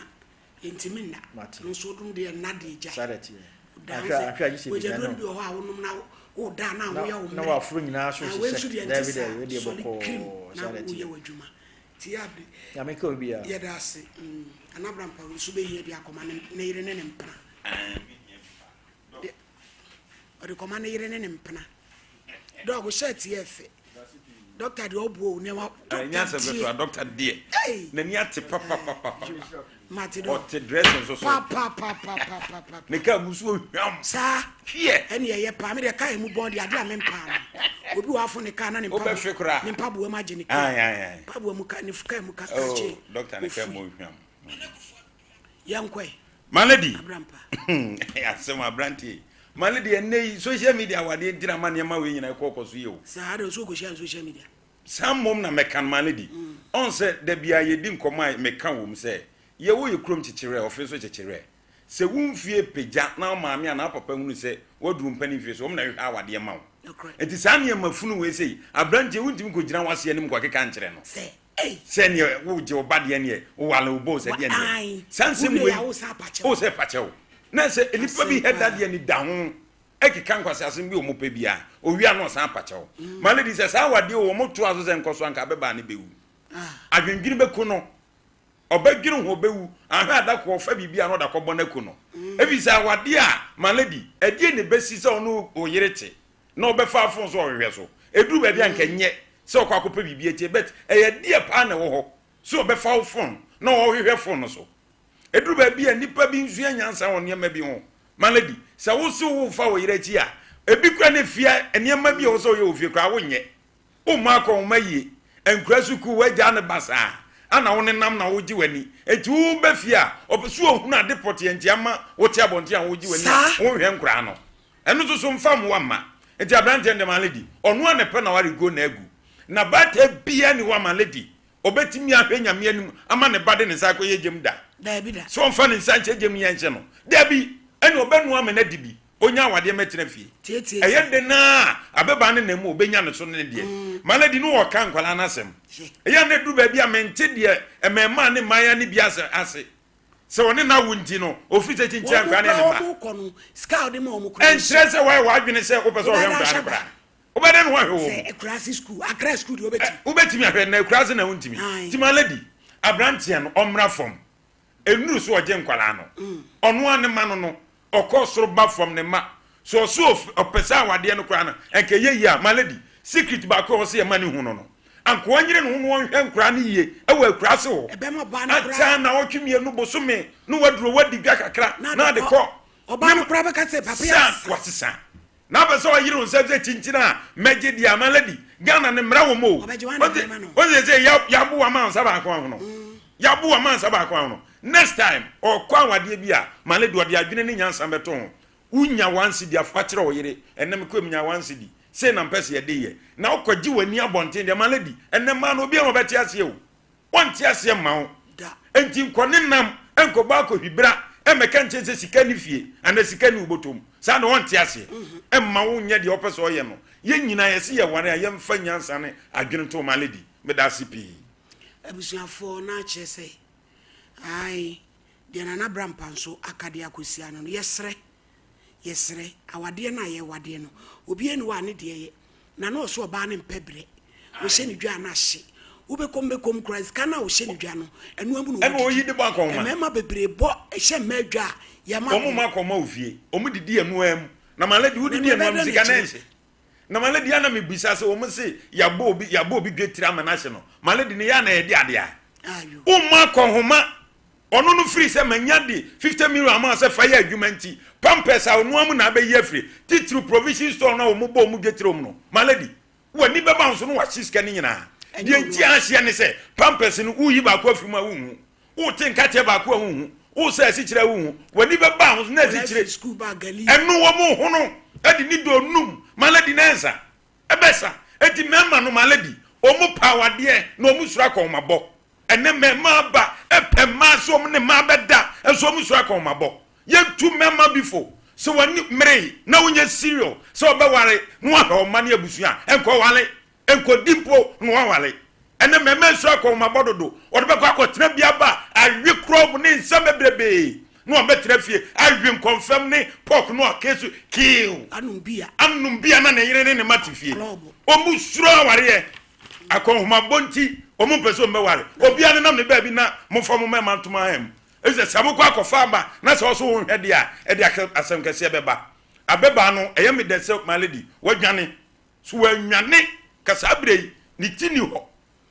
Yɛntumi nna. Mate. No nso wodom deɛ nna deɛ gyae. Saa na ɛteɛ. Woda Anhwɛ wo a sɛ anhwɛ a gye sɛ wagya ebegya duro no no. bi wɔ hɔ a wonom na woda na Na woyɛ wo na mmerɛ. waforo nyinaa so Ah, wei hyehyɛ. nso deɛ nte Daabi saa. daabi, wei deɛ Sɔre kirim bɔkɔɔ. na Saa na woyɛ ɛteɛ. w'adwuma. Nti yɛ abere. Nyame nka obiara. Yɛda ase. Mm. Nana Abrampah nso bɛhia bi akɔma ne ne yere ne ne mpena. Deɛ ɔde kɔma ne yere ne ne mpena. Dɔg, wo shirt yɛ fɛ. Dɔkta deɛ ɔboɔ o nneɛma. Ɛnyɛ asɛm ketewa dɔkta deɛ n'ani ate papapapapa. Mate dɔ. Ɔte dress nso so. Papapapapapa. Ne kaa mu nso ohwam. Saa. Hwiɛ. Ɛne ɛyɛ paa me deɛ kaa emu bɔn deɛ adeɛ a me mpaa no. Obi wɔ afo ne kaa na ne mpaboa. Wobɛfe koraa. Ne mpaboa mu agye ne kaa. Mpaboa mu ka ne kaa mu ka kakye. Oh dɔkta ne kaa mu ohwam. Yɛnkɔ ɛ. My lady. Abrampa. Asɛm aberanteɛ yi. My lady ɛnnɛ yi social media awadeɛ nti na ama nneɛma wei nyinaa ɛkɔ kɔ so yie o. Saa de nso kɔhyia no social media. Saa mmom na mɛka no my lady. Ɔn sɛ da biara yɛdi nkɔmmɔ a meka wɔ mu sɛ yɛwɔ yɛ kurom kyekyereɛ ɔfe nso kyekyereɛ. Sɛ wo mfie pagya na wo maame anaa wo papa hunu sɛ woaduru mpanin mfie so wɔn na ɛhwehwɛ awadeɛ ma wo. Nti saa nneɛma funu wei sei aberanteɛ wontumi nkɔgyina w'ase anim nkɔkeka nkyerɛ no. Sɛ Sɛ neɛ wogye wo ba deɛ neɛ wowale wo boo sɛ deɛ neɛ saa nsɛm wei wo sɛ pakyɛw na sɛ nnipa bi hɛda deɛ ni da ho ɛkeka nkwasi asɛm bi wɔn pɛ bia owia no ɔsan pakyɛw mm. ma lady sɛ saa awadeɛ wɔ wɔn to aso sɛ nkɔ so anka abɛbaa ne bɛwu ah. adwendwene bɛku no ɔbɛdwene ho ɔbɛwu ahwɛ adakɔ ɔfa biribi a na ɔda kɔbɔ no aku no mm. efi sɛ awadeɛ a ma lady ɛdeɛ ne bɛsi sɛ ɔno oyere te na ɔbɛfa afon so ɔhwehwɛ so ɛduru baabi a nka nyɛ sɛ ɔkɔ akɔpɛ biribi atie but ɛyɛ deɛ paa na ɛwɔ hɔ sɛ ɔbɛfa wo fon na ɔhwehwɛ fon no so ɛduru baabi a nnipa bi nsua nyansa wɔ nneɛma bi ho ma lady sɛ wo se wo fa wo yere akyi a ebi kura ne fia nneɛma bi a ɛwɔ sɛ ɔyɛ wɔ fie koraa wonyɛ womma akɔ nwoma yie nkura sukuu wagya ne basaa. Ana wo nenam na wogye w'ani. Enti wo ba fie a, ɔpɛ sɛ ɔhunu ade pɔtee nti ama wote abɔnten a wogye w'ani a wonhwɛ nkoraa no. Ɛno nso so mfa mmoa mma. Enti aberanteɛ no deɛ ma lady, ɔno ara na ɛpɛ n'awareguo na agu. Na baatan biara nni hɔ a ma lady ɔbɛtumi ahwɛ Nyame anim ama ne ba de ne nsa akɔyɛ gyam da. Daabi da. Sɛ ɔmfa ne nsa nhyɛ gyam yɛ nhyɛ no. Daabi. Ɛnna ɔbɛnoa ama no adi bi. Ɔnya awadeɛ mɛtena fie. Tietie. Ɛyɛ den ara a, ababaa no nam mu ɔbɛnya ne so ne ne deɛ. Ma lady no ɔka nkwadaa no asɛm. Ɛyɛ a na ɛduru baabi a mente deɛ mmarimaa ne mmaayewa no bi ase ase. Sɛ ɔne no awo nti no, ɔfiri sɛ kyinkyini Wɔn nkwadaa no ne koraa ne mma. wɔn kɔ no, sika a ɔde ma wɔn koraa Ɛnkyerɛ sɛ woayɛ w'adwene sɛ wopɛ sɛ ɔhwɛ Wobɛda nkwadaa no ahyɛ koraa. Wobɛdɛn na woahwɛ wɔn Sɛ mu? akuraase sukuu, Accra sukuu deɛ wobɛtumi. Wobɛtumi ahwɛ, na akuraase na wontumi. Ae. Nti ma lady, aberanteɛ no, ɔmmra fam. Ɛnnuru so ɔgye nkwadaa no. Ɔno ara ne mma no no, ɔkɔ soro ba fam ne mma. So ɔse of ɔpɛ sɛ awadeɛ no koraa no, anka ɛyɛ yie a, ma lady, secret baako a ɛwɔ sɛ yɛma no hu no no, anka ɔnyere ne ho na ɔnhwɛ nkwadaa no yie wɔ akuraase hɔ. Ɛbɛma ɔbaa no Akyɛ koraa. nnawɔtwe mmienu, bosome, na waduro, wadi dwa kakra, Na na ade ade kɔ. kɔ. Ɔbaa Ne no koraa bɛka sɛ, papa yi Sa, asesa. wasesa. Na apɛ sɛ ɔyere wo nsam sɛ kyinkyin a mɛgye deɛ ama lady. Ghana no mmara wɔ mu o. Ɔbɛgye wɔn na bɛma no. Wọ́n sɛ sɛ yabo wa ma nsa baako ahono. Yabo wa ma nsa baako ahono. Next time ɔkɔ awadeɛ bi a ma lady ɔde adwene ne nyansa bɛto ho. Wonya one cedi afa kyerɛ wo yere ɛnɛ mekɔ menya one cedi. Sei na mpɛ sɛ yɛde yɛ. Na wokɔ gye w'ani abɔnten deɛ ma lady ɛnɛ mmaa no obiara ɔbɛte aseɛ o. Ɔnte aseɛ mma wo. Enti nkɔ ne nam nkɔbɔ akɔhwibra mmɛka nkyɛn sɛ sika nni fie anaa sika nni wo bɔtɔ mu. Saa na ɔnte aseɛ mma wo nyɛ deɛ ɔpɛ sɛ ɔyɛ no. Yɛn nyinaa yɛse yɛware a yɛmfa nyansa ne adwene nto ma lady. Meda ase pii. Abusuafoɔ na kyerɛ sɛ ae deɛ Nana Brampa nso aka de akɔsi ano no yɛsrɛ Yɛsrɛ, awadeɛ no a yɛrewadeɛ no, obiara nni hɔ a ne deɛ yɛ. Na na ɔse ɔbaa no mpɛ brɛ. Ɔhyɛ no dwa a na ahye. Wobɛkɔm bɛkɔm koraa, sika no a ɔhyɛ no dwa no, ɛno ara mu na Ɛna ɔyi de bɔ akɔnma. Mmarima bebree bɔ hyɛ mmaa dwa a, yɛma Wɔn mma akɔnma wɔ fie. Wɔn didi ɛno ara mu. Na my lady, wodidi ɛno ara mu, sika no ɛnhye. Na my lady, ana mebisa sɛ wɔn se yɛabɔ obi, yɛabɔ obi dwetire ama no ahye no. My lady, ne yɛ a na yɛde adeɛ a. Womma akɔnhoma. Ɔno no firi sɛ manya de 50 million ama wo sɛ fa yɛ adwuma nti, pampers a ɔno ara mu na abɛyi afiri, titiriw provision store no a wɔbɔ wɔn dwetire wɔ mu no. My lady, w'ani bɛba wo so na wahye sika no nyinaa. Deɛ nti a ahyeɛ ne sɛ, pampers no, woreyi baako afiri mu a wonhu, worete nkateɛ baako a wonhu, woresɛ asikyire a wonhu. W'ani bɛba wo so na asikyire, ɛno wɔn hono de ne dɔ num. My lady, na ɛnsa. Ɛbɛsa. Enti mmarima no, my lady, wɔn pɛ awadeɛ na wɔn suro akɔnmabɔ. Ɛnɛ mmarima aba pɛ mmaa sɛ wɔn ne mmaa bɛda nso wɔn suro akɔnmabɔ. Yɛntu mmarima bi fo sɛ w'ani mmere na wonyɛ serious sɛ wɔbɛware na wɔahwɛ wɔn mma ne abusua a, nkɔware. Nkɔdi mpo na woaware. Ɛnɛ mmarima nsuro akɔnmabɔ dodo. Wɔde bɛkɔ akɔtena bi aba awe korɔb ne nsa bebrebee na wɔabɛtena fie awe nkɔmfɛm ne pork no ake so kiw. Anom bia. Anom bia na ne yere ne ne mma te fie. Wɔn suro awareɛ. Akɔnhomabɔ nti, wɔn mpɛ sɛ wɔn bɛware. Obiara nenam ne baabi na momfa mo mmarima nto mo ahan mu. Efisɛ sɛ mokɔ akɔfa aba na sɛ ɔso wo nhwɛ deɛ a, ɛde asɛm kɛseɛ bɛba. Ababaa no, ɛyɛ me dɛ sɛ my lady, wadwane. So wannwane? Ka saa berɛ yi, ne ti nni hɔ.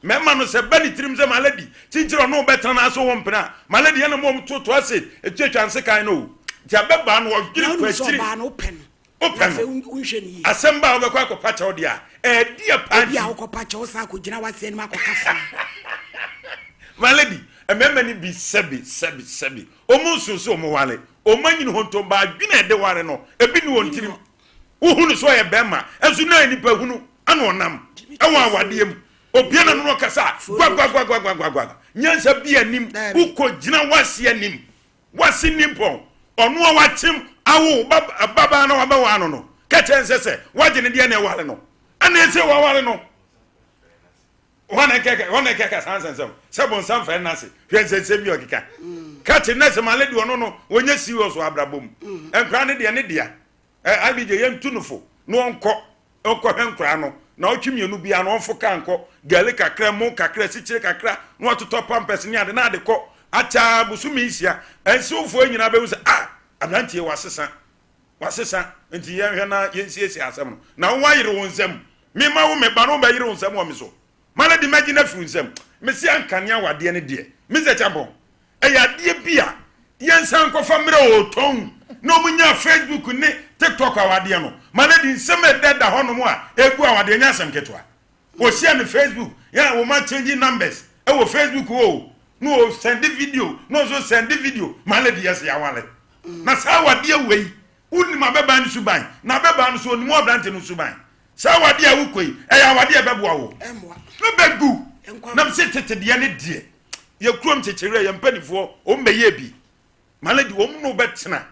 Mmarima no, sɛ ɛba ne tirim sɛ my lady, kyikyiri ɔne wo bɛtena na so wompene a, my lady, ɛna mo a wɔtoto ase tuatwa nsekan no o. Nti ababaa no, Na ɔdwene wonim kɔ sɛ akyiri. ɔbaa no, wopɛ no. Wopɛ Na no. afei wonhwɛ no yie. Asɛm ba a wobɛkɔ akɔpa kyɛw deɛ a, ɛɛdeɛ paa Obi a nti. wokɔpa kyɛw san akɔgyina w'ase anim akɔka fam. My lady, mmarima no bi sɛbe, sɛbe, sɛbe, wɔn nso sɛ wɔn ware, wɔn anyini hontom, ba adwene a ɛde ware no, ebi nni wɔn tirim. Wohu no sɛ ɔyɛ barima, nso na ɔyɛ nipa hunu, ɛna ɔnam ɛwɔ awadeɛ mu. Obia na no ɔkasa gwagwagwagwagwagwa. Nyansa bi anim, wokɔ gyina w'ase anim. W'ase nimpɔn, ɔno a wakyem awo wo ba babaa na wabɛwaa no no, ka kyerɛ no sɛ sɛ wagye ne deɛ na ɛware no. Ɛna ɛsɛ waware no. Hɔ na ɛkɛkɛ hɔ na ɛkɛkɛ saa nsɛnsɛm sɛ bonsam fɛ n'ase hwɛ nsɛnsɛm bi ɔkeka. Ka kyerɛ no sɛ male deɛ ɔno no wɔnyɛ serious wɔ abrabɔ mu. Nkora ne deɛ ne dea. Ɛ IBJ yɛntu no fo na ɔnkɔ ɔnkɔhwɛ nkoraa no naawɔtwe mmienu biara no ɔmfo kaa nkɔ gari kakra mo kakra asikyire kakra na watotɔ pampers ne ade na ade kɔ akyaa bosome nsia ɛnsewfoɔ nyinaa bɛhu sɛ ah aberanteɛ wasesa wasesa nti yɛnhwɛ na yɛnsiesie asɛm no na woayere wo nsam mema wo meba no wobɛyere wo nsam wɔ me so mana di magye no afiri wo nsam mese ankane awadeɛ no deɛ mesɛ kyampɔn Ɛyɛ adeɛ bi a yɛnsan nkɔfa mmerɛ ɔɔtɔn na wɔn nyaa Facebook ne TikTok awadeɛ no. Ma lady nsɛm a ɛdeda hɔ nom a ɛgu awadeɛ nyɛ asɛm ketewa. Wɔhyia no Facebook, yɛn a wɔn a change numbers. Ɛwɔ Facebook hɔ o, na o sɛnde video, na ɔnso sɛnde video, my lady yɛse yɛawale. Na saa awadeɛ wei, wonim abɛbaa no suban, na abɛbaa no so onim aberante no suban. Saa awadeɛ a wokɔ yi, ɛyɛ awadeɛ a ɛbɛboa wo. Na bɛgu. Na mese tete deɛ ne deɛ, yɛ kurom kyekyereɛ, yɛn mpanimfoɔ, wɔn bɛyɛ bi. My lady, wɔn ne wo bɛtena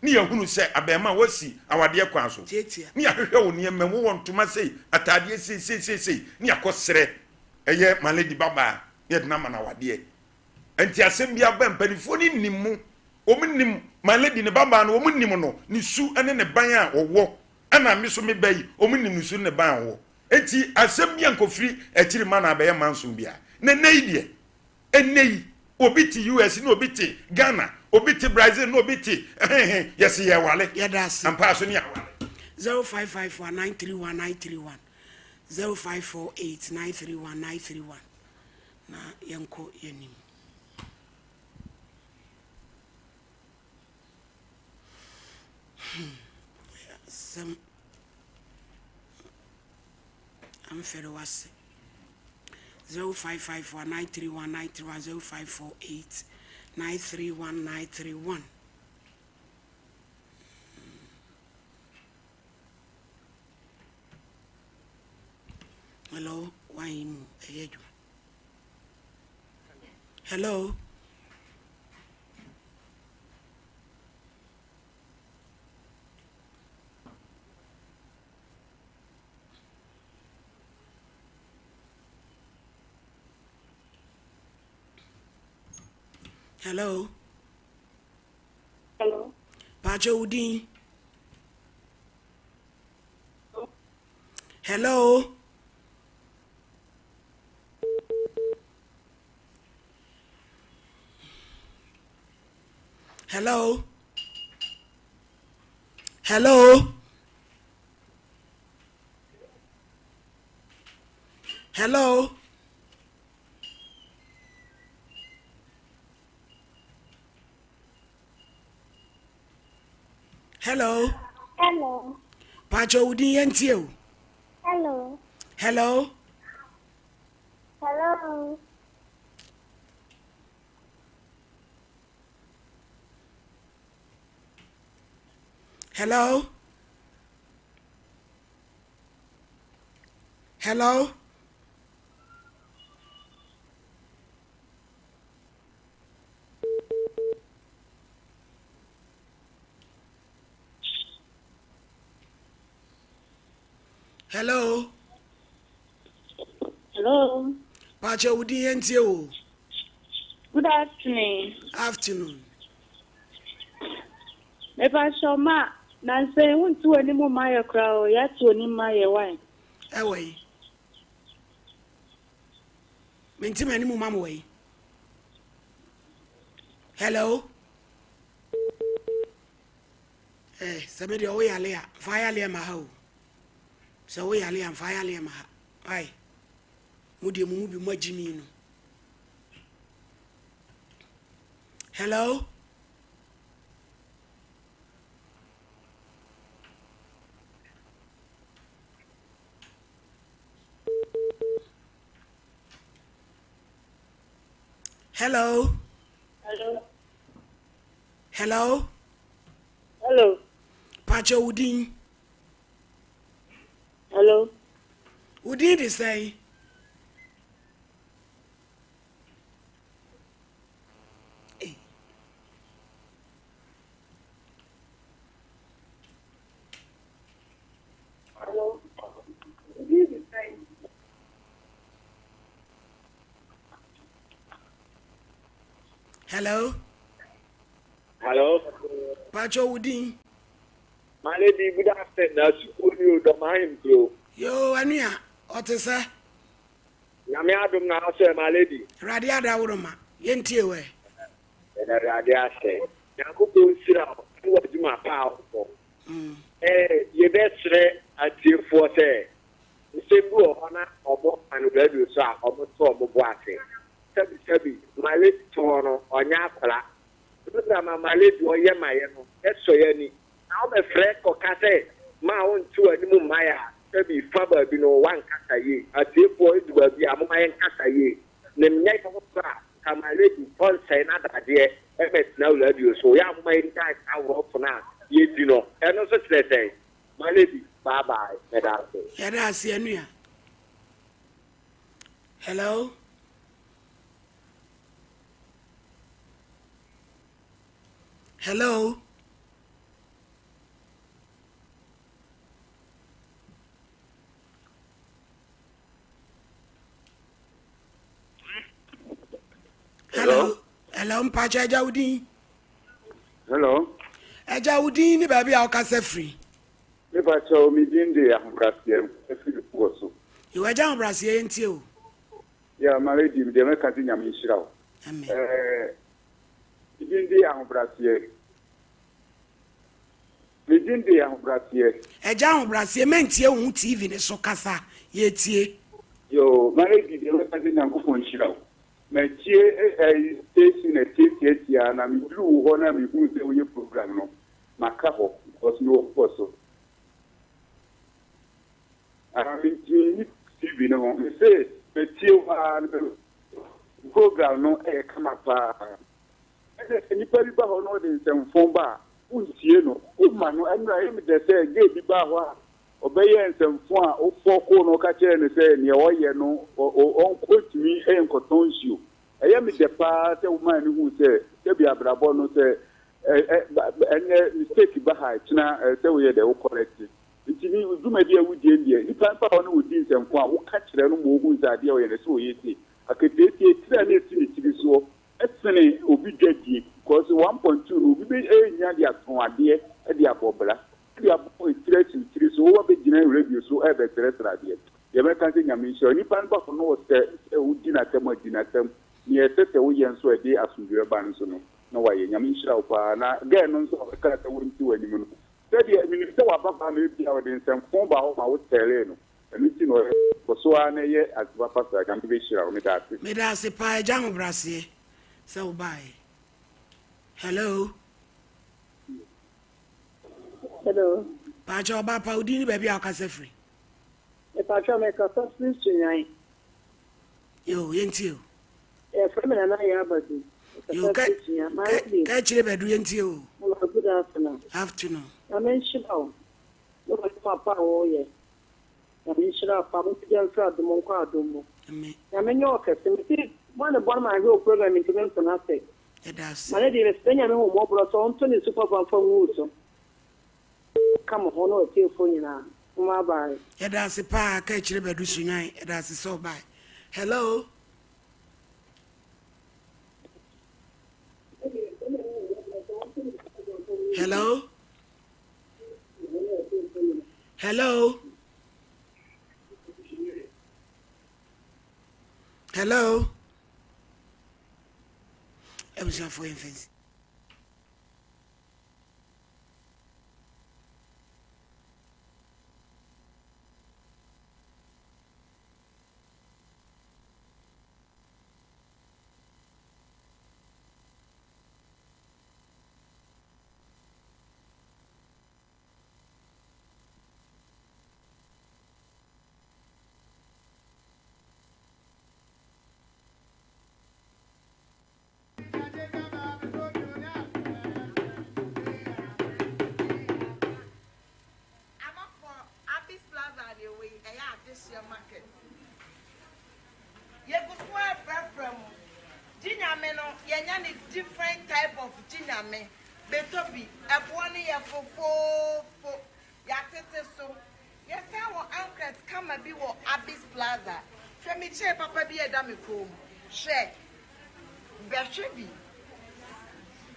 ne yɛahunu sɛ abarimaa woasi awadeɛ kwan so, ne yɛahwehwɛ wo nneɛma mu, wowɔ ntoma sei, ataadeɛ sei, sei, sei, sei, ne yɛakɔsrɛ ɛyɛ my lady babaa ne yɛde no ama no awadeɛ. Nti asɛm bi aba mpanimfoɔ no nim mu, wɔn nim my lady ne babaa no, wɔn nim no, ne su ne ne ban a ɔwɔ, ɛna me so me ba yi, wɔn nim ne su ne ne ban a ɔwɔ. Nti asɛm bi a nkɔfiri akyiri ma no abɛyɛ manso biara. Na ɛnnɛ yi deɛ, Ɛnnɛ yi, obi te US na obi te Ghana, obi te Brazil na obi te hehe, yɛse yɛwale. Yɛda ase. Ampa so ne yɛawale. 0551 931 931 0548 931 931 na yɛnkɔ yɛnim. Hmm. Asɛm. Amfɛre wase. 0551 931 931 0548 931 931. Hello, why mu ɛyɛ adwuma. Hello. Hello. Hello. Pacho wo din. Hello. Hello. Hello. Hello. Hello. Hello. Pacho wo din yɛn tie o. Hello. Hello. Hello. Hello. Hello. Hello. Hello. Pacho wo din yɛn tie o. Good afternoon. Afternoon. Mepakyɛw ma nansa yi wonte w'anim mma yɛ koraa o, yɛate w'anim ma yɛ wai. Ɛwɔ yi. Mente m'anim ma mo wɔ yi. Hello. Eh, sɛ me deɛ wo yale a, mfa yaleɛ ma ha o. Sɛ wo yale a, mfa yaleɛ ma ha. Wai. Mo deɛ mo mu bi mo agyi mi no. Hello. Hello. Hello. Hello. Hello. Pacho wo din. Hello. Wo din de sɛn? Hello. Hello. Hello. Pacho wo din. My lady, good afternoon. Na sukuu ni o dɔm ahenkuro. Yoo anua, ɔte sɛ. Nyame adom na asɔ ɛ my lady. Awurade adaworoma, yɛntie wo ɛ. Yɛda Awurade ase. Nyankopɔn nhyira wo ne w'adwuma pa a wobɔ. Eh, yɛbɛsrɛ atiefoɔ sɛ, nsɛm bi wɔ hɔ na ɔmo ka no radio so a, ɔmo to ɔmo bo ase. Sɛbi sɛbi, my lady te hɔ no, ɔnyɛ akwadaa. Program a my lady ɔyɛ ma yɛ no, ɛsɔ yɛn ani. Na wobɛfrɛ kɔka sɛ ma wonte w'anim mma yɛ a, sɛbi fa baabi no woankasa yie. Atiefoɔ, ɛdu baabi a, momma yɛnkasa yie. Ne nyɛ ho koraa nka my lady ɔnsɛe n'adagyeɛ mmɛtena radio so. Yɛ a momma yɛngyae saa worɔfo no a yɛdi no. Ɛno nso kyerɛ sɛn? My lady, bye bye. Meda ase. Yɛda ase anua. Hello. Hello. Hello. Hello, mpakyɛ agya wo din. Hello. Agya wo din ne baabi a wokasa firi. Me pakyɛw me din de Ahobraseɛ mekasa firi wɔ so. Yo agya Ahobraseɛ yɛntie o. Yeah my lady deɛ mɛka sɛ Nyame nhyira wo. Amen. Eh, me din de Ahobraseɛ. Me din de Ahobraseɛ. Agya Ahobraseɛ mɛntie wo ho TV ne so kasa yɛtie. Yo my lady deɛ mɛka sɛ Nyankopɔn nhyira wo. Matie eh, station atiatiatia na meduru wo hɔ na mehuu sɛ woyɛ program no. Maka hɔ because mewɔ hɔ so. Ah, mentumi nyi TV no ho. Mese matie wo ara no program no ɛyɛ kama paa. Ɛsɛ sɛ nipa bi ba hɔ na ɔde nsɛmfo ba a, wontie no. Woma no ɛnora ɛyɛ me dɛ sɛ gay bi baa hɔ a ɔbɛyɛɛ nsɛmfo a wofɔkoo no ɔka kyerɛɛ no sɛ nea ɔyɛ no ɔntumi nkɔtɔn nsuo. Ɛyɛ me dɛ paa sɛ womaa no huu sɛ sɛbi abrabɔ no sɛ ɛnɛ mistake ba ha ɛkyena ɛsɛ sɛ woyɛ dɛ wo correct. Nti ne dwumadi a wodie no deɛ nipa no ba hɔ na ɔdi nsɛmfo a woka kyerɛ no ma ɔhu sɛ adeɛ a ɔyɛ no ɛsɛ ɔyɛ sei. Akataasia tiri a na ɛsi ne tiri soɔ sene obi dwadie because 1.2 no obi bɛ ɛnya de atɔn adeɛ de abɔ bra de abɔ etiri asi wo tiri so woba bɛgyina radio so ɛrebɛsrɛsrɛ adeɛ. Deɛ mɛka sɛ Nyame nhyira wo. Nipa no ba hɔ na ɔsɛ sɛ wodi n'atɛm a di n'atɛm. Nea ɛsɛ sɛ woyɛ nso a ɛde asomdwoeɛ ba no nso no na wayɛ. Nyame nhyira wo paa. Na girl no nso a ɔkaa sɛ wonte w'anim no, sɛdeɛ menim sɛ waba hɔ a na ebia ɔde nsɛmfoo baa hɔ ma wo tɛɛlee no. Ɛno nti na ɔyɛ. Kɔ so ara na yɛ ade papa saa. Nyame bɛhyira wo. Meda ase. Meda ase paa Agya Ahobraseɛ sɛ wobaeɛ. Hello. Hello. Paakyɛ ɔbaa pa wo din ne baabi a wokasa firi. Mepakyɛw mekasa firi Sunyani. Yoo yɛntie o. Yɛfrɛ me Nana Yaa Badu. Yoo Mekasa firi Sunyani. My lady. Ka akyire Badu yɛntie o. Hello good afternoon. Afternoon. Nyame nhyira wo ne w'adwuma pa a woyɛ. Nyame nhyira wo paa. Mompagya mfiri adom nkɔ adom mu. Amen. Nyame nyɛ wo kɛse. Mese bɔne bɔne manhwɛ wo program nti mentena ase. Yɛda ase. My lady mesrɛ Nyame hummɔborɔ sɛ ɔnto ne su papa mfa ngu wo so. Ka mo ho ne ɔtiefoɔ nyinaa. Momma bye. Yɛda ase paa ka akyire bɛdu Sunyani yɛda ase sɛ ɔbae hello. Hello. Hello. Hello. Abusuafoɔ yɛn fɛnsi. Abɔfoɔ, Abis Plaza deɛ wei ɛyɛ adehyeɛ market. Yɛgu so ara frɛfrɛ mo. Gye Nyame no yɛnya no different type of Gye Nyame. Bɛtɔ bi, ɛboɔ no yɛ fofoofo. Yɛatete so. Yɛsan wɔ ankret kama bi wɔ Abis Plaza. Hwɛ me chain papa bi a ɛda me kɔn mu. Hwɛ. Bɛhwɛ bi.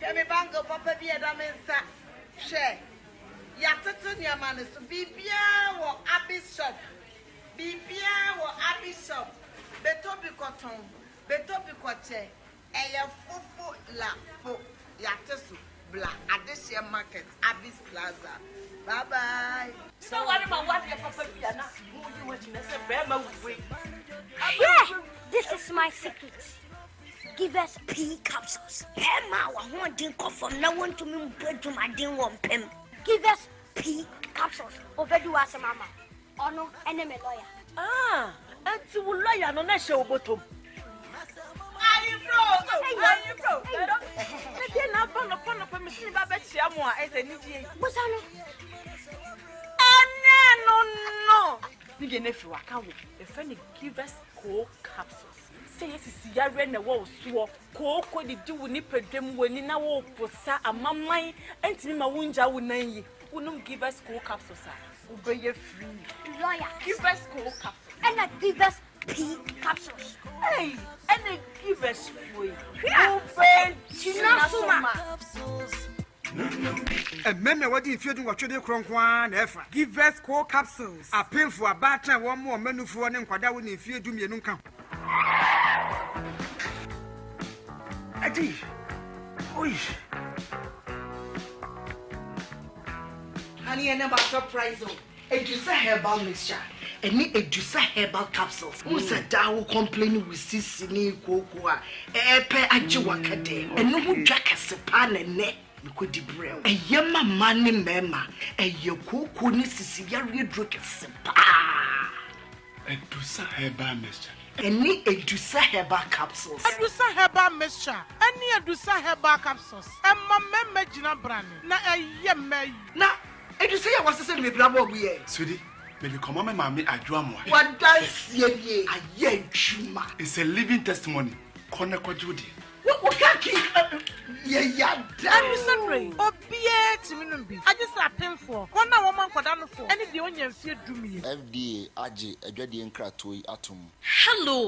Hwɛ me bangle papa bi a ɛda me nsa. Hwɛ. Yɛatoto nneɛma no so. Biribiara wɔ Abis shop. Biribiara wɔ Abis shop. Bɛtɔ bi kɔtɔn. Bɛtɔ bi kɔkyɛ. Ɛyɛ fofo la fo yate so bla adehyeɛ market Abis plaza bye bye. Sɛ ware ma wadeɛ papa bi a na mo di ho akyi na sɛ bɛrima wei. Hwɛ! This is my secret. Give us pee capsules. Bɛrima a w'ahoɔden kɔ fam na wontumi mbɔ adwumaden wɔ mpam. Give us pee capsules. Obedi w'asɛm ama wo. Ɔno ne me lawyer. Ah, ɛnti wo lawyer no na ɛhyɛ wo bɔtɔm? Ayeforo o, ayeforo. Ɛdeɛ na aba nɔpa nɔpa mesi me ba bɛkyia mo a ɛsɛ anigyeɛ yi. Busa no. Ɛnɛ no no. Ne deɛ no afiri waka wo. Yɛfrɛ no Givers Co capsules. Sɛ yɛ sisi yareɛ na ɛwɔ wo soɔ, kooko didi wo nipadua mu, w'ani na woreposa, amaman ntumi ma wongya wo nan yi. Wonom Givers Co capsules a, wobɛyɛ free. Lawyer. Givers Co capsules. Ɛna Givers P capsules. Ei, ɛna Givers foɔ yi, wobɛgyina so ma. Mmarima a wɔadi mfeɛ dunwɔtwe de rekorɔ nko ara na ɛfa. Givers Co capsules. Apemfo, abaatan a wɔmmoa wɔn mma nufoɔ ne nkwadaa a wɔnni mfeɛ dumienu nka ho. Adi! Oi! Honey, ɛnɛ ma surprise o. Edusa herbal mixture ɛne Edusa herbal capsules. Wohu sɛ daa wo complain wo sisi ne kooko a ɛɛpɛ agye w'akadɛɛ. Ɛno ho dwa kɛse paa na ɛnɛ mekɔdi brɛ wo. Ɛyɛ ma mmaa ne mmarima. Ɛyɛ kooko ne sisi yareɛ duro kɛse paa. Edusa herbal mixture. Ɛne Edusa herbal capsules. Edusa herbal mixture ɛne Edusa herbal capsules ɛma mmarima gyina brane na ɛyɛ mmaa yi. Na Edusa yi a wɔasesa no bebree abɔ ɔbo yɛ. Sweetie, mede kɔma me maame Adwo Amoah. W'adanseɛ nie, ayɛ adwuma. It's a living testimony, kɔ na kɔgye wo deɛ. Wo wo kaki yɛ ya da Ɛno sɛ berɛ yi, obiara tumi nom bi, agye sɛ apemfoɔ, wɔn a wɔma nkwadaa nofoɔ, ne deɛ ɔnnya mfeɛ dumienu. FDA agye adwadie nkratoɔ yi atom. Hello,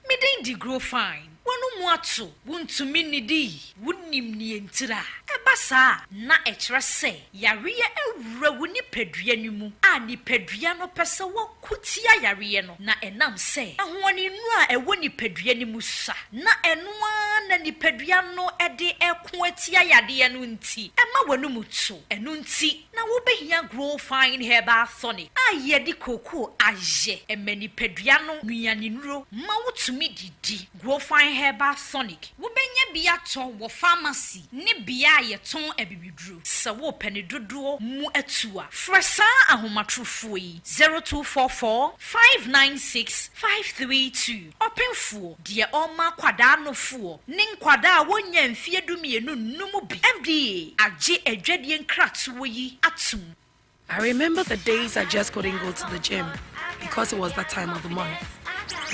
me din de Grofine. W'ano mu ato, wuntumi nnidi, wunnim nea entira. Ɛba saa a, na ɛkyerɛ sɛ yareɛ awura wo nipadua no mu a nipadua no pɛ sɛ wɔko tia yareɛ no, na ɛnam sɛ ahoɔdennuro a ɛwɔ nipadua no mu sua, na ɛno ara na nipadua no de reko atia yadeɛ no nti, ɛma w'anomu to. Ɛno nti na wobɛhia Grow Fine Herbal Tonic a yɛde kookoo ayɛ. Ɛma nipadua no nnuanennuro ma wotumi didi. Grow Fine Herbal Tonic, wobɛnya bi atɔ wɔ pharmacy ne bea a yɛtɔn abibiduro. Sɛ worepɛ ne dodoɔ mu atu a, frɛ saa ahomatorofoɔ yi, 0244 596 532. Ɔpemfoɔ, deɛ ɔrema akwadaa nofoɔ ne nkwadaa a wɔnnya mfeɛ dumienu nnom bi. FDA agye adwadie nkratoɔ yi atom. I remember the days I just couldn't go to the gym because it was that time of the month.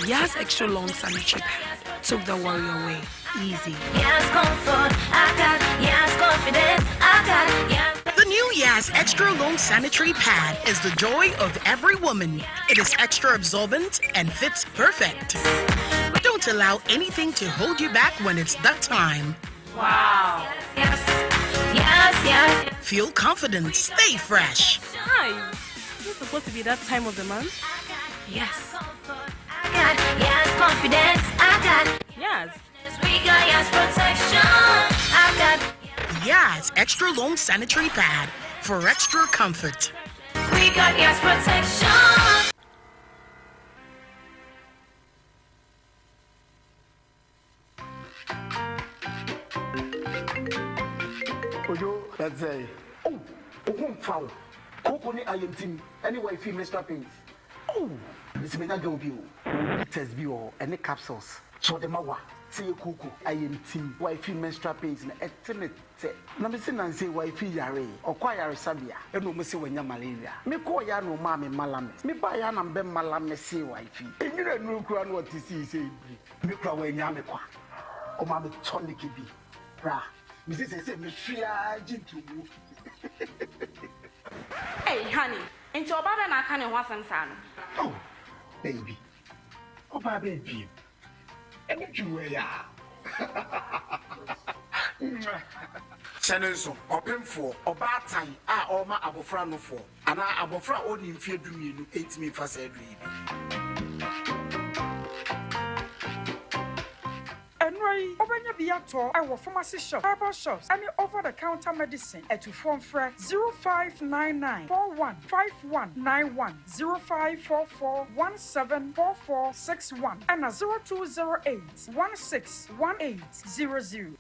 Yaz Extra Long Sanitary Pad took the worry away. Easy. Yaz comfort, I got Yaz confidence, I got Yaz. The new Yaz Extra Long Sanitary Pad is the joy of every woman. It is extra absorbent and fits perfect. Don't allow anything to hold you back when it's that time. Wow. Yes, yes, yes. Feel confident, stay fresh. Hi. Is it supposed to be that time of the month? Yes. I got yes confidence. I got yes. We got yes protection. I got Yaz Extra Long Sanitary Pad for extra comfort. We got yes protection. Kojo, ɛte sɛn? Oh, wo ho mfa wo. Kooko ne ayamtim ne wifi menstrual pains. Oh, mese menya girl bi o. Ɔwɔ bitters bi wɔ hɔ ɛne capsules. Sɛ ɔde ma wo a, sɛ yɛ kooko, ayamtim, wifi menstrual pains no, ɛte ne tɛ. Na mese nansa yi wifi yaree, ɔkɔ ayaresabea ɛna ɔmo se wanya malaria. Me kɔɔ yɛ a na ɔmaa me malamis. Me baa yɛ a na mebɛ malamese wifi. Nwura nnuru koraa na ɔte sii sɛ ebiri. Me kura wannyaa me kwa. Ɔmaa me tonic bi. Bra, mese seesei mehwe ara gye ntomu. Ei honey, nti ɔbaa bɛn na aka ne ho asɛm saa no? Oh baby, ɔbaa bɛn bio? Ɛne dwuma yi a. Hyɛ no nso, ɔpemfoɔ, ɔbaatan a ɔrema abɔfra nofoɔ, anaa abɔfra a ɔnnii mfeɛ dumienu ntumi mfa saa aduro yi bi. Nnuro yi, wobɛnya bi atɔ wɔ pharmacy shops, herbal shops ne over the counter medicine. Atufoɔ mfrɛ 0599 41 5191, 0544 17 4461 ɛna 0208 16 1800.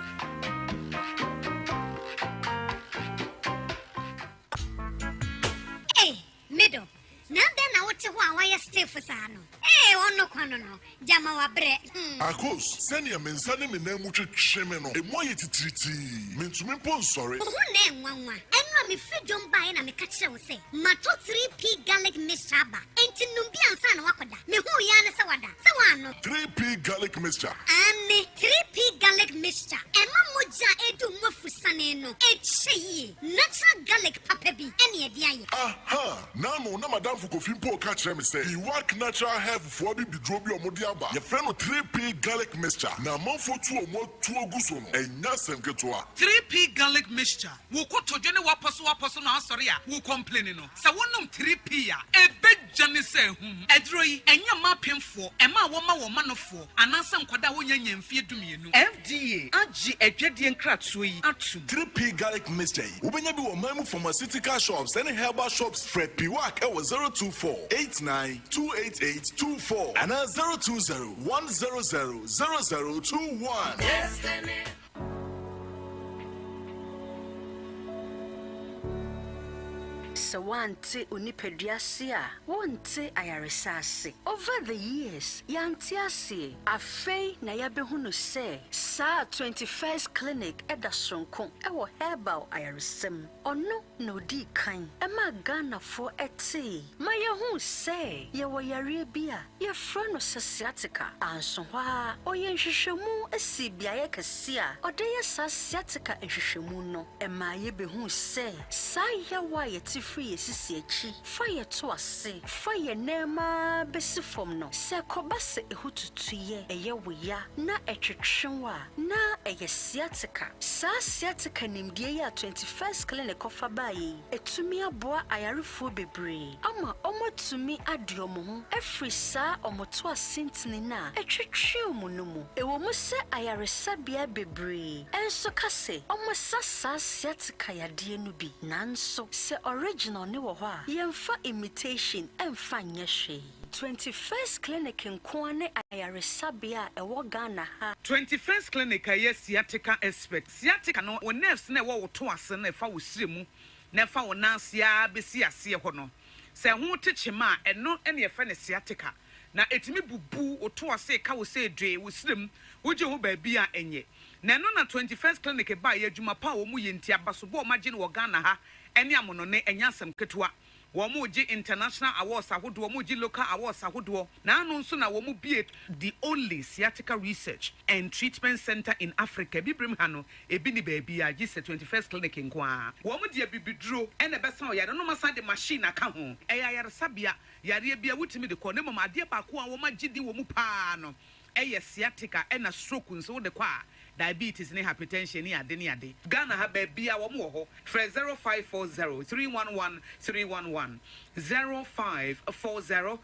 Ei, me dɔ, na adɛn na wote hɔ a woayɛ stiff fo saa no? Ee, ɔno kwa no no, gyama wabrɛ. Hmm. Akos, sɛnea me nsa ne me nan mu twetwe me no, emu ayɛ titiritii. Mintumi mpo nsɔre. Wo ho nnɛ nwanwa. Ɛno a mefiri dwom baeɛ na meka kyerɛɛ wo sɛ matɔ 3P garlic mixture aba, enti nom bi ansa na woakɔda. Mehuu yi ara ne sɛ wada. Sɛ woannom. 3P garlic mixture. Aane, 3P garlic mixture. Ɛma mogya a ɛredi wo mu afusane no kyɛ yie. Natural garlic papa bi ne ɛde ayɛ. Aha! N'ano na m'adamfo Kofi mpo reka kyerɛ me sɛ Iwak Natural Health foɔ abibiduro bi a wɔde aba, yɛfrɛ no 3P Garlic Mixture, na amanfoɔ tu wɔn atuo gu so no, ɛnyɛ asɛm ketewa. 3P Garlic Mixture, Wo kotodwe ne w'apɔsowapɔso no asɔre a wo complaini no, sɛ wonom 3P a, ɛbɛdwane sɛ ahum. Aduro yi, ɛnyɛ mma apemfoɔ, ɛma a wɔma wɔn manofoɔ, anaasɛ nkwadaa a wɔnnya nnya mfeɛ dumienu. FDA agye adwadie nkratoɔ yi atom. 3P Garlic Mixture yi, wobɛnya bi wɔ ɔman mu pharmaceutical shops ne herbal shops. Frɛ Piwak wɔ 024 89 288 24 anaa 020 100 0021. Sɛ woante onipadua ase a, wonte ayaresa ase. Over the years, yɛante aseɛ. Afei na yɛabɛhunu sɛ saa 21st Clinic da soronko wɔ herbal ayaresa mu. Ɔno na ɔdii kan maa Ghanafoɔ tee ma yɛhuu sɛ yɛwɔ yareɛ bi a yɛfrɛ no sɛ sciatica. Anso hɔ ara, ɔyɛɛ nhwehwɛmu sii beaeɛ kɛseɛ a ɔde yɛ saa sciatica nhwehwɛmu no. Ɛmaa yɛbɛhuu sɛ saa yaw a yɛte firi yɛn sisi akyi fa yɛn to ase fa yɛn nan mu ara bɛsi fam no, sɛ ɛkɔba sɛ ɛho tutu yɛ, ɛyɛ wo ya na ɛtwetwe wo a, na ɛyɛ sciatica. Saa sciatica nimdeɛ yi a 21st Clinic kɔfa baeɛ yi atumi aboa ayarefoɔ bebree ama wɔatumi ade wɔn ho afiri saa wɔn to ase ntini no a ɛtwetwe wɔn no mu. Ɛwɔ mu sɛ ayaresabea bebree nso ka sɛ wɔsa saa sciatica yadeɛ no bi, nanso sɛ original no wɔ hɔ a, yɛmfa imitation mfa nyɛ hwee. 21st Clinic nko ara ne ayaresabea a ɛwɔ Ghana ha. 21st Clinic a ɛyɛ sciatica expert. Sciatica no, wo nerves no a ɛwɔ wo to ase no a ɛfa wo srɛ mu na ɛfa wo nan ase ara bɛsi aseɛ hɔ no, sɛ ɛho te kyema a, ɛno na yɛfrɛ no sciatica. Na ɛtumi bubu wo to ase, ɛka wo sɛ dwee, wo srɛ mu, wogye ho baabi a ɛnyɛ. Na ɛno na 21st Clinic baeɛ, adwuma pa a wɔyɛ nti, abasobɔ a wɔagye no wɔ Ghana ha ne amonɔne, ɛnyɛ asɛm ketewa. Wɔregye international awards ahodoɔ, wɔregye local awards ahodoɔ, na ano nso na wɔbue the only sciatica research and treatment centre in Africa. Abibirem ha no, ebi nni baabiara gye sɛ 21st Clinic nko ara. Wɔde abibiduro na ɛbɛsa wo yareɛ no na wɔasan de machine aka ho. Ɛyɛ ayaresabea, yareɛ biara wotumi de kɔ, na mmom adeɛ baako a wɔagye din wɔ mu pa ara no yɛ sciatica ɛna stroke nso wode kɔ a diabetes ne hypertension ne ade ne ade. Ghana ha baabiaa wɔn wɔ hɔ frɛ 0540 311 311 0540.